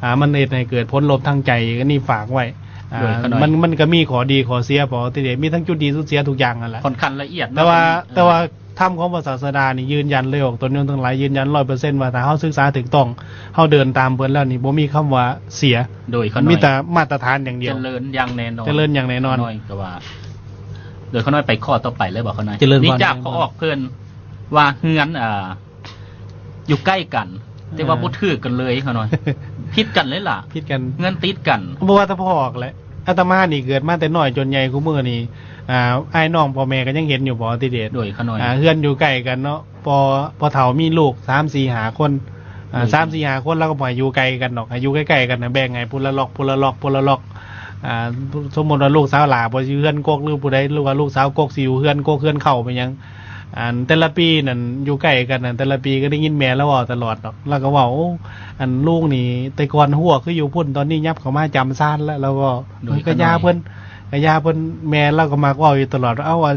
ອ່າ ມັນເຮັດໃຫ້ເກີດຜົນລົບທາງໃຈ ອັນນີ້ຝາກໄວ້ ອ່າ ໂດຍຂະນ້ອຍ ມັນ ມັນກໍມີຂໍ້ດີຂໍ້ເສຍ ເພາະທີ່ໄດ້ມີທັງຈຸດດີຈຸດເສຍທຸກຢ່າງນັ້ນແຫຼະ ຂ້ອນຂ້າງລະອຽດເນາະ ແຕ່ວ່າ ເອີ ແຕ່ວ່າທຳຂອງພະສາສະດານີ້ຢືນຢັນເລີຍ ອອກຕົນໂຍມທັງຫຼາຍ ຢືນຢັນຮ້ອຍເປີເຊັນວ່າ ຖ້າເຮົາສຶກສາຖືກຕ້ອງ ເຮົາເດີນຕາມເພິ່ນແລ້ວນີ້ ບໍ່ມີຄຳວ່າເສຍ ໂດຍຂະນ້ອຍ ມີແຕ່ມາດຕະຖານຢ່າງດຽວ ຈະເລີນຢ່າງແນ່ນອນ ຈະເລີນຢ່າງແນ່ນອນ ຂ້ານ້ອຍກໍວ່າ ໂດຍຂ້ານ້ອຍໄປຂໍ້ຕໍ່ໄປເລີຍບໍ່ຂ້ານ້ອຍ ຈະເລີນ ນີ້ຈາກຂໍອອກເພິ່ນວ່າເຮືອນ ອ່າ ຢູ່ໃກ້ກັນ ແຕ່ວ່າ ເອີ ບໍ່ຖືກກັນເລີຍຂ້ານ້ອຍ ຜິດກັນເລີຍລະ ຜິດກັນ ເຮືອນຕິດກັນ ບໍ່ວ່າແຕ່ພໍ່ອອກແຫຼະ ອາດຕະມານີ້ເກີດມາແຕ່ນ້ອຍຈົນໃຫຍ່ ຄູ່ມື້ນີ້ ອ່າ ອ້າຍນ້ອງພໍ່ແມ່ກໍຍັງເຫັນຢູ່ບໍ່ ອະຕິເດດ ໂດຍຂ້ານ້ອຍ ອ່າ ເຮືອນຢູ່ໃກ້ກັນເນາະ ພໍ່ ພໍ່ເຖົ້າມີລູກສາມສີ່ຫ້າຄົນ ອ່າ ໂດຍ ສາມສີ່ຫ້າຄົນ ລາວກໍບໍ່ໃຫ້ຢູ່ໄກກັນດອກ ໃຫ້ຢູ່ໃກ້ໆກັນນະ ແບ່ງໃຫ້ຜູ້ລະລັອກ ຜູ້ລະລັອກ ຜູ້ລະລັອກ ອ່າ ສົມມຸດວ່າລູກສາວຫຼ້າບໍ່ຢູ່ເຮືອນກົກ ຫຼືຜູ້ໃດ ຫຼືວ່າລູກສາວກົກຊິຢູ່ເຮືອນກົກ ເຮືອນເຂົ້າ ເປັນຫຍັງ ອັນແຕ່ລະປີນັ້ນຢູ່ໃກ້ກັນນັ້ນ ແຕ່ລະປີກໍໄດ້ຍິນແມ່ລາວເວົ້າຕະຫຼອດດອກ ລາວກໍເວົ້າ ໂອ້ ອັນລຸງນີ້ແຕ່ກ່ອນຮົ້ວຄືຢູ່ພຸ້ນ ຕອນນີ້ຫຍັບເຂົ້າມາຈຳຊານແລ້ວ ລາວເວົ້າ ໂດຍ ເອີ ກໍຢ່າເພິ່ນ ກໍຢ່າເພິ່ນ ແມ່ລາວກໍມັກເວົ້າຢູ່ຕະຫຼອດ ເອົາ ອັນ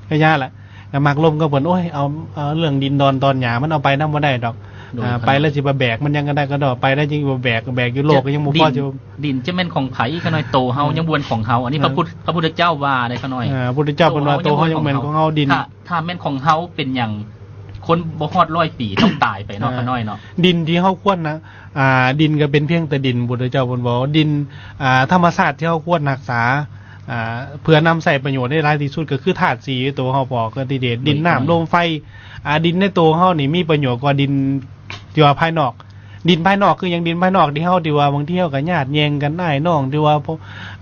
ກໍຢ່າລະ ກໍມັກລົມກັບເພິ່ນ ໂອ້ຍ ເອົາ ເອົາເລື່ອງດິນດອນຕອນຫຍ້າມັນເອົາໄປນຳບໍ່ໄດ້ດອກ ໂດຍ ອ່າ ຂ້ານ້ອຍ ໄປແລ້ວຊິໄປແບກມັນຫຍັງກໍໄດ້ກໍດອກ ໄປແລ້ວຈຶ່ງໄປແບກ ແບກຢູ່ໂລກກໍຍັງບໍ່ພໍ ດິນ ຈະ ດິນຈະແມ່ນຂອງໃຜຂ້ານ້ອຍ ໂຕເຮົາ ເອີ ຍັງບໍ່ແມ່ນຂອງເຮົາ ອັນນີ້ ເອີ ພະພຸດ ພະພຸດທະເຈົ້າວ່າເດ້ຂ້ານ້ອຍ ເອີ ພະພຸດທະເຈົ້າເພິ່ນວ່າ ໂຕເຮົາຍັງບໍ່ແມ່ນຂອງເຮົາ ດິນ ຖ້າ ຖ້າແມ່ນຂອງເຮົາເປັນຫຍັງ ຄົນບໍ່ຮອດຮ້ອຍປີຕ້ອງຕາຍໄປເນາະ ເອີ ຂ້ານ້ອຍເນາະ ດິນທີ່ເຮົາຄວນນະ ອ່າ ດິນກໍເປັນພຽງແຕ່ດິນ ພຸດທະເຈົ້າເພິ່ນເວົ້າ ດິນ ອ່າ ທຳມະຊາດທີ່ເຮົາຄວນຮັກສາ ອ່າ ເພື່ອນຳໃຊ້ປະໂຫຍດໄດ້ຫຼາຍທີ່ສຸດ ກໍຄືທາດສີ່ໂຕເຮົາ ພໍເກີດທີ່ເດດ ໂດຍ ດິນ ນ້ຳ ລົມ ໄຟ ອ່າ ດິນໃນໂຕເຮົານີ້ມີປະໂຫຍດກວ່າດິນທີ່ວ່າພາຍນອກ ດິນພາຍນອກຄືຫຍັງ? ດິນພາຍນອກທີ່ເຮົາ ທີ່ວ່າບາງທີເຮົາກໍຍາດແຍ່ງກັນ ອ້າຍນ້ອງ ທີ່ວ່າ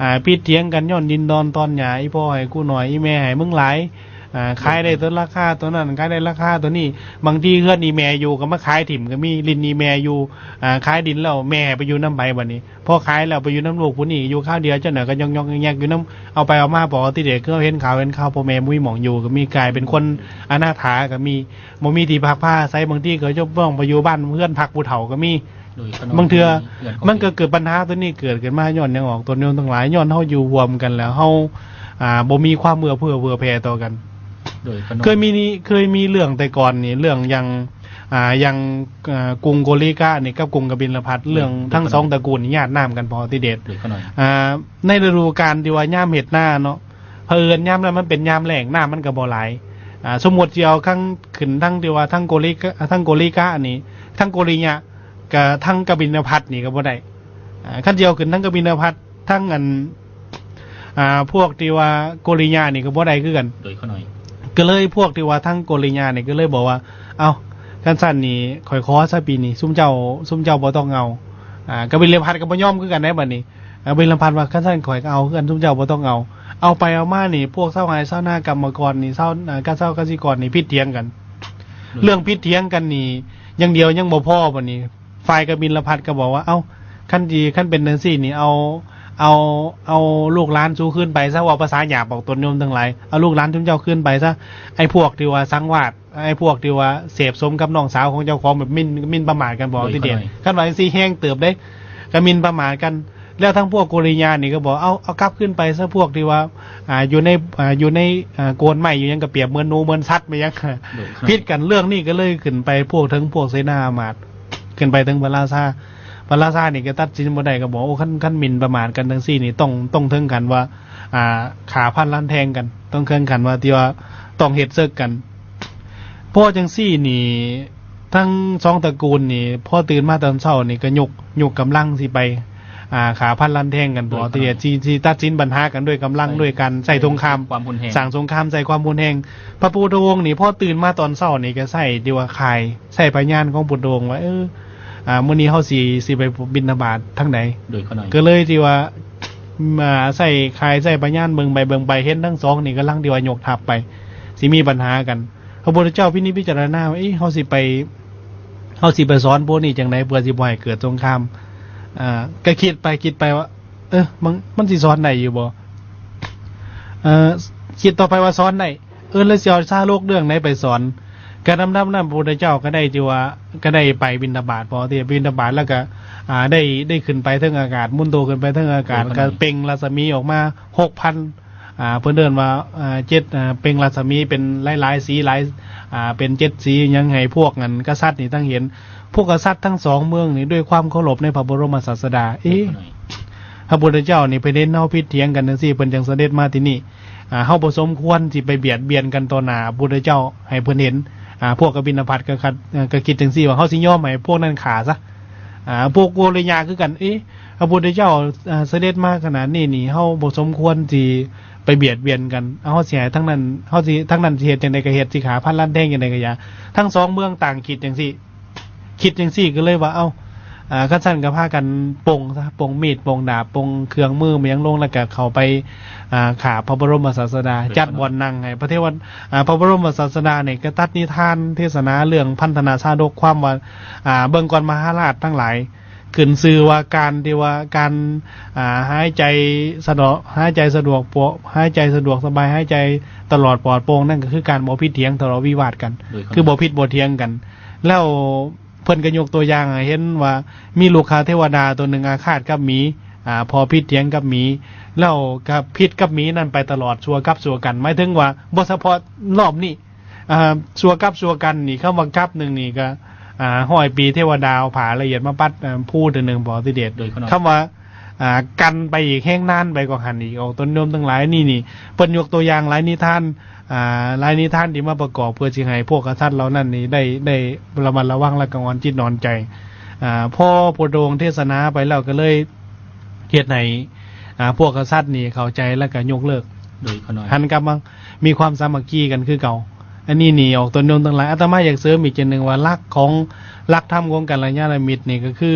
ອ່າ ຜິດຖຽງກັນຍ້ອນດິນດອນຕອນຫຍ້າ ອີ່ພໍ່ໃຫ້ກູໜ້ອຍ ອີ່ແມ່ໃຫ້ມຶງຫຼາຍ ອ່າ ຂາຍໄດ້ຕົວລາຄາຕົວນັ້ນ ຂາຍໄດ້ລາຄາຕົວນີ້ ບາງທີເຮືອນອີ່ແມ່ຢູ່ກໍມາຂາຍຖິ້ມກໍມີ ດິນອີ່ແມ່ຢູ່ ອ່າ ຂາຍດິນແລ້ວແມ່ໃຫ້ໄປຢູ່ນຳໃຜບັດນີ້ ພໍຂາຍແລ້ວໄປຢູ່ນຳລູກຜູ້ນີ້ ຢູ່ຄາວດຽວຈັກໜ້ອຍກໍຍອກໆແຍກໆຢູ່ນຳ ເອົາໄປເອົາມາ ພໍທີ່ເດ ຄືເຮົາເຫັນຂ່າວເຫັນຂ່າວ ພໍ່ແມ່ບໍ່ມີໝ່ອງຢູ່ກໍມີ ກາຍເປັນຄົນອະນາຖາກໍມີ ບໍ່ມີທີ່ພັກພາອາໄສ ບາງທີກໍຈະຕ້ອງໄປຢູ່ບ້ານເຮືອນພັກຜູ້ເຖົ້າກໍມີ ໂດຍຂະນ້ອຍ ບາງເທື່ອ ເຮືອນຂອງ ມັນກໍເກີດບັນຫາຕົວນີ້ເກີດຂຶ້ນມາຍ້ອນຫຍັງອອກ ຕົນໂຍມທັງຫຼາຍ ຍ້ອນເຮົາຢູ່ຮ່ວມກັນແລ້ວ ເຮົາ ອ່າ ບໍ່ມີຄວາມເອື້ອເຟື້ອເຜື່ອແຜ່ຕໍ່ກັນ ໂດຍຂະນ້ອຍ ເຄີຍມີ ເຄີຍມີເລື່ອງແຕ່ກ່ອນນີ້ ເລື່ອງຢ່າງ ອ່າ ຢ່າງ ເອີ ກຸງໂກລິກະນີ້ກັບກຸງກະບິນລະພັດ ເລື່ອງ ໂດຍ ທັງສອງຕະກູນນີ້ຍາດນ້ຳກັນພໍທີ່ເດດ ໂດຍຂະນ້ອຍ ອ່າ ໃນລະດູການທີ່ວ່າຍາມເຮັດນາເນາະ ຜະເອີນຍາມນັ້ນມັນເປັນຍາມແລ້ງ ນ້ຳມັນກໍບໍ່ຫຼາຍ ອ່າ ສົມມຸດຊິເອົາຄັນຂຶ້ນທັງທີ່ວ່າທັງໂກລິກະ ທັງໂກລິກະນີ້ ທັງໂກລິຍະ ກະທັງກະບິນລະພັດນີ້ກໍບໍ່ໄດ້ ອ່າ ຄັນຊິເອົາຂຶ້ນທັງກະບິນລະພັດ ທັງອັນ ອ່າ ພວກທີ່ວ່າໂກລິຍະນີ້ກໍບໍ່ໄດ້ຄືກັນ ໂດຍຂະນ້ອຍ ກໍເລີຍພວກທີ່ວ່າທັງໂກລິຍະນີ້ກໍເລີຍບອກວ່າ ເອົ້າ ຄັນຊັ້ນນີ້ຂ້ອຍຂໍຊະປີນີ້ ຊຸມເຈົ້າ ຊຸມເຈົ້າບໍ່ຕ້ອງເອົາ ອ່າ ກະບິນລະພັດກໍບໍ່ຍອມຄືກັນໃດບັດນີ້ ກະບິນລະພັດວ່າ ຄັນຊັ້ນຂ້ອຍກໍເອົາຄືກັນ ຊຸມເຈົ້າບໍ່ຕ້ອງເອົາ ເອົາໄປເອົາມານີ້ ພວກຊາວໄຮ່ຊາວນາ ກຳມະກອນນີ້ ຊາວ ກະ ຊາວກະສິກອນນີ້ຜິດຖຽງກັນ ໂດຍ ເລື່ອງຜິດຖຽງກັນນີ້ຢ່າງດຽວຍັງບໍ່ພໍ ບັດນີ້ ຝ່າຍກະບິນລະພັດກໍບອກວ່າ ເອົ້າ ຄັນຊິ ຄັນເປັນຈັ່ງຊີ້ນີ້ ເອົາ ເອົາ ເອົາລູກຫຼານສູຄືນໄປຊະ ເວົ້າພາສາຫຍາບອອກ ຕົນໂຍມທັງຫຼາຍ ເອົາລູກຫຼານຊຸມເຈົ້າຄືນໄປຊະ ໄອ້ພວກທີ່ວ່າສັງວາດ ໄອ້ພວກທີ່ວ່າເສບສົມກັບນ້ອງສາວຂອງເຈົ້າຂອງ ແບບໝິ່ນ ໝິ່ນປະໝາດກັນ ບອກ ໂດຍ ທີ່ເດດ ຄັນວ່າຈັ່ງຊີ້ແຮງເຕີບເດ້ ກະໝິ່ນປະໝາດກັນ ແລ້ວທັງພວກໂກລິຍານີ້ກໍບອກ ເອົາ ເອົາກັບຄືນໄປຊະ ພວກທີ່ວ່າ ອ່າ ຢູ່ໃນ ອ່າ ຢູ່ໃນ ອ່າ ໂກນໄມ້ຢູ່ຫຍັງ ກໍປຽບເໝືອນໜູເໝືອນສັດແມ່ນຫຍັງ ໂດຍ ຜິດກັນ ເລື່ອງນີ້ກໍເລີຍຂຶ້ນໄປພວກເທິງພວກເສນາອາມາດ ຂຶ້ນໄປເຖິງພະລາຊາ ພະລາຊານີ້ກໍຕັດສິນບໍ່ໄດ້ ກໍບອກ ໂອ້ ຄັນ ຄັນໝິ່ນປະໝາດກັນຈັ່ງຊີ້ນີ້ ຕ້ອງ ຕ້ອງເຖິງຂັ້ນວ່າ ອ່າ ຂ້າຟັນລັນແທງກັນ ຕ້ອງເຖິງຂັ້ນວ່າ ທີ່ວ່າຕ້ອງເຮັດເສິກກັນ ເພາະຈັ່ງຊີ້ນີ້ ທັງສອງຕະກູນນີ້ ພໍຕື່ນມາຕອນເຊົ້ານີ້ກໍຍົກ ຍົກກຳລັງຊິໄປ ອ່າ ຂ້າຟັນລັນແທງກັນ ໂດຍ ເພື່ອທີ່ຈະ ຊິ ຊິຕັດສິນບັນຫາກັນດ້ວຍກຳລັງ ໃຊ້ ດ້ວຍການໃຊ້ສົງຄາມ ຄວາມຮຸນແຮງ ສ້າງສົງຄາມ ໃຊ້ຄວາມຮຸນແຮງ ພະພຸດທະອົງນີ້ ພໍຕື່ນມາຕອນເຊົ້ານີ້ກໍໃຊ້ທີ່ວ່າຂ່າຍ ໃຊ້ພະຍານຂອງພຸດທະອົງວ່າ ເອີ ອ່າ ມື້ນີ້ເຮົາຊິ ຊິໄປບິນທະບາດທາງໃດ ໂດຍຂະນ້ອຍ ກໍເລີຍທີ່ວ່າ ອ່າ ໃຊ້ຂ່າຍ ໃຊ້ພະຍານເບິ່ງໄປເບິ່ງໄປ ເຫັນທັງສອງນີ້ກຳລັງທີ່ວ່າຍົກທັບໄປ ຊິມີບັນຫາກັນ ພະພຸດທະເຈົ້າພິນິດພິຈາລະນາວ່າ ເອີ ເຮົາຊິໄປ ເຮົາຊິໄປສອນພວກນີ້ຈັ່ງໃດ ເພື່ອຊິບໍ່ໃຫ້ເກີດສົງຄາມ ອ່າ ກໍຄິດໄປຄິດໄປວ່າ ເອີ ມັນ ມັນຊິສອນໄດ້ຢູ່ບໍ່? ເອີ ຄິດຕໍ່ໄປວ່າສອນໄດ້ ເອີ ແລ້ວຊິເອົາຊາດົກເລື່ອງໃດໄປສອນ? ກະນຳນັ້ນ ພະພຸດທະເຈົ້າກະໄດ້ ທີ່ວ່າກະໄດ້ໄປບິນທະບາດ ພໍທີ່ບິນທະບາດແລ້ວກະ ອ່າ ໄດ້ ໄດ້ຂຶ້ນໄປເທິງອາກາດ ໝູນໂຕຂຶ້ນໄປເທິງອາກາດ ໂດຍ ກະເປັ່ງລັດສະໝີອອກມາຫົກພັນ ອ່າ ເພິ່ນເອີ້ນວ່າ ອ່າ ເຈັດ ອ່າ ເປັ່ງລັດສະໝີເປັນຫຼາຍໆສີ ຫຼາຍ ອ່າ ເປັນເຈັດສີຫຍັງ ໃຫ້ພວກອັນກະສັດນີ້ທັງເຫັນ. ພວກກະສັດທັງສອງເມືອງນີ້ ດ້ວຍຄວາມເຄົາລົບໃນພະບໍລົມສາດສະດາ ເອ ໂດຍ ພະພຸດທະເຈົ້ານີ້ ເພິ່ນເຫັນເຮົາຜິດຖຽງກັນຈັ່ງຊີ້ ເພິ່ນຈຶ່ງສະເດັດມາທີ່ນີ້. ອ່າ ເຮົາບໍ່ສົມຄວນຊິໄປບຽດບຽນກັນຕໍ່ໜ້າພະພຸດທະເຈົ້າໃຫ້ເພິ່ນເຫັນ. ອ່າ ພວກກະບິນທະບາດກະ ເອີ ກະຄິດຈັ່ງຊີ້ວ່າ ເຮົາຊິຍອມໃຫ້ພວກນັ້ນຂ້າຊະ. ອ່າ ພວກໂກລິຍາຄືກັນ ເອ ພະພຸດທະເຈົ້າ ອ່າ ສະເດັດມາຂະໜາດນີ້ນີ້ ເຮົາບໍ່ສົມຄວນຊິໄປບຽດບຽນກັນ. ເຮົາຊິໃຫ້ທາງນັ້ນ ເຮົາຊິ ທາງນັ້ນຊິເຮັດຈັ່ງໃດກະເຮັດ ຊິຂ້າຟັນລັນແທງຈັ່ງໃດກະຢ່າ. ທັງສອງເມືອງຕ່າງຄິດຈັ່ງຊີ້ ຄິດຈັ່ງຊີ້ກະເລີຍວ່າ ເອົ້າ ອ່າ ຄັນຊັ້ນກະພາກັນປົງຊະ ປົງມີດ ປົງດາບ ປົງເຄື່ອງມືຫຍັງລົງ ແລ້ວກະເຂົ້າໄປ ອ່າ ຂ້າພະບໍລົມສາດສະດາ ຈັດບ່ອນນັ່ງໃຫ້ພະເທວະ ອ່າ ພະບໍລົມສາດສະດານີ້ ກະຕັດນິທານເທດສະໜາເລື່ອງພັນທະນາຊາດົກ ຄວາມວ່າ ອ່າ ເບິ່ງກ່ອນມະຫາລາດທັງຫຼາຍ ຂຶ້ນຊື່ວ່າການທີ່ວ່າການ ອ່າ ຫາຍໃຈສະດວກ ຫາຍໃຈສະດວກ ປະ ຫາຍໃຈສະດວກສະບາຍ ຫາຍໃຈຕະຫຼອດປອດໂປ່ງ ນັ້ນກະຄືການບໍ່ຜິດຖຽງ ທະເລາະວິວາດກັນ ຄືບໍ່ຜິດບໍ່ຖຽງກັນ. ແລ້ວເພິ່ນກະຍົກຕົວຢ່າງໃຫ້ເຫັນວ່າ ມີລູກຄ້າເທວະດາໂຕໜຶ່ງອາຄາດກັບໝີ ອ່າ ພໍຜິດຖຽງກັບໝີ ແລ້ວກະຜິດກັບໝີນັ້ນໄປຕະຫຼອດຊົ່ວກັບຊົ່ວກັນ ໝາຍເຖິງວ່າບໍ່ສະເພາະລອບນີ້ ອ່າ ຊົ່ວກັບຊົ່ວກັນນີ້ ຄຳວ່າກັບໜຶ່ງນີ້ກະ ອ່າ ຮ້ອຍປີເທວະດາເອົາຜ້າລະອຽດມາປັດ ອ່າ ພູເທື່ອໜຶ່ງ ບໍ່ຕິເດດ. ໂດຍຂະນ້ອຍ ຄຳວ່າ ອ່າ ກັນໄປອີກ ແຮງນານໄປກວ່າຫັ້ນອີກ ອອກຕົນໂຍມທັງຫຼາຍ ນີ້ນີ້ ເພິ່ນຍົກຕົວຢ່າງຫຼາຍນິທານ ອ່າ ຫຼາຍນິທານທີ່ມາປະກອບ ເພື່ອຊິໃຫ້ພວກກະສັດເຫຼົ່ານັ້ນນີ້ໄດ້ ໄດ້ລະມັດລະວັງ ແລະກະອ່ອນຈິດອ່ອນໃຈ. ອ່າ ພໍພະພຸດທະອົງເທດສະໜາໄປແລ້ວ ກະເລີຍເຮັດໃຫ້ ອ່າ ພວກກະສັດນີ້ເຂົ້າໃຈ ແລະກະຍົກເລີກ ໂດຍຂະນ້ອຍ ຫັນກັບມາມີຄວາມສາມັກຄີກັນຄືເກົ່າ. ອັນນີ້ນີ້ ອອກຕົນໂຍມທັງຫຼາຍ ອາດຕະມາຢາກເສີມອີກຈັ່ງໜຶ່ງວ່າ ຫຼັກຂອງ ຫຼັກທຳຂອງກັນລະຍານະມິດນີ້ກະຄື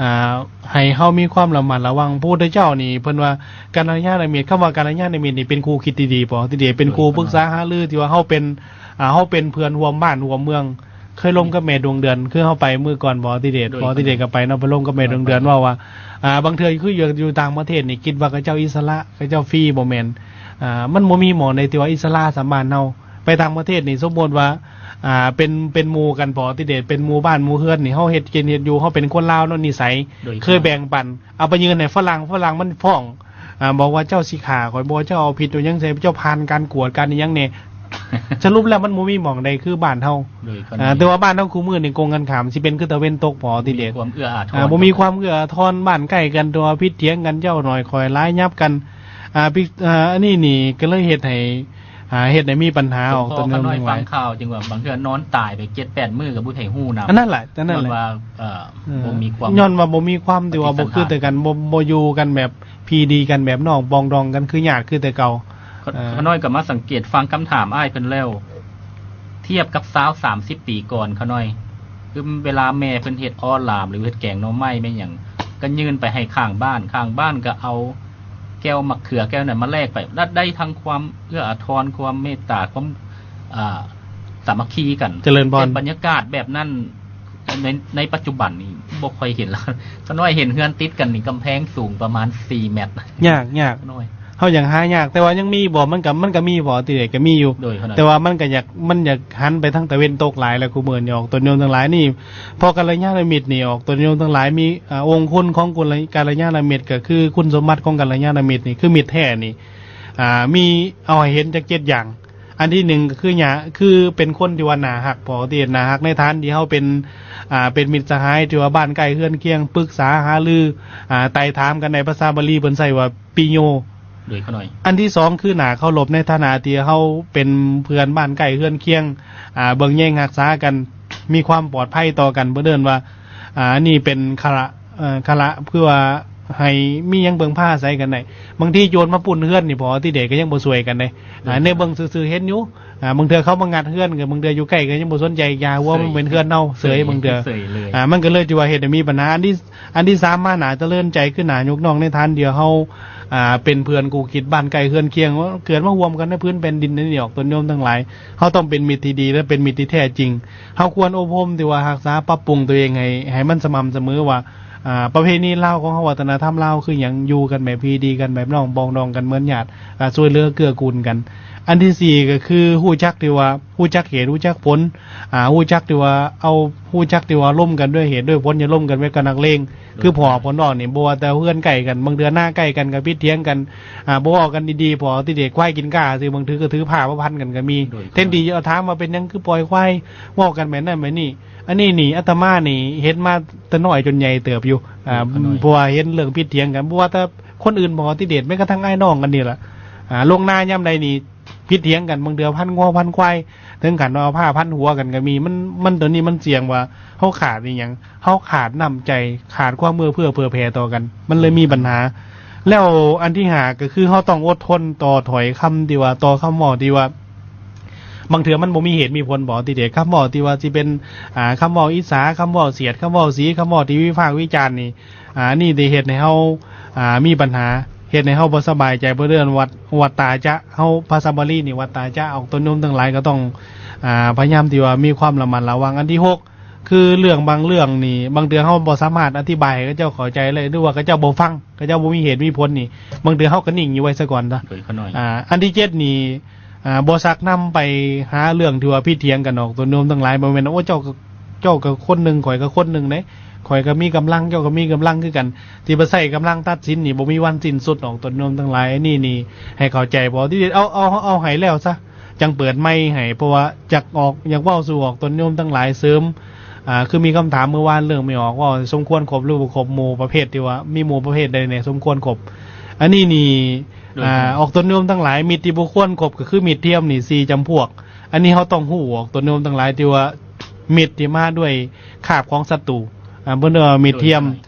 ອ່າ ໃຫ້ເຮົາມີຄວາມລະມັດລະວັງ. ພະພຸດທະເຈົ້ານີ້ເພິ່ນວ່າ ກັນລະຍານະມິດ ຄຳວ່າກັນລະຍານະມິດນີ້ເປັນຄູ່ຄິດທີ່ດີ ບໍ່ຕິເດດ ເປັນຄູ່ປຶກສາຫາລື ທີ່ວ່າເຮົາເປັນ ອ່າ ເຮົາເປັນເພື່ອນຮ່ວມບ້ານຮ່ວມເມືອງ. ເຄີຍລົມກັບແມ່ດວງເດືອນ ຄືເຮົາໄປມື້ກ່ອນ ບໍ່ຕິເດດ ບໍ່ຕິເດດກະໄປເນາະ ໄປລົມກັບແມ່ດວງເດືອນ ເວົ້າວ່າ ອ່າ ບາງເທື່ອຄືຢູ່ ຢູ່ຕ່າງປະເທດນີ້ ຄິດວ່າເຂົາເຈົ້າອິດສະຫຼະ ເຂົາເຈົ້າຟຣີ ບໍ່ແມ່ນ ອ່າ ມັນບໍ່ມີໝ່ອງໃດທີ່ວ່າອິດສະຫຼະສ່ຳບ້ານເຮົາ. ໄປຕ່າງປະເທດນີ້ ສົມມຸດວ່າ ອ່າ ເປັນ ເປັນໝູ່ກັນ ບໍ່ຕິເດດ ເປັນໝູ່ບ້ານໝູ່ເຮືອນນີ້ ເຮົາເຮັດກິນເຮັດຢູ່ ເຮົາເປັນຄົນລາວເນາະ ນິໄສ ໂດຍ ເຄີຍແບ່ງປັນ ເອົາໄປຍື່ນໃຫ້ຝຣັ່ງ ຝຣັ່ງມັນຟ້ອງ ອ່າ ບອກວ່າເຈົ້າຊິຂ້າຂ້ອຍບໍ່ ເຈົ້າເອົາຜິດເອົາຫຍັງໃສ່ ເຈົ້າຜ່ານການກວດການອີ່ຫຍັງແດ່. ສະຫຼຸບແລ້ວມັນບໍ່ມີໝ່ອງໃດຄືບ້ານເຮົາ ໂດຍຂະນ້ອຍ ອ່າ ແຕ່ວ່າບ້ານເຮົາຄູ່ມື້ນີ້ກົງກັນຂ້າມ ຊິເປັນຄືຕາເວັນຕົກ ບໍ່ຕິເດດ ມີຄວາມເອື້ອອາທອນ ອ່າ ບໍ່ມີຄວາມເອື້ອອາທອນ ບ້ານໃກ້ກັນ ແຕ່ວ່າຜິດຖຽງກັນ ເຈົ້າໜ້ອຍຂ້ອຍຫຼາຍ ຫຍັບກັນ ອ່າ ປິ ອ່າ ອັນນີ້ນີ້ກະເລີຍເຮັດໃຫ້ ອ່າ ເຮັດໃຫ້ມີບັນຫາອອກ ເປັນຂໍ້ຂະນ້ອຍຟັງຂ່າວຈຶ່ງວ່າ ບາງເທື່ອນອນຕາຍໄປເຈັດແປດມື້ກະບໍ່ໃຫ້ຮູ້ນຳ ອັນນັ້ນແຫຼະ ອັນນັ້ນແຫຼະ ຍ້ອນວ່າ ເອີ ບໍ່ມີຄວາມ ຍ້ອນວ່າບໍ່ມີຄວາມທີ່ວ່າບໍ່ຄືແຕ່ກັນ ບໍ່ ບໍ່ຢູ່ກັນແບບ ພີດີກັນ ແບບນ້ອງປອງດອງກັນ ຄືຍາດຄືແຕ່ເກົ່າ. ຂະ ເອີ ຂະນ້ອຍກະມາສັງເກດຟັງຄຳຖາມອ້າຍເພິ່ນແລ້ວ ທຽບກັບຊາວສາມສິບປີກ່ອນ ຂະນ້ອຍ ຄືເວລາແມ່ເພິ່ນເຮັດອໍລາມ ຫຼືເຮັດແກງໜໍ່ໄມ້ແມ່ນຫຍັງ ກະຍື່ນໄປໃຫ້ຂ້າງບ້ານ ຂ້າງບ້ານກະເອົາ ແກ້ວໝາກເຂືອແກ້ວນັ້ນມາແລກໄປ ລະໄດ້ທັງຄວາມເອື້ອອາທອນ ຄວາມເມດຕາ ຄວາມ ອ່າ ສາມັກຄີກັນ ຈະເລີນພອນ ເປັນບັນຍາກາດແບບນັ້ນ ໃນ ໃນປັດຈຸບັນນີ້ບໍ່ຄ່ອຍເຫັນລະ ຂະນ້ອຍເຫັນເຮືອນຕິດກັນນີ້ ກຳແພງສູງປະມານສີ່ແມັດ ຍາກ ຍາກ ຂະນ້ອຍ ເຮົາຢາກຫາຍາກ ແຕ່ວ່າຍັງມີບໍ່ ມັນກະ ມັນກະມີບໍ່ ທີ່ໃດກະມີຢູ່ ໂດຍຂະນ້ອຍ ແຕ່ວ່າມັນກະຢາກ ມັນຢາກຫັນໄປທາງຕາເວັນຕົກຫຼາຍແລ້ວ ຄູ່ມື້ນີ້ອອກຕົນໂຍມທັງຫຼາຍນີ້ ພໍກັນລະຍານະມິດນີ້ ອອກຕົນໂຍມທັງຫຼາຍ ມີ ອ່າ ອົງຄຸນຂອງກຸນລະ ກັນລະຍານະມິດ ກະຄືຄຸນສົມບັດຂອງກັນລະຍານະມິດນີ້ ຄືມິດແທ້ນີ້ ອ່າ ມີ ເອົາໃຫ້ເຫັນຈັກເຈັດຢ່າງ. ອັນທີໜຶ່ງກະຄືຫຍັງ ຄືເປັນຄົນທີ່ວ່າໜ້າຮັກ ພໍທີ່ໜ້າຮັກໃນຖານທີ່ເຮົາເປັນ ອ່າ ເປັນມິດສະຫາຍ ທີ່ວ່າບ້ານໃກ້ເຮືອນຄຽງ ປຶກສາຫາລື ອ່າ ໄຕ່ຖາມກັນໄດ້ ພາສາບາລີເພິ່ນໃຊ້ວ່າປິໂຍ ໂດຍຂະນ້ອຍ ອັນທີສອງ ຄືໜ້າເຄົາລົບ ໃນຖານະທີ່ເຮົາເປັນເພື່ອນບ້ານໃກ້ເຮືອນຄຽງ ອ່າ ເບິ່ງແຍງຮັກສາກັນ ມີຄວາມປອດໄພຕໍ່ກັນ ເພິ່ນເອີ້ນວ່າ ອ່າ ອັນນີ້ເປັນຄະລະ ເອີ ຄະລະ ເພື່ອໃຫ້ມີຫຍັງເພິ່ງພາອາໄສກັນໄດ້. ບາງທີໂຈນມາປຸ້ນເຮືອນນີ້ ພໍທີ່ເດກະຍັງບໍ່ຊ່ວຍກັນເດ້ ໂດຍ ອ່າ ແນວເບິ່ງຊື່ໆເຫັນຢູ່ ອ່າ ບາງເທື່ອເຂົາມາງັດເຮືອນ ກະບາງເທື່ອຢູ່ໃກ້ກະຍັງບໍ່ສົນໃຈ ຢ່າຫົວ ມັນເປັນເຮືອນເຮົາ ເສີຍ ບາງເທື່ອ ເສີຍເລີຍ ອ່າ ມັນກະເລີຍຖືວ່າເຮັດໃຫ້ມີບັນຫາ. ອັນທີ ອັນທີສາມມາ ໜ້າຈະເລີນໃຈ ຄືໜ້າຍົກນ້ອງໃນຖານທີ່ເຮົາ ອ່າ ເປັນເພື່ອນຄູ່ຄິດບ້ານໃກ້ເຮືອນຄຽງ ເກີດມາຮ່ວມກັນໃນພື້ນແຜ່ນດິນນີ້ອອກ ຕົນໂຍມທັງຫຼາຍ ເຮົາຕ້ອງເປັນມິດທີ່ດີ ແລະ ເປັນມິດທີ່ແທ້ຈິງ. ເຮົາຄວນອົບຮົມທີ່ວ່າຮັກສາປັບປຸງຕົວເອງໃຫ້ ໃຫ້ມັນສະໝ່ຳສະເໝີ ວ່າ ອ່າ ປະເພນີລາວຂອງເຮົາ ວັດທະນະທຳລາວຄືຫຍັງ? ຢູ່ກັນແບບພີ່ດີກັນ ແບບນ້ອງປອງດອງກັນ ເໝືອນຍາດ ອ່າ ຊ່ວຍເຫຼືອເກື້ອກູນກັນ. ອັນທີສີ່ກໍຄືຮູ້ຈັກທີ່ວ່າ ຮູ້ຈັກເຫດຮູ້ຈັກຜົນ ອ່າ ຮູ້ຈັກທີ່ວ່າເອົາ ຮູ້ຈັກທີ່ວ່າລົມກັນດ້ວຍເຫດດ້ວຍຜົນ ຢ່າລົມກັນແບບກັບນັກເລງ. ຄືພໍ່ເພິ່ນເວົ້ານີ້ ບໍ່ວ່າແຕ່ເຮືອນໃກ້ກັນ ບາງເທື່ອນາໃກ້ກັນກໍຜິດຖຽງກັນ ອ່າ ບໍ່ເວົ້າກັນດີໆ ພໍທີ່ເດັກຄວາຍກິນກ້າຊື່ ບາງເທື່ອກໍຖືຜ້າມາພັນກັນກໍມີ ແທນທີ່ຈະຖາມວ່າເປັນຫຍັງຄືປ່ອຍຄວາຍ ເວົ້າກັນແບບນັ້ນແບບນີ້. ອັນນີ້ນີ້ອາດຕະມານີ້ເຫັນມາແຕ່ນ້ອຍຈົນໃຫຍ່ເຕີບຢູ່ ອ່າ ເພາະວ່າເຫັນເລື່ອງຜິດຖຽງກັນ ບໍ່ວ່າແຕ່ຄົນອື່ນບໍ່ຕິເດດ ແມ້ກະທັ່ງອ້າຍນ້ອງກັນນີ້ລະ ອ່າ ລົງນາຍາມໃດນີ້ຜິດຖຽງກັນ ບາງເທື່ອພັນງົວພັນຄວາຍ ເຖິງຂັ້ນວ່າເອົາຜ້າພັນຫົວກັນກໍມີ. ມັນ ມັນ ໂຕນີ້ມັນສ່ຽງວ່າເຮົາຂາດອີ່ຫຍັງ? ເຮົາຂາດນ້ຳໃຈ ຂາດຄວາມເອື້ອເຟື້ອເຜື່ອແຜ່ຕໍ່ກັນ ມັນເລີຍມີບັນຫາ. ແລ້ວອັນທີຫ້າກໍຄືເຮົາຕ້ອງອົດທົນຕໍ່ຖ້ອຍຄຳທີ່ວ່າ ຕໍ່ຄຳເວົ້າທີ່ວ່າ ບາງເທື່ອມັນບໍ່ມີເຫດມີຜົນບໍ ຕິເດດ ຄຳເວົ້າທີ່ວ່າຊິເປັນ ອ່າ ຄຳເວົ້າອິດສາ ຄຳເວົ້າສຽດ ຄຳເວົ້າສີ ຄຳເວົ້າທີ່ວິພາກວິຈານນີ້ ອ່າ ອັນນີ້ທີ່ເຮັດໃຫ້ເຮົາ ອ່າ ມີບັນຫາ ເຮັດໃຫ້ເຮົາບໍ່ສະບາຍໃຈ ເພິ່ນເອີ້ນວັດ ວັດຕາຈະ ເຮົາພາສາບາລີນີ້ ວັດຕາຈະ ອອກຕົນໂຍມທັງຫຼາຍກໍຕ້ອງ ອ່າ ພະຍາຍາມທີ່ວ່າມີຄວາມລະມັດລະວັງ. ອັນທີຫົກ ຄືເລື່ອງບາງເລື່ອງນີ້ ບາງເທື່ອເຮົາບໍ່ສາມາດອະທິບາຍໃຫ້ເຂົາເຈົ້າເຂົ້າໃຈໄດ້ ຫຼືວ່າເຂົາເຈົ້າບໍ່ຟັງ ເຂົາເຈົ້າບໍ່ມີເຫດມີຜົນນີ້ ບາງເທື່ອເຮົາກໍນິ່ງຢູ່ໄວ້ຊະກ່ອນ. ໂດຍ ຂະນ້ອຍ ອ່າ ອັນທີເຈັດນີ້ ອ່າ ບໍ່ຊັກນຳໄປຫາເລື່ອງທີ່ວ່າຜິດຖຽງກັນດອກ ໂຕໂຍມທັງຫຼາຍ. ບໍ່ແມ່ນ ໂອ້ ເຈົ້າ ເຈົ້າກໍຄົນໜຶ່ງ ຂ້ອຍກໍຄົນໜຶ່ງເດ້ ຂ້ອຍກໍມີກຳລັງ ເຈົ້າກໍມີກຳລັງຄືກັນ ທີ່ໄປໃຊ້ກຳລັງຕັດສິນນີ້ ບໍ່ມີວັນສິ້ນສຸດດອກ ໂຕໂຍມທັງຫຼາຍ. ອັນນີ້ນີ້ໃຫ້ເຂົ້າໃຈບໍ່ ທີ່ເອົາ ເອົາ ເອົາໃຫ້ແລ້ວຊະ ຈັ່ງເປີດໃໝ່ໃຫ້ ເພາະວ່າຢາກອອກ ຢາກເວົ້າສູ່ອອກ ໂຕໂຍມທັງຫຼາຍເສີມ ອ່າ ຄືມີຄຳຖາມມື້ວານເລື່ອງແມ່ອອກ ເວົ້າສົມຄວນຄົບ ຫຼືບໍ່ຄົບໝູ່ ປະເພດທີ່ວ່າມີໝູ່ປະເພດໃດແດ່ສົມຄວນຄົບ. ອັນນີ້ນີ້ ໂດຍ ອ່າ ອອກຕົນໂຍມທັງຫຼາຍ ມິດທີ່ບໍ່ຄວນຄົບກໍຄືມິດທຽມນີ້ສີ່ຈຳພວກ. ອັນນີ້ເຮົາຕ້ອງຮູ້ອອກຕົນໂຍມທັງຫຼາຍ ທີ່ວ່າມິດທີ່ມາດ້ວຍຄາບຂອງສັດຕູ ອ່າ ເພິ່ນເອີ້ນວ່າມິດທຽມ. ໂດຍ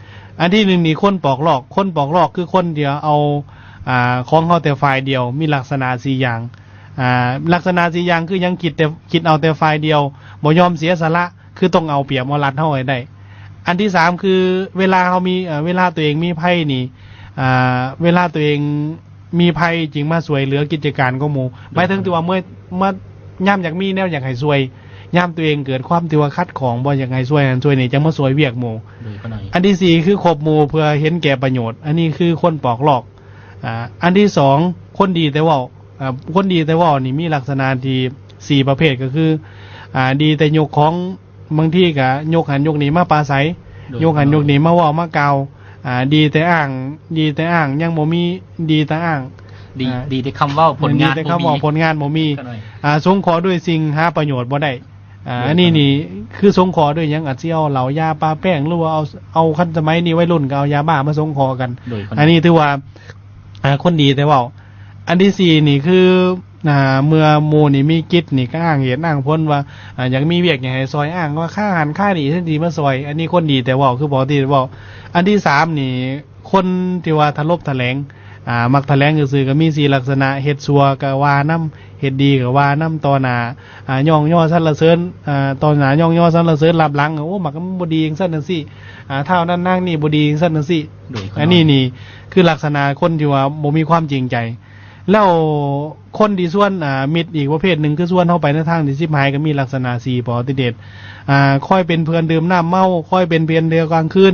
ອັນທີໜຶ່ງນີ້ຄົນປອກລອກ ຄົນປອກລອກຄືຄົນທີ່ເອົາ ອ່າ ຂອງເຮົາແຕ່ຝ່າຍດຽວ ມີລັກສະນະສີ່ຢ່າງ. ອ່າ ລັກສະນະສີ່ຢ່າງຄືຫຍັງ? ຄິດແຕ່ ຄິດເອົາແຕ່ຝ່າຍດຽວ ບໍ່ຍອມເສຍສະຫຼະ ຄືຕ້ອງເອົາປຽບເອົາລັດເຮົາໃຫ້ໄດ້. ອັນທີສາມ ຄືເວລາເຮົາມີ ເອີ ເວລາຕົວເອງມີໄພນີ້ ອ່າ ເວລາຕົວເອງມີໄພຈຶ່ງມາຊ່ວຍເຫຼືອກິດຈະການຂອງໝູ່ ໂດຍ ໝາຍເຖິງທີ່ວ່າເມື່ອ ມາ ຍາມຢາກມີແນວຢາກໃຫ້ຊ່ວຍ ຍາມຕົວເອງເກີດຄວາມທີ່ວ່າຂັດຂ້ອງ ບໍ່ຢາກໃຫ້ຊ່ວຍນັ້ນຊ່ວຍນີ້ ຈັ່ງມາຊ່ວຍວຽກໝູ່. ໂດຍ ອັນທີສີ່ ຄືຄົບໝູ່ເພື່ອເຫັນແກ່ປະໂຫຍດ ອັນນີ້ຄືຄົນປອກລອກ. ອ່າ ອັນທີສອງ ຄົນດີແຕ່ເວົ້າ ອ່າ ຄົນດີແຕ່ເວົ້ານີ້ມີລັກສະນະທີ່ສີ່ປະເພດ ກໍຄື ອ່າ ດີແຕ່ຍົກຂອງ ບາງທີກໍຍົກຫັ້ນຍົກນີ້ມາປາໄສ ໂດຍ ຍົກຫັ້ນຍົກນີ້ມາເວົ້າມາກ່າວ ອ່າ ດີແຕ່ອ້າງ ດີແຕ່ອ້າງ ຍັງບໍ່ມີ ດີແຕ່ອ້າງ ດີ ອ່າ ດີແຕ່ຄຳເວົ້າ ຜົນງານ ດີແຕ່ຄຳເວົ້າ ບໍ່ມີ ຜົນງານບໍ່ມີ ກໍໜ້ອຍ ອ່າ ສົງເຄາະດ້ວຍສິ່ງຫາປະໂຫຍດບໍ່ໄດ້. ອ່າ ໂດຍ ອັນນີ້ນີ້ຄືສົງເຄາະດ້ວຍຫຍັງ? ອາດຊິເອົາເຫຼົ້າຢາປາແປ້ງ ຫຼືວ່າເອົາ ເອົາຄັນສະໄໝນີ້ ໄວລຸ້ນກໍເອົາຢາບ້າມາສົງເຄາະກັນ. ໂດຍ ອັນນີ້ຖືວ່າ ອ່າ ຄົນດີແຕ່ເວົ້າ. ອັນທີສີ່ນີ້ຄື ອ່າ ເມື່ອໝູ່ນີ້ມີກິດນີ້ກໍອ້າງເຫດອ້າງຜົນວ່າ ອ່າ ຢາກມີວຽກຫຍັງໃຫ້ຊ່ອຍ ອ້າງວ່າຄ່າຫັ້ນຄ່ານີ້ ເພິ່ນຊິມາຊ່ອຍ. ອັນນີ້ຄົນດີແຕ່ເວົ້າ ຄືບໍ່ດີແຕ່ເວົ້າ. ອັນທີສາມນີ້ ຄົນທີ່ວ່າຖະຫຼົບຖະແຫຼງ ອ່າ ມັກຖະແຫຼງຊື່ໆ ກໍມີສີ່ລັກສະນະ ເຮັດຊົ່ວກໍວ່ານຳ ເຮັດດີກໍວ່ານຳ ຕໍ່ໜ້າ ອ່າ ຍ້ອງຍໍສັນລະເສີນ ອ່າ ຕໍ່ໜ້າຍ້ອງຍໍສັນລະເສີນ ລັບຫຼັງ ໂອ້ ມັກບໍ່ດີຈັ່ງຊັ້ນຈັ່ງຊີ້ ອ່າ ທ້າວນັ້ນນາງນີ້ບໍ່ດີຈັ່ງຊັ້ນຈັ່ງຊີ້. ໂດຍ ອັນນີ້ນີ້ຄືລັກສະນະຄົນທີ່ວ່າບໍ່ມີຄວາມຈິງໃຈ. ແລ້ວຄົນທີ່ຊວນ ອ່າ ມິດອີກປະເພດໜຶ່ງ ຄືຊວນເຮົາໄປໃນທາງທີ່ຊິບຫາຍ ກໍມີລັກສະນະສີ່ ປະຕິເດດ ອ່າ ຄອຍເປັນເພື່ອນດື່ມນ້ຳເມົາ ຄອຍເປັນເພື່ອນທ່ຽວກາງຄືນ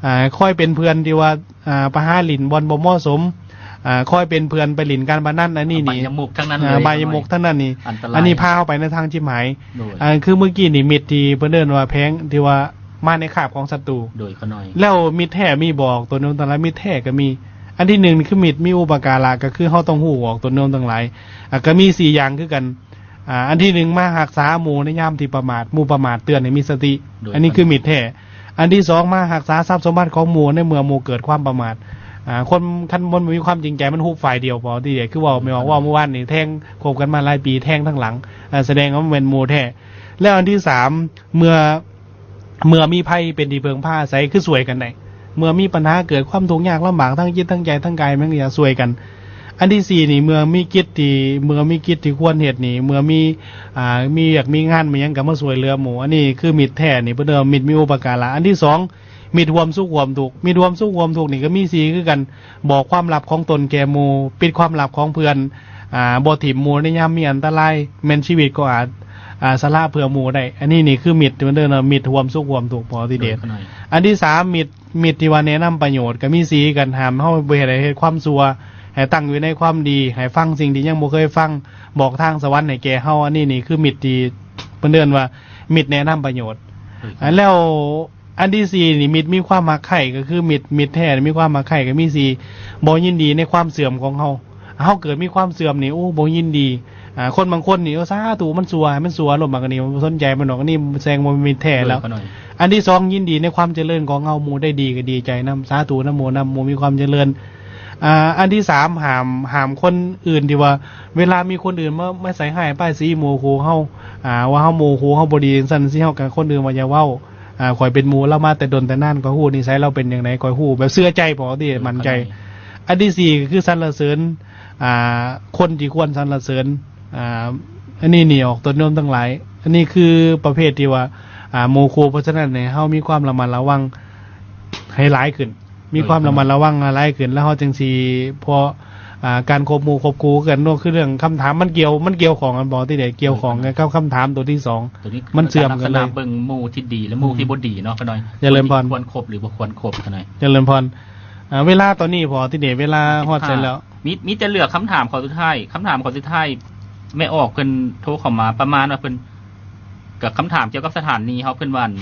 ອ່າ ຄອຍເປັນເພື່ອນທີ່ວ່າ ອ່າ ໄປຫາຫຼິ້ນບ່ອນບໍ່ເໝາະສົມ ອ່າ ຄອຍເປັນເພື່ອນໄປຫຼິ້ນການພະນັນ ອັນນີ້ນີ້ ອະບາຍະມຸກທັງນັ້ນເລີຍ ອະບາຍະມຸກທັງນັ້ນນີ້ ອັນຕະລາຍ ອັນນີ້ພາເຮົາໄປໃນທາງຈິບຫາຍ. ໂດຍ ອັນຄືເມື່ອກີ້ນີ້ມິດທີ່ເພິ່ນເອີ້ນວ່າແພງ ທີ່ວ່າມາໃນຄາບຂອງສັດຕູ. ໂດຍ ຂະນ້ອຍ ແລ້ວມິດແທ້ມີບໍ່? ຕົວໂນ້ມທັງຫຼາຍ ມິດແທ້ກໍມີ. ອັນທີໜຶ່ງນີ້ຄືມິດມີອຸປະກາລະ ກໍຄືເຮົາຕ້ອງຮູ້ອອກຕົວໂນ້ມທັງຫຼາຍ ອ່າ ກໍມີສີ່ຢ່າງຄືກັນ. ອ່າ ອັນທີໜຶ່ງ ມາຮັກສາໝູ່ໃນຍາມທີ່ປະໝາດ ໝູ່ປະໝາດເຕືອນໃຫ້ມີສະຕິ ໂດຍ ອັນນີ້ຄືມິດແທ້. ອັນທີສອງ ມາຮັກສາຊັບສົມບັດຂອງໝູ່ໃນເມື່ອໝູ່ເກີດຄວາມປະໝາດ. ອ່າ ຄົນ ຄັນມັນບໍ່ມີຄວາມຈິງໃຈ ມັນຮຸບຝ່າຍດຽວ ພໍທີ່ຈະ ຄືເວົ້າແມ່ອອກ ເວົ້າມື້ວານນີ້ ແທງ ຄົບກັນມາຫຼາຍປີ ແທງທາງຫຼັງ ອ່າ ສະແດງວ່າມັນແມ່ນໝູ່ແທ້. ແລ້ວອັນທີສາມ ເມື່ອ ເມື່ອມີໄພເປັນທີ່ເພິ່ງພາອາໄສ ຄືຊ່ວຍກັນໄດ້ ເມື່ອມີບັນຫາເກີດຄວາມທຸກຍາກລຳບາກທາງຈິດທາງໃຈທາງກາຍ ມັນກໍຢາກຊ່ວຍກັນ. ອັນທີສີ່ນີ້ ເມື່ອມີກິດທີ່ ເມື່ອມີກິດທີ່ຄວນເຮັດນີ້ ເມື່ອມີ ອ່າ ມີວຽກມີງານມີຫຍັງກໍມາຊ່ວຍເຫຼືອໝູ່ ອັນນີ້ຄືມິດແທ້ນີ້ ເພິ່ນເອີ້ນວ່າມິດມີອຸປະກາລະ. ອັນທີສອງ ມິດຮ່ວມສຸກຮ່ວມທຸກ ມິດຮ່ວມສຸກຮ່ວມທຸກນີ້ກໍມີສີ່ຄືກັນ ບອກຄວາມລັບຂອງຕົນແກ່ໝູ່ ປິດຄວາມລັບຂອງເພື່ອນ ອ່າ ບໍ່ຖິ້ມໝູ່ໃນຍາມມີອັນຕະລາຍ ແມ່ນຊີວິດກໍອາດ ອາ ສະຫຼະເພື່ອໝູ່ໄດ້. ອັນນີ້ນີ້ຄືມິດເດີເນາະ ມິດຮ່ວມສຸກຮ່ວມທຸກ ພໍທີ່ເດດ. ໂດຍ ອັນທີສາມ ມິດ ມິດທີ່ວ່າແນະນຳປະໂຫຍດ ກໍມີສີ່ກັນ. ຫ້າມເຮົາບໍ່ໃຫ້ເຮັດຄວາມຊົ່ວ ໃຫ້ຕັ້ງຢູ່ໃນຄວາມດີ ໃຫ້ຟັງສິ່ງທີ່ຍັງບໍ່ເຄີຍຟັງ ບອກທາງສະຫວັນໃຫ້ແກ່ເຮົາ. ອັນນີ້ນີ້ຄືມິດທີ່ເພິ່ນເອີ້ນວ່າມິດແນະນຳປະໂຫຍດ. ໂດຍ ອາ ແລ້ວ ອັນທີສີ່ນີ້ ມິດມີຄວາມຮັກໃຄ່ ກໍຄືມິດ ມິດແທ້ມີຄວາມຮັກໃຄ່ ກໍມີສີ່ ບໍ່ຍິນດີໃນຄວາມເສື່ອມຂອງເຮົາ. ເຮົາເກີດມີຄວາມເສື່ອມນີ້ ໂອ້ ບໍ່ຍິນດີ. ອາ ຄົນບາງຄົນນີ້ ໂອ້ ສາທຸ ມັນຊົ່ວ ໃຫ້ມັນຊົ່ວໂລດ ບັກອັນນີ້ ບໍ່ສົນໃຈມັນດອກ ອັນນີ້ແສດງວ່າບໍ່ແມ່ນມິດແທ້ແລ້ວ. ໂດຍ ຂ້ານ້ອຍ ອັນທີສອງ ຍິນດີໃນຄວາມຈະເລີນຂອງເຮົາ ໝູ່ໄດ້ດີກໍດີໃຈນຳ ສາທຸນຳ ໝູ່ນຳ ໝູ່ມີຄວາມຈະເລີນ. ອາ ອັນທີສາມ ຫ້າມ ຫ້າມຄົນອື່ນທີ່ວ່າ ເວລາມີຄົນອື່ນມາ ມາໃສ່ຮ້າຍປ້າຍສີໝູ່ຄູ່ເຮົາ ອາ ວ່າເຮົາໝູ່ຄູ່ເຮົາບໍ່ດີຈັ່ງຊັ້ນຈັ່ງຊີ້ ເຮົາກັບຄົນອື່ນວ່າຢ່າເວົ້າ. ອາ ຂ້ອຍເປັນໝູ່ລາວມາແຕ່ດົນແຕ່ນານ ຂ້ອຍຮູ້ນິໄສລາວເປັນຈັ່ງໃດ ຂ້ອຍຮູ້ແບບເຊື່ອໃຈພໍທີ່ໝັ້ນໃຈ. ອັນທີສີ່ ກໍຄືສັນລະເສີນ ອາ ຄົນທີ່ຄວນສັນລະເສີນ. ອາ ອັນນີ້ນີ້ອອກຕົນໂຍມທັງຫຼາຍ ອັນນີ້ຄືປະເພດທີ່ວ່າ ອາ ໝູ່ຄູ່. ເພາະສະນັ້ນໃຫ້ເຮົາມີຄວາມລະມັດລະວັງໃຫ້ຫຼາຍຂຶ້ນ ມີຄວາມລະມັດລະວັງໃຫ້ຫຼາຍຂຶ້ນ ແລ້ວເຮົາຈຶ່ງຊິ ເພາະ ອາ ການຄົບໝູ່ຄົບຄູ່ກັນເນາະ ຄືເລື່ອງຄຳຖາມ ມັນກ່ຽວ ມັນກ່ຽວຂ້ອງກັນບໍ່ ທີ່ໄດ້ກ່ຽວຂ້ອງກັນກັບຄຳຖາມຕົວທີສອງ ໂດຍ ມັນເຊື່ອມກັນເລີຍ ເບິ່ງໝູ່ທີ່ດີ ແລະ ໝູ່ທີ່ບໍ່ດີເນາະ ຂ້ານ້ອຍ ຈະເລີນພອນ ຄວນຄົບ ຫຼື ບໍ່ຄວນຄົບ ຂ້ານ້ອຍ ຈະເລີນພອນ. ອາ ເວລາຕອນນີ້ພໍທີ່ເດດ ເວລາຮອດໃສແລ້ວ? ມີ ມີແຕ່ເລືອກຄຳຖາມຂໍ້ສຸດທ້າຍ ຄຳຖາມຂໍ້ສຸດທ້າຍ ແມ່ອອກເພິ່ນໂທເຂົ້າມາປະມານວ່າເພິ່ນ ກໍຄຳຖາມກ່ຽວກັບສະຖານນີເຮົາ ເພິ່ນວ່າ ອັນ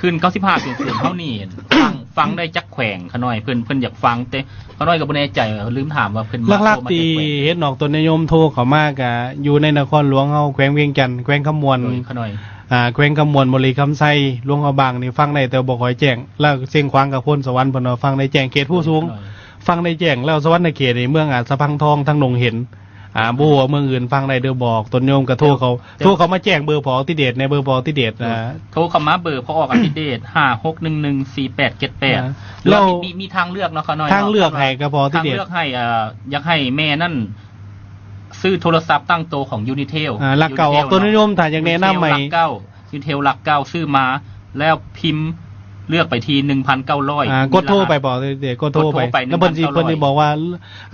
ຄື້ນເກົ້າສິບຫ້າຈຸດສູນເຮົານີ້ ຟັງ ຟັງໄດ້ຈັກແຂວງ ຂ້ານ້ອຍ? ເພິ່ນ ເພິ່ນຢາກຟັງ ແຕ່ຂ້ານ້ອຍກໍບໍ່ແນ່ໃຈ ລືມຖາມວ່າເພິ່ນ ຫຼັກໆ ທີ່ເຫັນອອກຕົນຍາຍົມໂທເຂົ້າມາ ກໍຢູ່ໃນນະຄອນຫຼວງເຮົາ ແຂວງວຽງຈັນ ແຂວງຄຳມ່ວນ ໂດຍ ຂ້ານ້ອຍ ອາ ແຂວງຄຳມ່ວນ ບໍລິຄຳໄຊ ຫຼວງພະບາງນີ້ ຟັງໄດ້ແຕ່ບໍ່ຄ່ອຍແຈ້ງ ແລ້ວຊຽງຂວາງກັບໂພນສະຫວັນ ເພິ່ນວ່າຟັງໄດ້ແຈ້ງ ເຂດພູສູງ ໂດຍ ຂ້ານ້ອຍ ຟັງໄດ້ແຈ້ງ ແລ້ວສະຫວັນນະເຂດນີ້ ເມືອງອາດສະພັງທອງ ທາງໜົງເຫັນ ອາ ບໍ່ຮູ້ວ່າເມືອງອື່ນຟັງໄດ້ຫຼືບໍ່ ອອກຕົນໂຍມກໍໂທເຂົ້າ ໂທເຂົ້າມາແຈ້ງເບີພໍ່ອອກຕິເດດແດ່ ເບີພໍ່ອອກຕິເດດ ໂທເຂົ້າມາເບີພໍ່ອອກອາຕິເດດ ຫ້າຫົກໜຶ່ງໜຶ່ງສີ່ແປດເຈັດແປດ ແລ້ວມີ ມີທາງເລືອກເນາະ ຂ້ານ້ອຍ ທາງເລືອກໃຫ້ກໍພໍ່ອອກຕິເດດ ທາງເລືອກໃຫ້ ເອີ ຢາກໃຫ້ແມ່ນັ້ນ ຊື້ໂທລະສັບຕັ້ງໂຕຂອງຢູນິເທວ ອາ ຫຼັກເກົ້າ ອອກຕົນໂຍມ ຖ້າຢາກແນະນຳໃຫ້ ຢູນິເທວຫຼັກເກົ້າ ຢູນິເທວຫຼັກເກົ້າ ຊື້ມາແລ້ວພິມເລືອກໄປທີ່ໜຶ່ງພັນເກົ້າຮ້ອຍ ອາ ກົດໂທໄປບໍ ເດ ກົດໂທໄປ ແລ້ວເພິ່ນຊິ ເພິ່ນຊິບອກວ່າ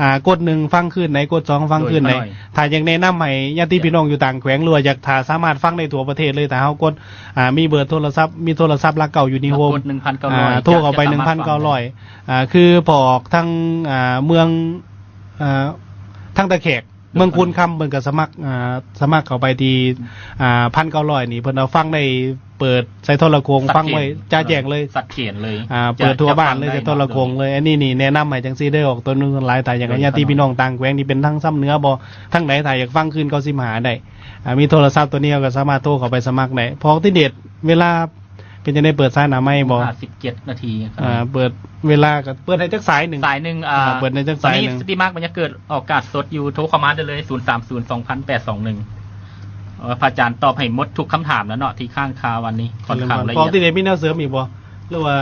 ອາ ກົດໜຶ່ງຟັງຄືນໃດ ກົດສອງຟັງຄືນໃດ. ໂດຍ ຂ້ານ້ອຍ ຖ້າຢາກແນະນຳໃຫ້ຍາດຕິພີ່ນ້ອງຢູ່ຕ່າງແຂວງ ຫຼືວ່າຢາກ ຖ້າສາມາດຟັງໄດ້ທົ່ວປະເທດເລີຍ ຖ້າເຮົາກົດ ອາ ມີເບີໂທລະສັບ ມີໂທລະສັບຫຼັກເກົ້າຢູ່ໃນໂຮມ ໂທເຂົ້າໄປໜຶ່ງພັນເກົ້າຮ້ອຍ ອາ ຄືພໍອອກທາງ ອາ ເມືອງ ອາ ທາງຕາແຂກ ເມືອງຄູນຄຳ ເພິ່ນກໍສະໝັກ ອາ ສະໝັກເຂົ້າໄປທີ່ ອາ ພັນເກົ້າຮ້ອຍນີ້ ເພິ່ນເອົາຟັງໄດ້ ເປີດໃສ່ໂທລະໂຂງຟັງໄວ້ຈະແຈ້ງເລີຍ ຊັດເຈນເລີຍ ອາ ເປີດທົ່ວບ້ານເລີຍ ໃສ່ໂທລະໂຂງເລີຍ. ອັນນີ້ນີ້ແນະນຳໃຫ້ຈັ່ງຊີ້ເດີ ອອກຕົນໂຍມທັງຫຼາຍ ຖ້າຢາກໃຫ້ຍາດຕິພີ່ນ້ອງຕ່າງແຂວງທີ່ເປັນທາງຊຳເໜືອບໍ ທາງໃດ ຖ້າຢາກຟັງຄືນເກົ້າສິບຫ້າໄດ້ ອາ ມີໂທລະສັບໂຕນີ້ ເຮົາກໍສາມາດໂທເຂົ້າໄປສະໝັກໄດ້. ພໍອອກຕິເດດ ເວລາ ເປັນຈັ່ງໃດ ເປີດສາຍໜ້າໄມ້ບໍ່? ຫ້າສິບເຈັດນາທີ ອ່າ ເປີດເວລາກໍເປີດໃຫ້ຈັກສາຍໜຶ່ງ ສາຍໜຶ່ງ ອ່າ ເປີດໃຫ້ຈັກສາຍໜຶ່ງ ຕອນນີ້ສະຕິມາກບັນຍາເກີດອອກອາກາດສົດຢູ່ ໂທເຂົ້າມາໄດ້ເລີຍ ສູນສາມສູນສອງພັນແປດສອງໜຶ່ງ ເອີ ພະອາຈານຕອບໃຫ້ໝົດທຸກຄຳຖາມແລ້ວເນາະ ທີ່ຄ້າງຄາວັນນີ້ ຄ່ອນຂ້າງລະອຽດ. ພໍທີ່ໄດ້ມີແນວເສີມອີກບໍ່ ຫຼືວ່າ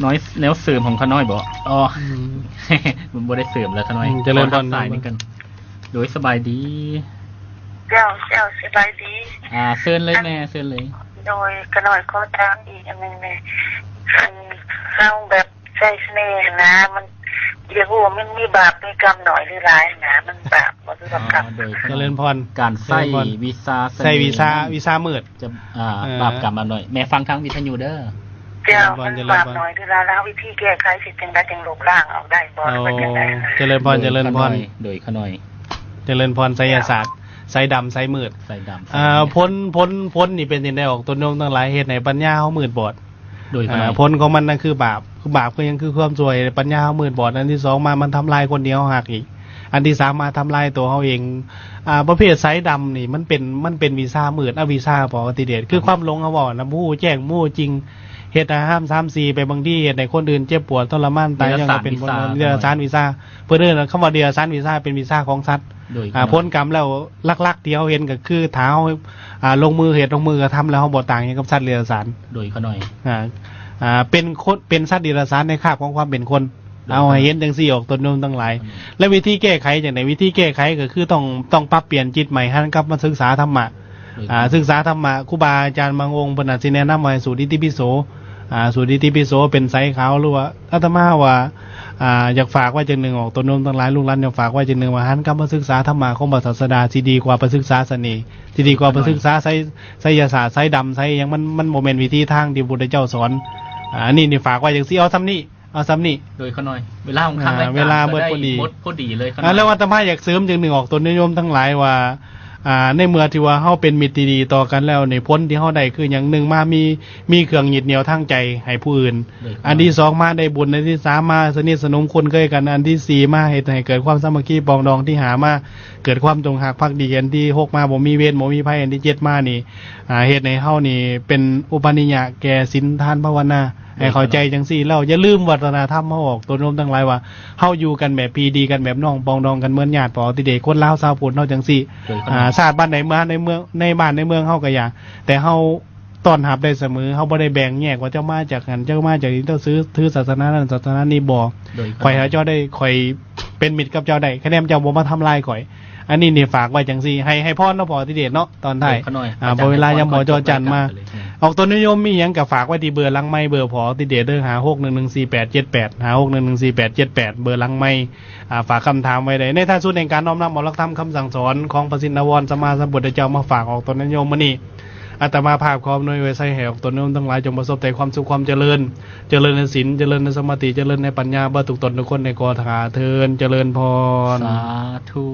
ນ້ອຍ ແນວເສີມຂອງຂ້ານ້ອຍບໍ່? ອໍ ອືມ ບໍ່ໄດ້ເສີມແລ້ວຂ້ານ້ອຍ ຈະເລີນພອນ ສາຍນີ້ກັນ ໂດຍ ສະບາຍດີ ເຈົ້າ ເຈົ້າ ສະບາຍດີ ອ່າ ເຊີນເລີຍແມ່ ເຊີນເລີຍ ໂດຍ ຂ້ານ້ອຍຂໍຖາມອີກອັນໜຶ່ງແດ່ ອັນເຮົາແບບໃສ່ສະເໜ່ຫັ້ນນະ ມັນຢາກຮູ້ວ່າມັນມີບາບມີກຳໜ້ອຍຫຼືຫຼາຍຫັ້ນນະ ມັນບາບບໍ່ ຫຼືວ່າກຳ? ໂດຍ ຈະເລີນພອນ ການໃຊ້ວິຊາສະເໜ່ ໃຊ້ວິຊາ ວິຊາມືດ ຈະ ອ່າ ເອີ ບາບກຳອັນໜ້ອຍ ແມ່ຟັງທາງວິທະຍຸເດີ ເຈົ້າ ມັນບາບໜ້ອຍຄືລາວ ແລ້ວວິທີແກ້ໄຂຊິຈັ່ງໃດ ຈັ່ງລົບລ້າງອອກໄດ້ບໍ່ ຫຼືວ່າຈັ່ງໃດ? ຈະເລີນພອນ ຈະເລີນພອນ ໂດຍ ຂ້ານ້ອຍ ຈະເລີນພອນ ໄສຍະສາດ ໄສດຳ ໄສມືດ ໄສດຳ ອ່າ ຜົນ ຜົນ ຜົນນີ້ເປັນຈັ່ງໃດ ອອກຕົນໂຍມທັງຫຼາຍ ເຮັດໃຫ້ປັນຍາເຮົາມືດບອດ ໂດຍ ອ່າ ຜົນຂອງມັນນັ້ນຄືບາບ ຄືບາບຄືຫຍັງ ຄືຄວາມຊົ່ວ ເຮັດໃຫ້ປັນຍາເຮົາມືດບອດ. ອັນທີສອງມາ ມັນທຳລາຍຄົນທີ່ເຮົາຮັກອີກ ອັນທີສາມມາທຳລາຍຕົວເຮົາເອງ. ອ່າ ປະເພດສາຍດຳນີ້ ມັນເປັນ ມັນເປັນວິຊາມືດ ອະວິຊາ ປະກະຕິເດດ ຄືຄວາມຫຼົງ ເຮົາເວົ້ານະ ບໍ່ຮູ້ແຈ້ງ ບໍ່ຮູ້ຈິງ ເຮັດຫ້າມສາມສີ່ໄປ ບາງທີເຮັດໃຫ້ຄົນອື່ນເຈັບປວດທໍລະມານຕາຍ ຍ້ອນວ່າເປັນ ນິລະສານວິຊາ ເພິ່ນເອີ້ນຄຳວ່ານິລະສານວິຊາ ເປັນວິຊາຂອງສັດ. ໂດຍ ອ່າ ຜົນກຳແລ້ວ ຫຼັກໆ ທີ່ເຮົາເຫັນກໍຄື ຖ້າເຮົາ ອ່າ ລົງມືເຮັດ ລົງມືກະທຳແລ້ວ ເຮົາບໍ່ຕ່າງຫຍັງກັບສັດເດຍລະສານ. ໂດຍ ຂ້ານ້ອຍ ອ່າ ອ່າ ເປັນຄົນ ເປັນສັດເດຍລະສານໃນຄາບຂອງຄວາມເປັນຄົນ. ໂດຍ ເອົາໃຫ້ເຫັນຈັ່ງຊີ້ ອອກຕົນໂຍມທັງຫຼາຍ. ແລະ ວິທີແກ້ໄຂຈັ່ງໃດ? ວິທີແກ້ໄຂກໍຄືຕ້ອງ ຕ້ອງປັບປ່ຽນຈິດໃໝ່ ຫັນກັບມາສຶກສາທຳມະ. ໂດຍ ອ່າ ສຶກສາທຳມະ ຄູບາອາຈານບາງອົງເພິ່ນອາດຊິແນະນຳວ່າໃຫ້ສູດອິຕິປິໂສ ອ່າ ສູດອິຕິປິໂສ ເປັນໄຊຂາວ ຫຼືວ່າ ອາດຕະມາວ່າ ອ່າ ຢາກຝາກໄວ້ຈັ່ງໜຶ່ງ ອອກຕົນໂຍມທັງຫຼາຍ ລູກຫຼານຢາກຝາກໄວ້ຈັ່ງໜຶ່ງວ່າ ຫັນກັບມາສຶກສາທຳມະຂອງພະສາສະດາ ຊິດີກວ່າໄປສຶກສາສະເໜ່ ຊິດີກວ່າໄປສຶກສາໄສ ໄສຍະສາດ ໄສດຳ ໄສຫຍັງ ມັນ ມັນບໍ່ແມ່ນວິທີທາງທີ່ພະພຸດທະເຈົ້າສອນ. ອ່າ ອັນນີ້ນີ້ຝາກໄວ້ຈັ່ງຊີ້ ເອົາສ່ຳນີ້ ເອົາສ່ຳນີ້ ໂດຍຂ້ານ້ອຍ ເວລາຂອງຂ້າ ອ່າ ເວລາເບິດພໍດີ ໝົດພໍດີເລີຍຂ້ານ້ອຍ ແລ້ວອາດຕະມາຢາກເສີມຈັ່ງໜຶ່ງ ອອກຕົນໂຍມທັງຫຼາຍວ່າ ອ່າ ໃນເມື່ອທີ່ວ່າເຮົາເປັນມິດທີ່ດີຕໍ່ກັນແລ້ວນີ້ ຜົນທີ່ເຮົາໄດ້ຄືຫຍັງ? ໜຶ່ງມາ ມີ ມີເຄື່ອງຍຶດໜຽວທາງໃຈໃຫ້ຜູ້ອື່ນ, ໂດຍ ອັນທີສອງມາໄດ້ບຸນ, ອັນທີສາມມາສະໜິດສະໜົມຄຸ້ນເຄີຍກັນ, ອັນທີສີ່ມາເຮັດໃຫ້ເກີດຄວາມສາມັກຄີປອງດອງ, ທີຫ້າມາເກີດຄວາມຈົງຮັກພັກດີ, ອັນທີຫົກມາບໍ່ມີເວນບໍ່ມີໄພ, ອັນທີເຈັດມານີ້ ອ່າ ເຮັດໃຫ້ເຮົານີ້ເປັນອຸປະນິຍະແກ່ສິນທານພາວະນາ. ໃຫ້ເຂົ້າໃຈຈັ່ງຊີ້ແລ້ວ ຢ່າລືມວັດທະນະທຳເຮົາອອກຕົນໂຍມທັງຫຼາຍວ່າ ເຮົາຢູ່ກັນແບບພີ່ດີກັນແບບນ້ອງ ປອງດອງກັນເໝືອນຍາດປະອອກຕິເດດ ຄົນລາວຊາວພຸດເຮົາຈັ່ງຊີ້. ໂດຍ ອ່າ ຊາດບ້ານໃດເມືອງໃດເມືອງ ໃນບ້ານໃນເມືອງເຮົາກໍຢ່າ ແຕ່ເຮົາຕ້ອນຮັບໄດ້ສະເໝີ ເຮົາບໍ່ໄດ້ແບ່ງແຍກວ່າເຈົ້າມາຈາກຫັ້ນ ເຈົ້າມາຈາກນີ້ ເຈົ້າຖື ຖືສາສະໜານັ້ນສາສະໜານີ້ບໍ່. ໂດຍ ຂ້ອຍຫາເຈົ້າໄດ້ ຂ້ອຍເປັນມິດກັບເຈົ້າໄດ້ ຄະແນນເຈົ້າບໍ່ມາທຳລາຍຂ້ອຍ. ອັນນີ້ນີ້ຝາກໄວ້ຈັ່ງຊີ້ ໃຫ້ ໃຫ້ພອນເນາະ ພໍ່ອອກຕິເດດເນາະ ຕອນທ້າຍ. ໂດຍ ຂ້ານ້ອຍ ອ່າ ເພາະເວລາຍັງບໍ່ຈໍຈັນມາ. ອອກຕົນໂຍມມີຫຍັງກໍຝາກໄວ້ທີ່ເບີຫຼັງໄມ ເບີພໍ່ອອກຕິເດດເດີ ຫ້າຫົກໜຶ່ງໜຶ່ງສີ່ແປດເຈັດແປດ ຫ້າຫົກໜຶ່ງໜຶ່ງສີ່ແປດເຈັດແປດ ເບີຫຼັງໄມ. ອ່າ ຝາກຄຳຖາມໄວ້ໄດ້. ໃນທ້າຍສຸດແຫ່ງການນ້ອມນຳເອົາຫຼັກທຳຄຳສັ່ງສອນຂອງພະຊິນນະວອນສຳມາສຳພຸດທະເຈົ້າມາຝາກອອກຕົນໂຍມມື້ນີ້ ອາດຕະມາພາບຂໍອຳນວຍອວຍໄວໄຊໃຫ້ອອກຕົນໂຍມທັງຫຼາຍ ຈົ່ງປະສົບແຕ່ຄວາມສຸກຄວາມຈະເລີນ, ຈະເລີນໃນສິນ, ຈະເລີນໃນສະມາທິ, ຈະເລີນໃນປັນຍາ ເບິດທຸກຕົນທຸກຄົນໃນກໍທາເທີນ. ຈະເລີນພອນ. ສາທຸ.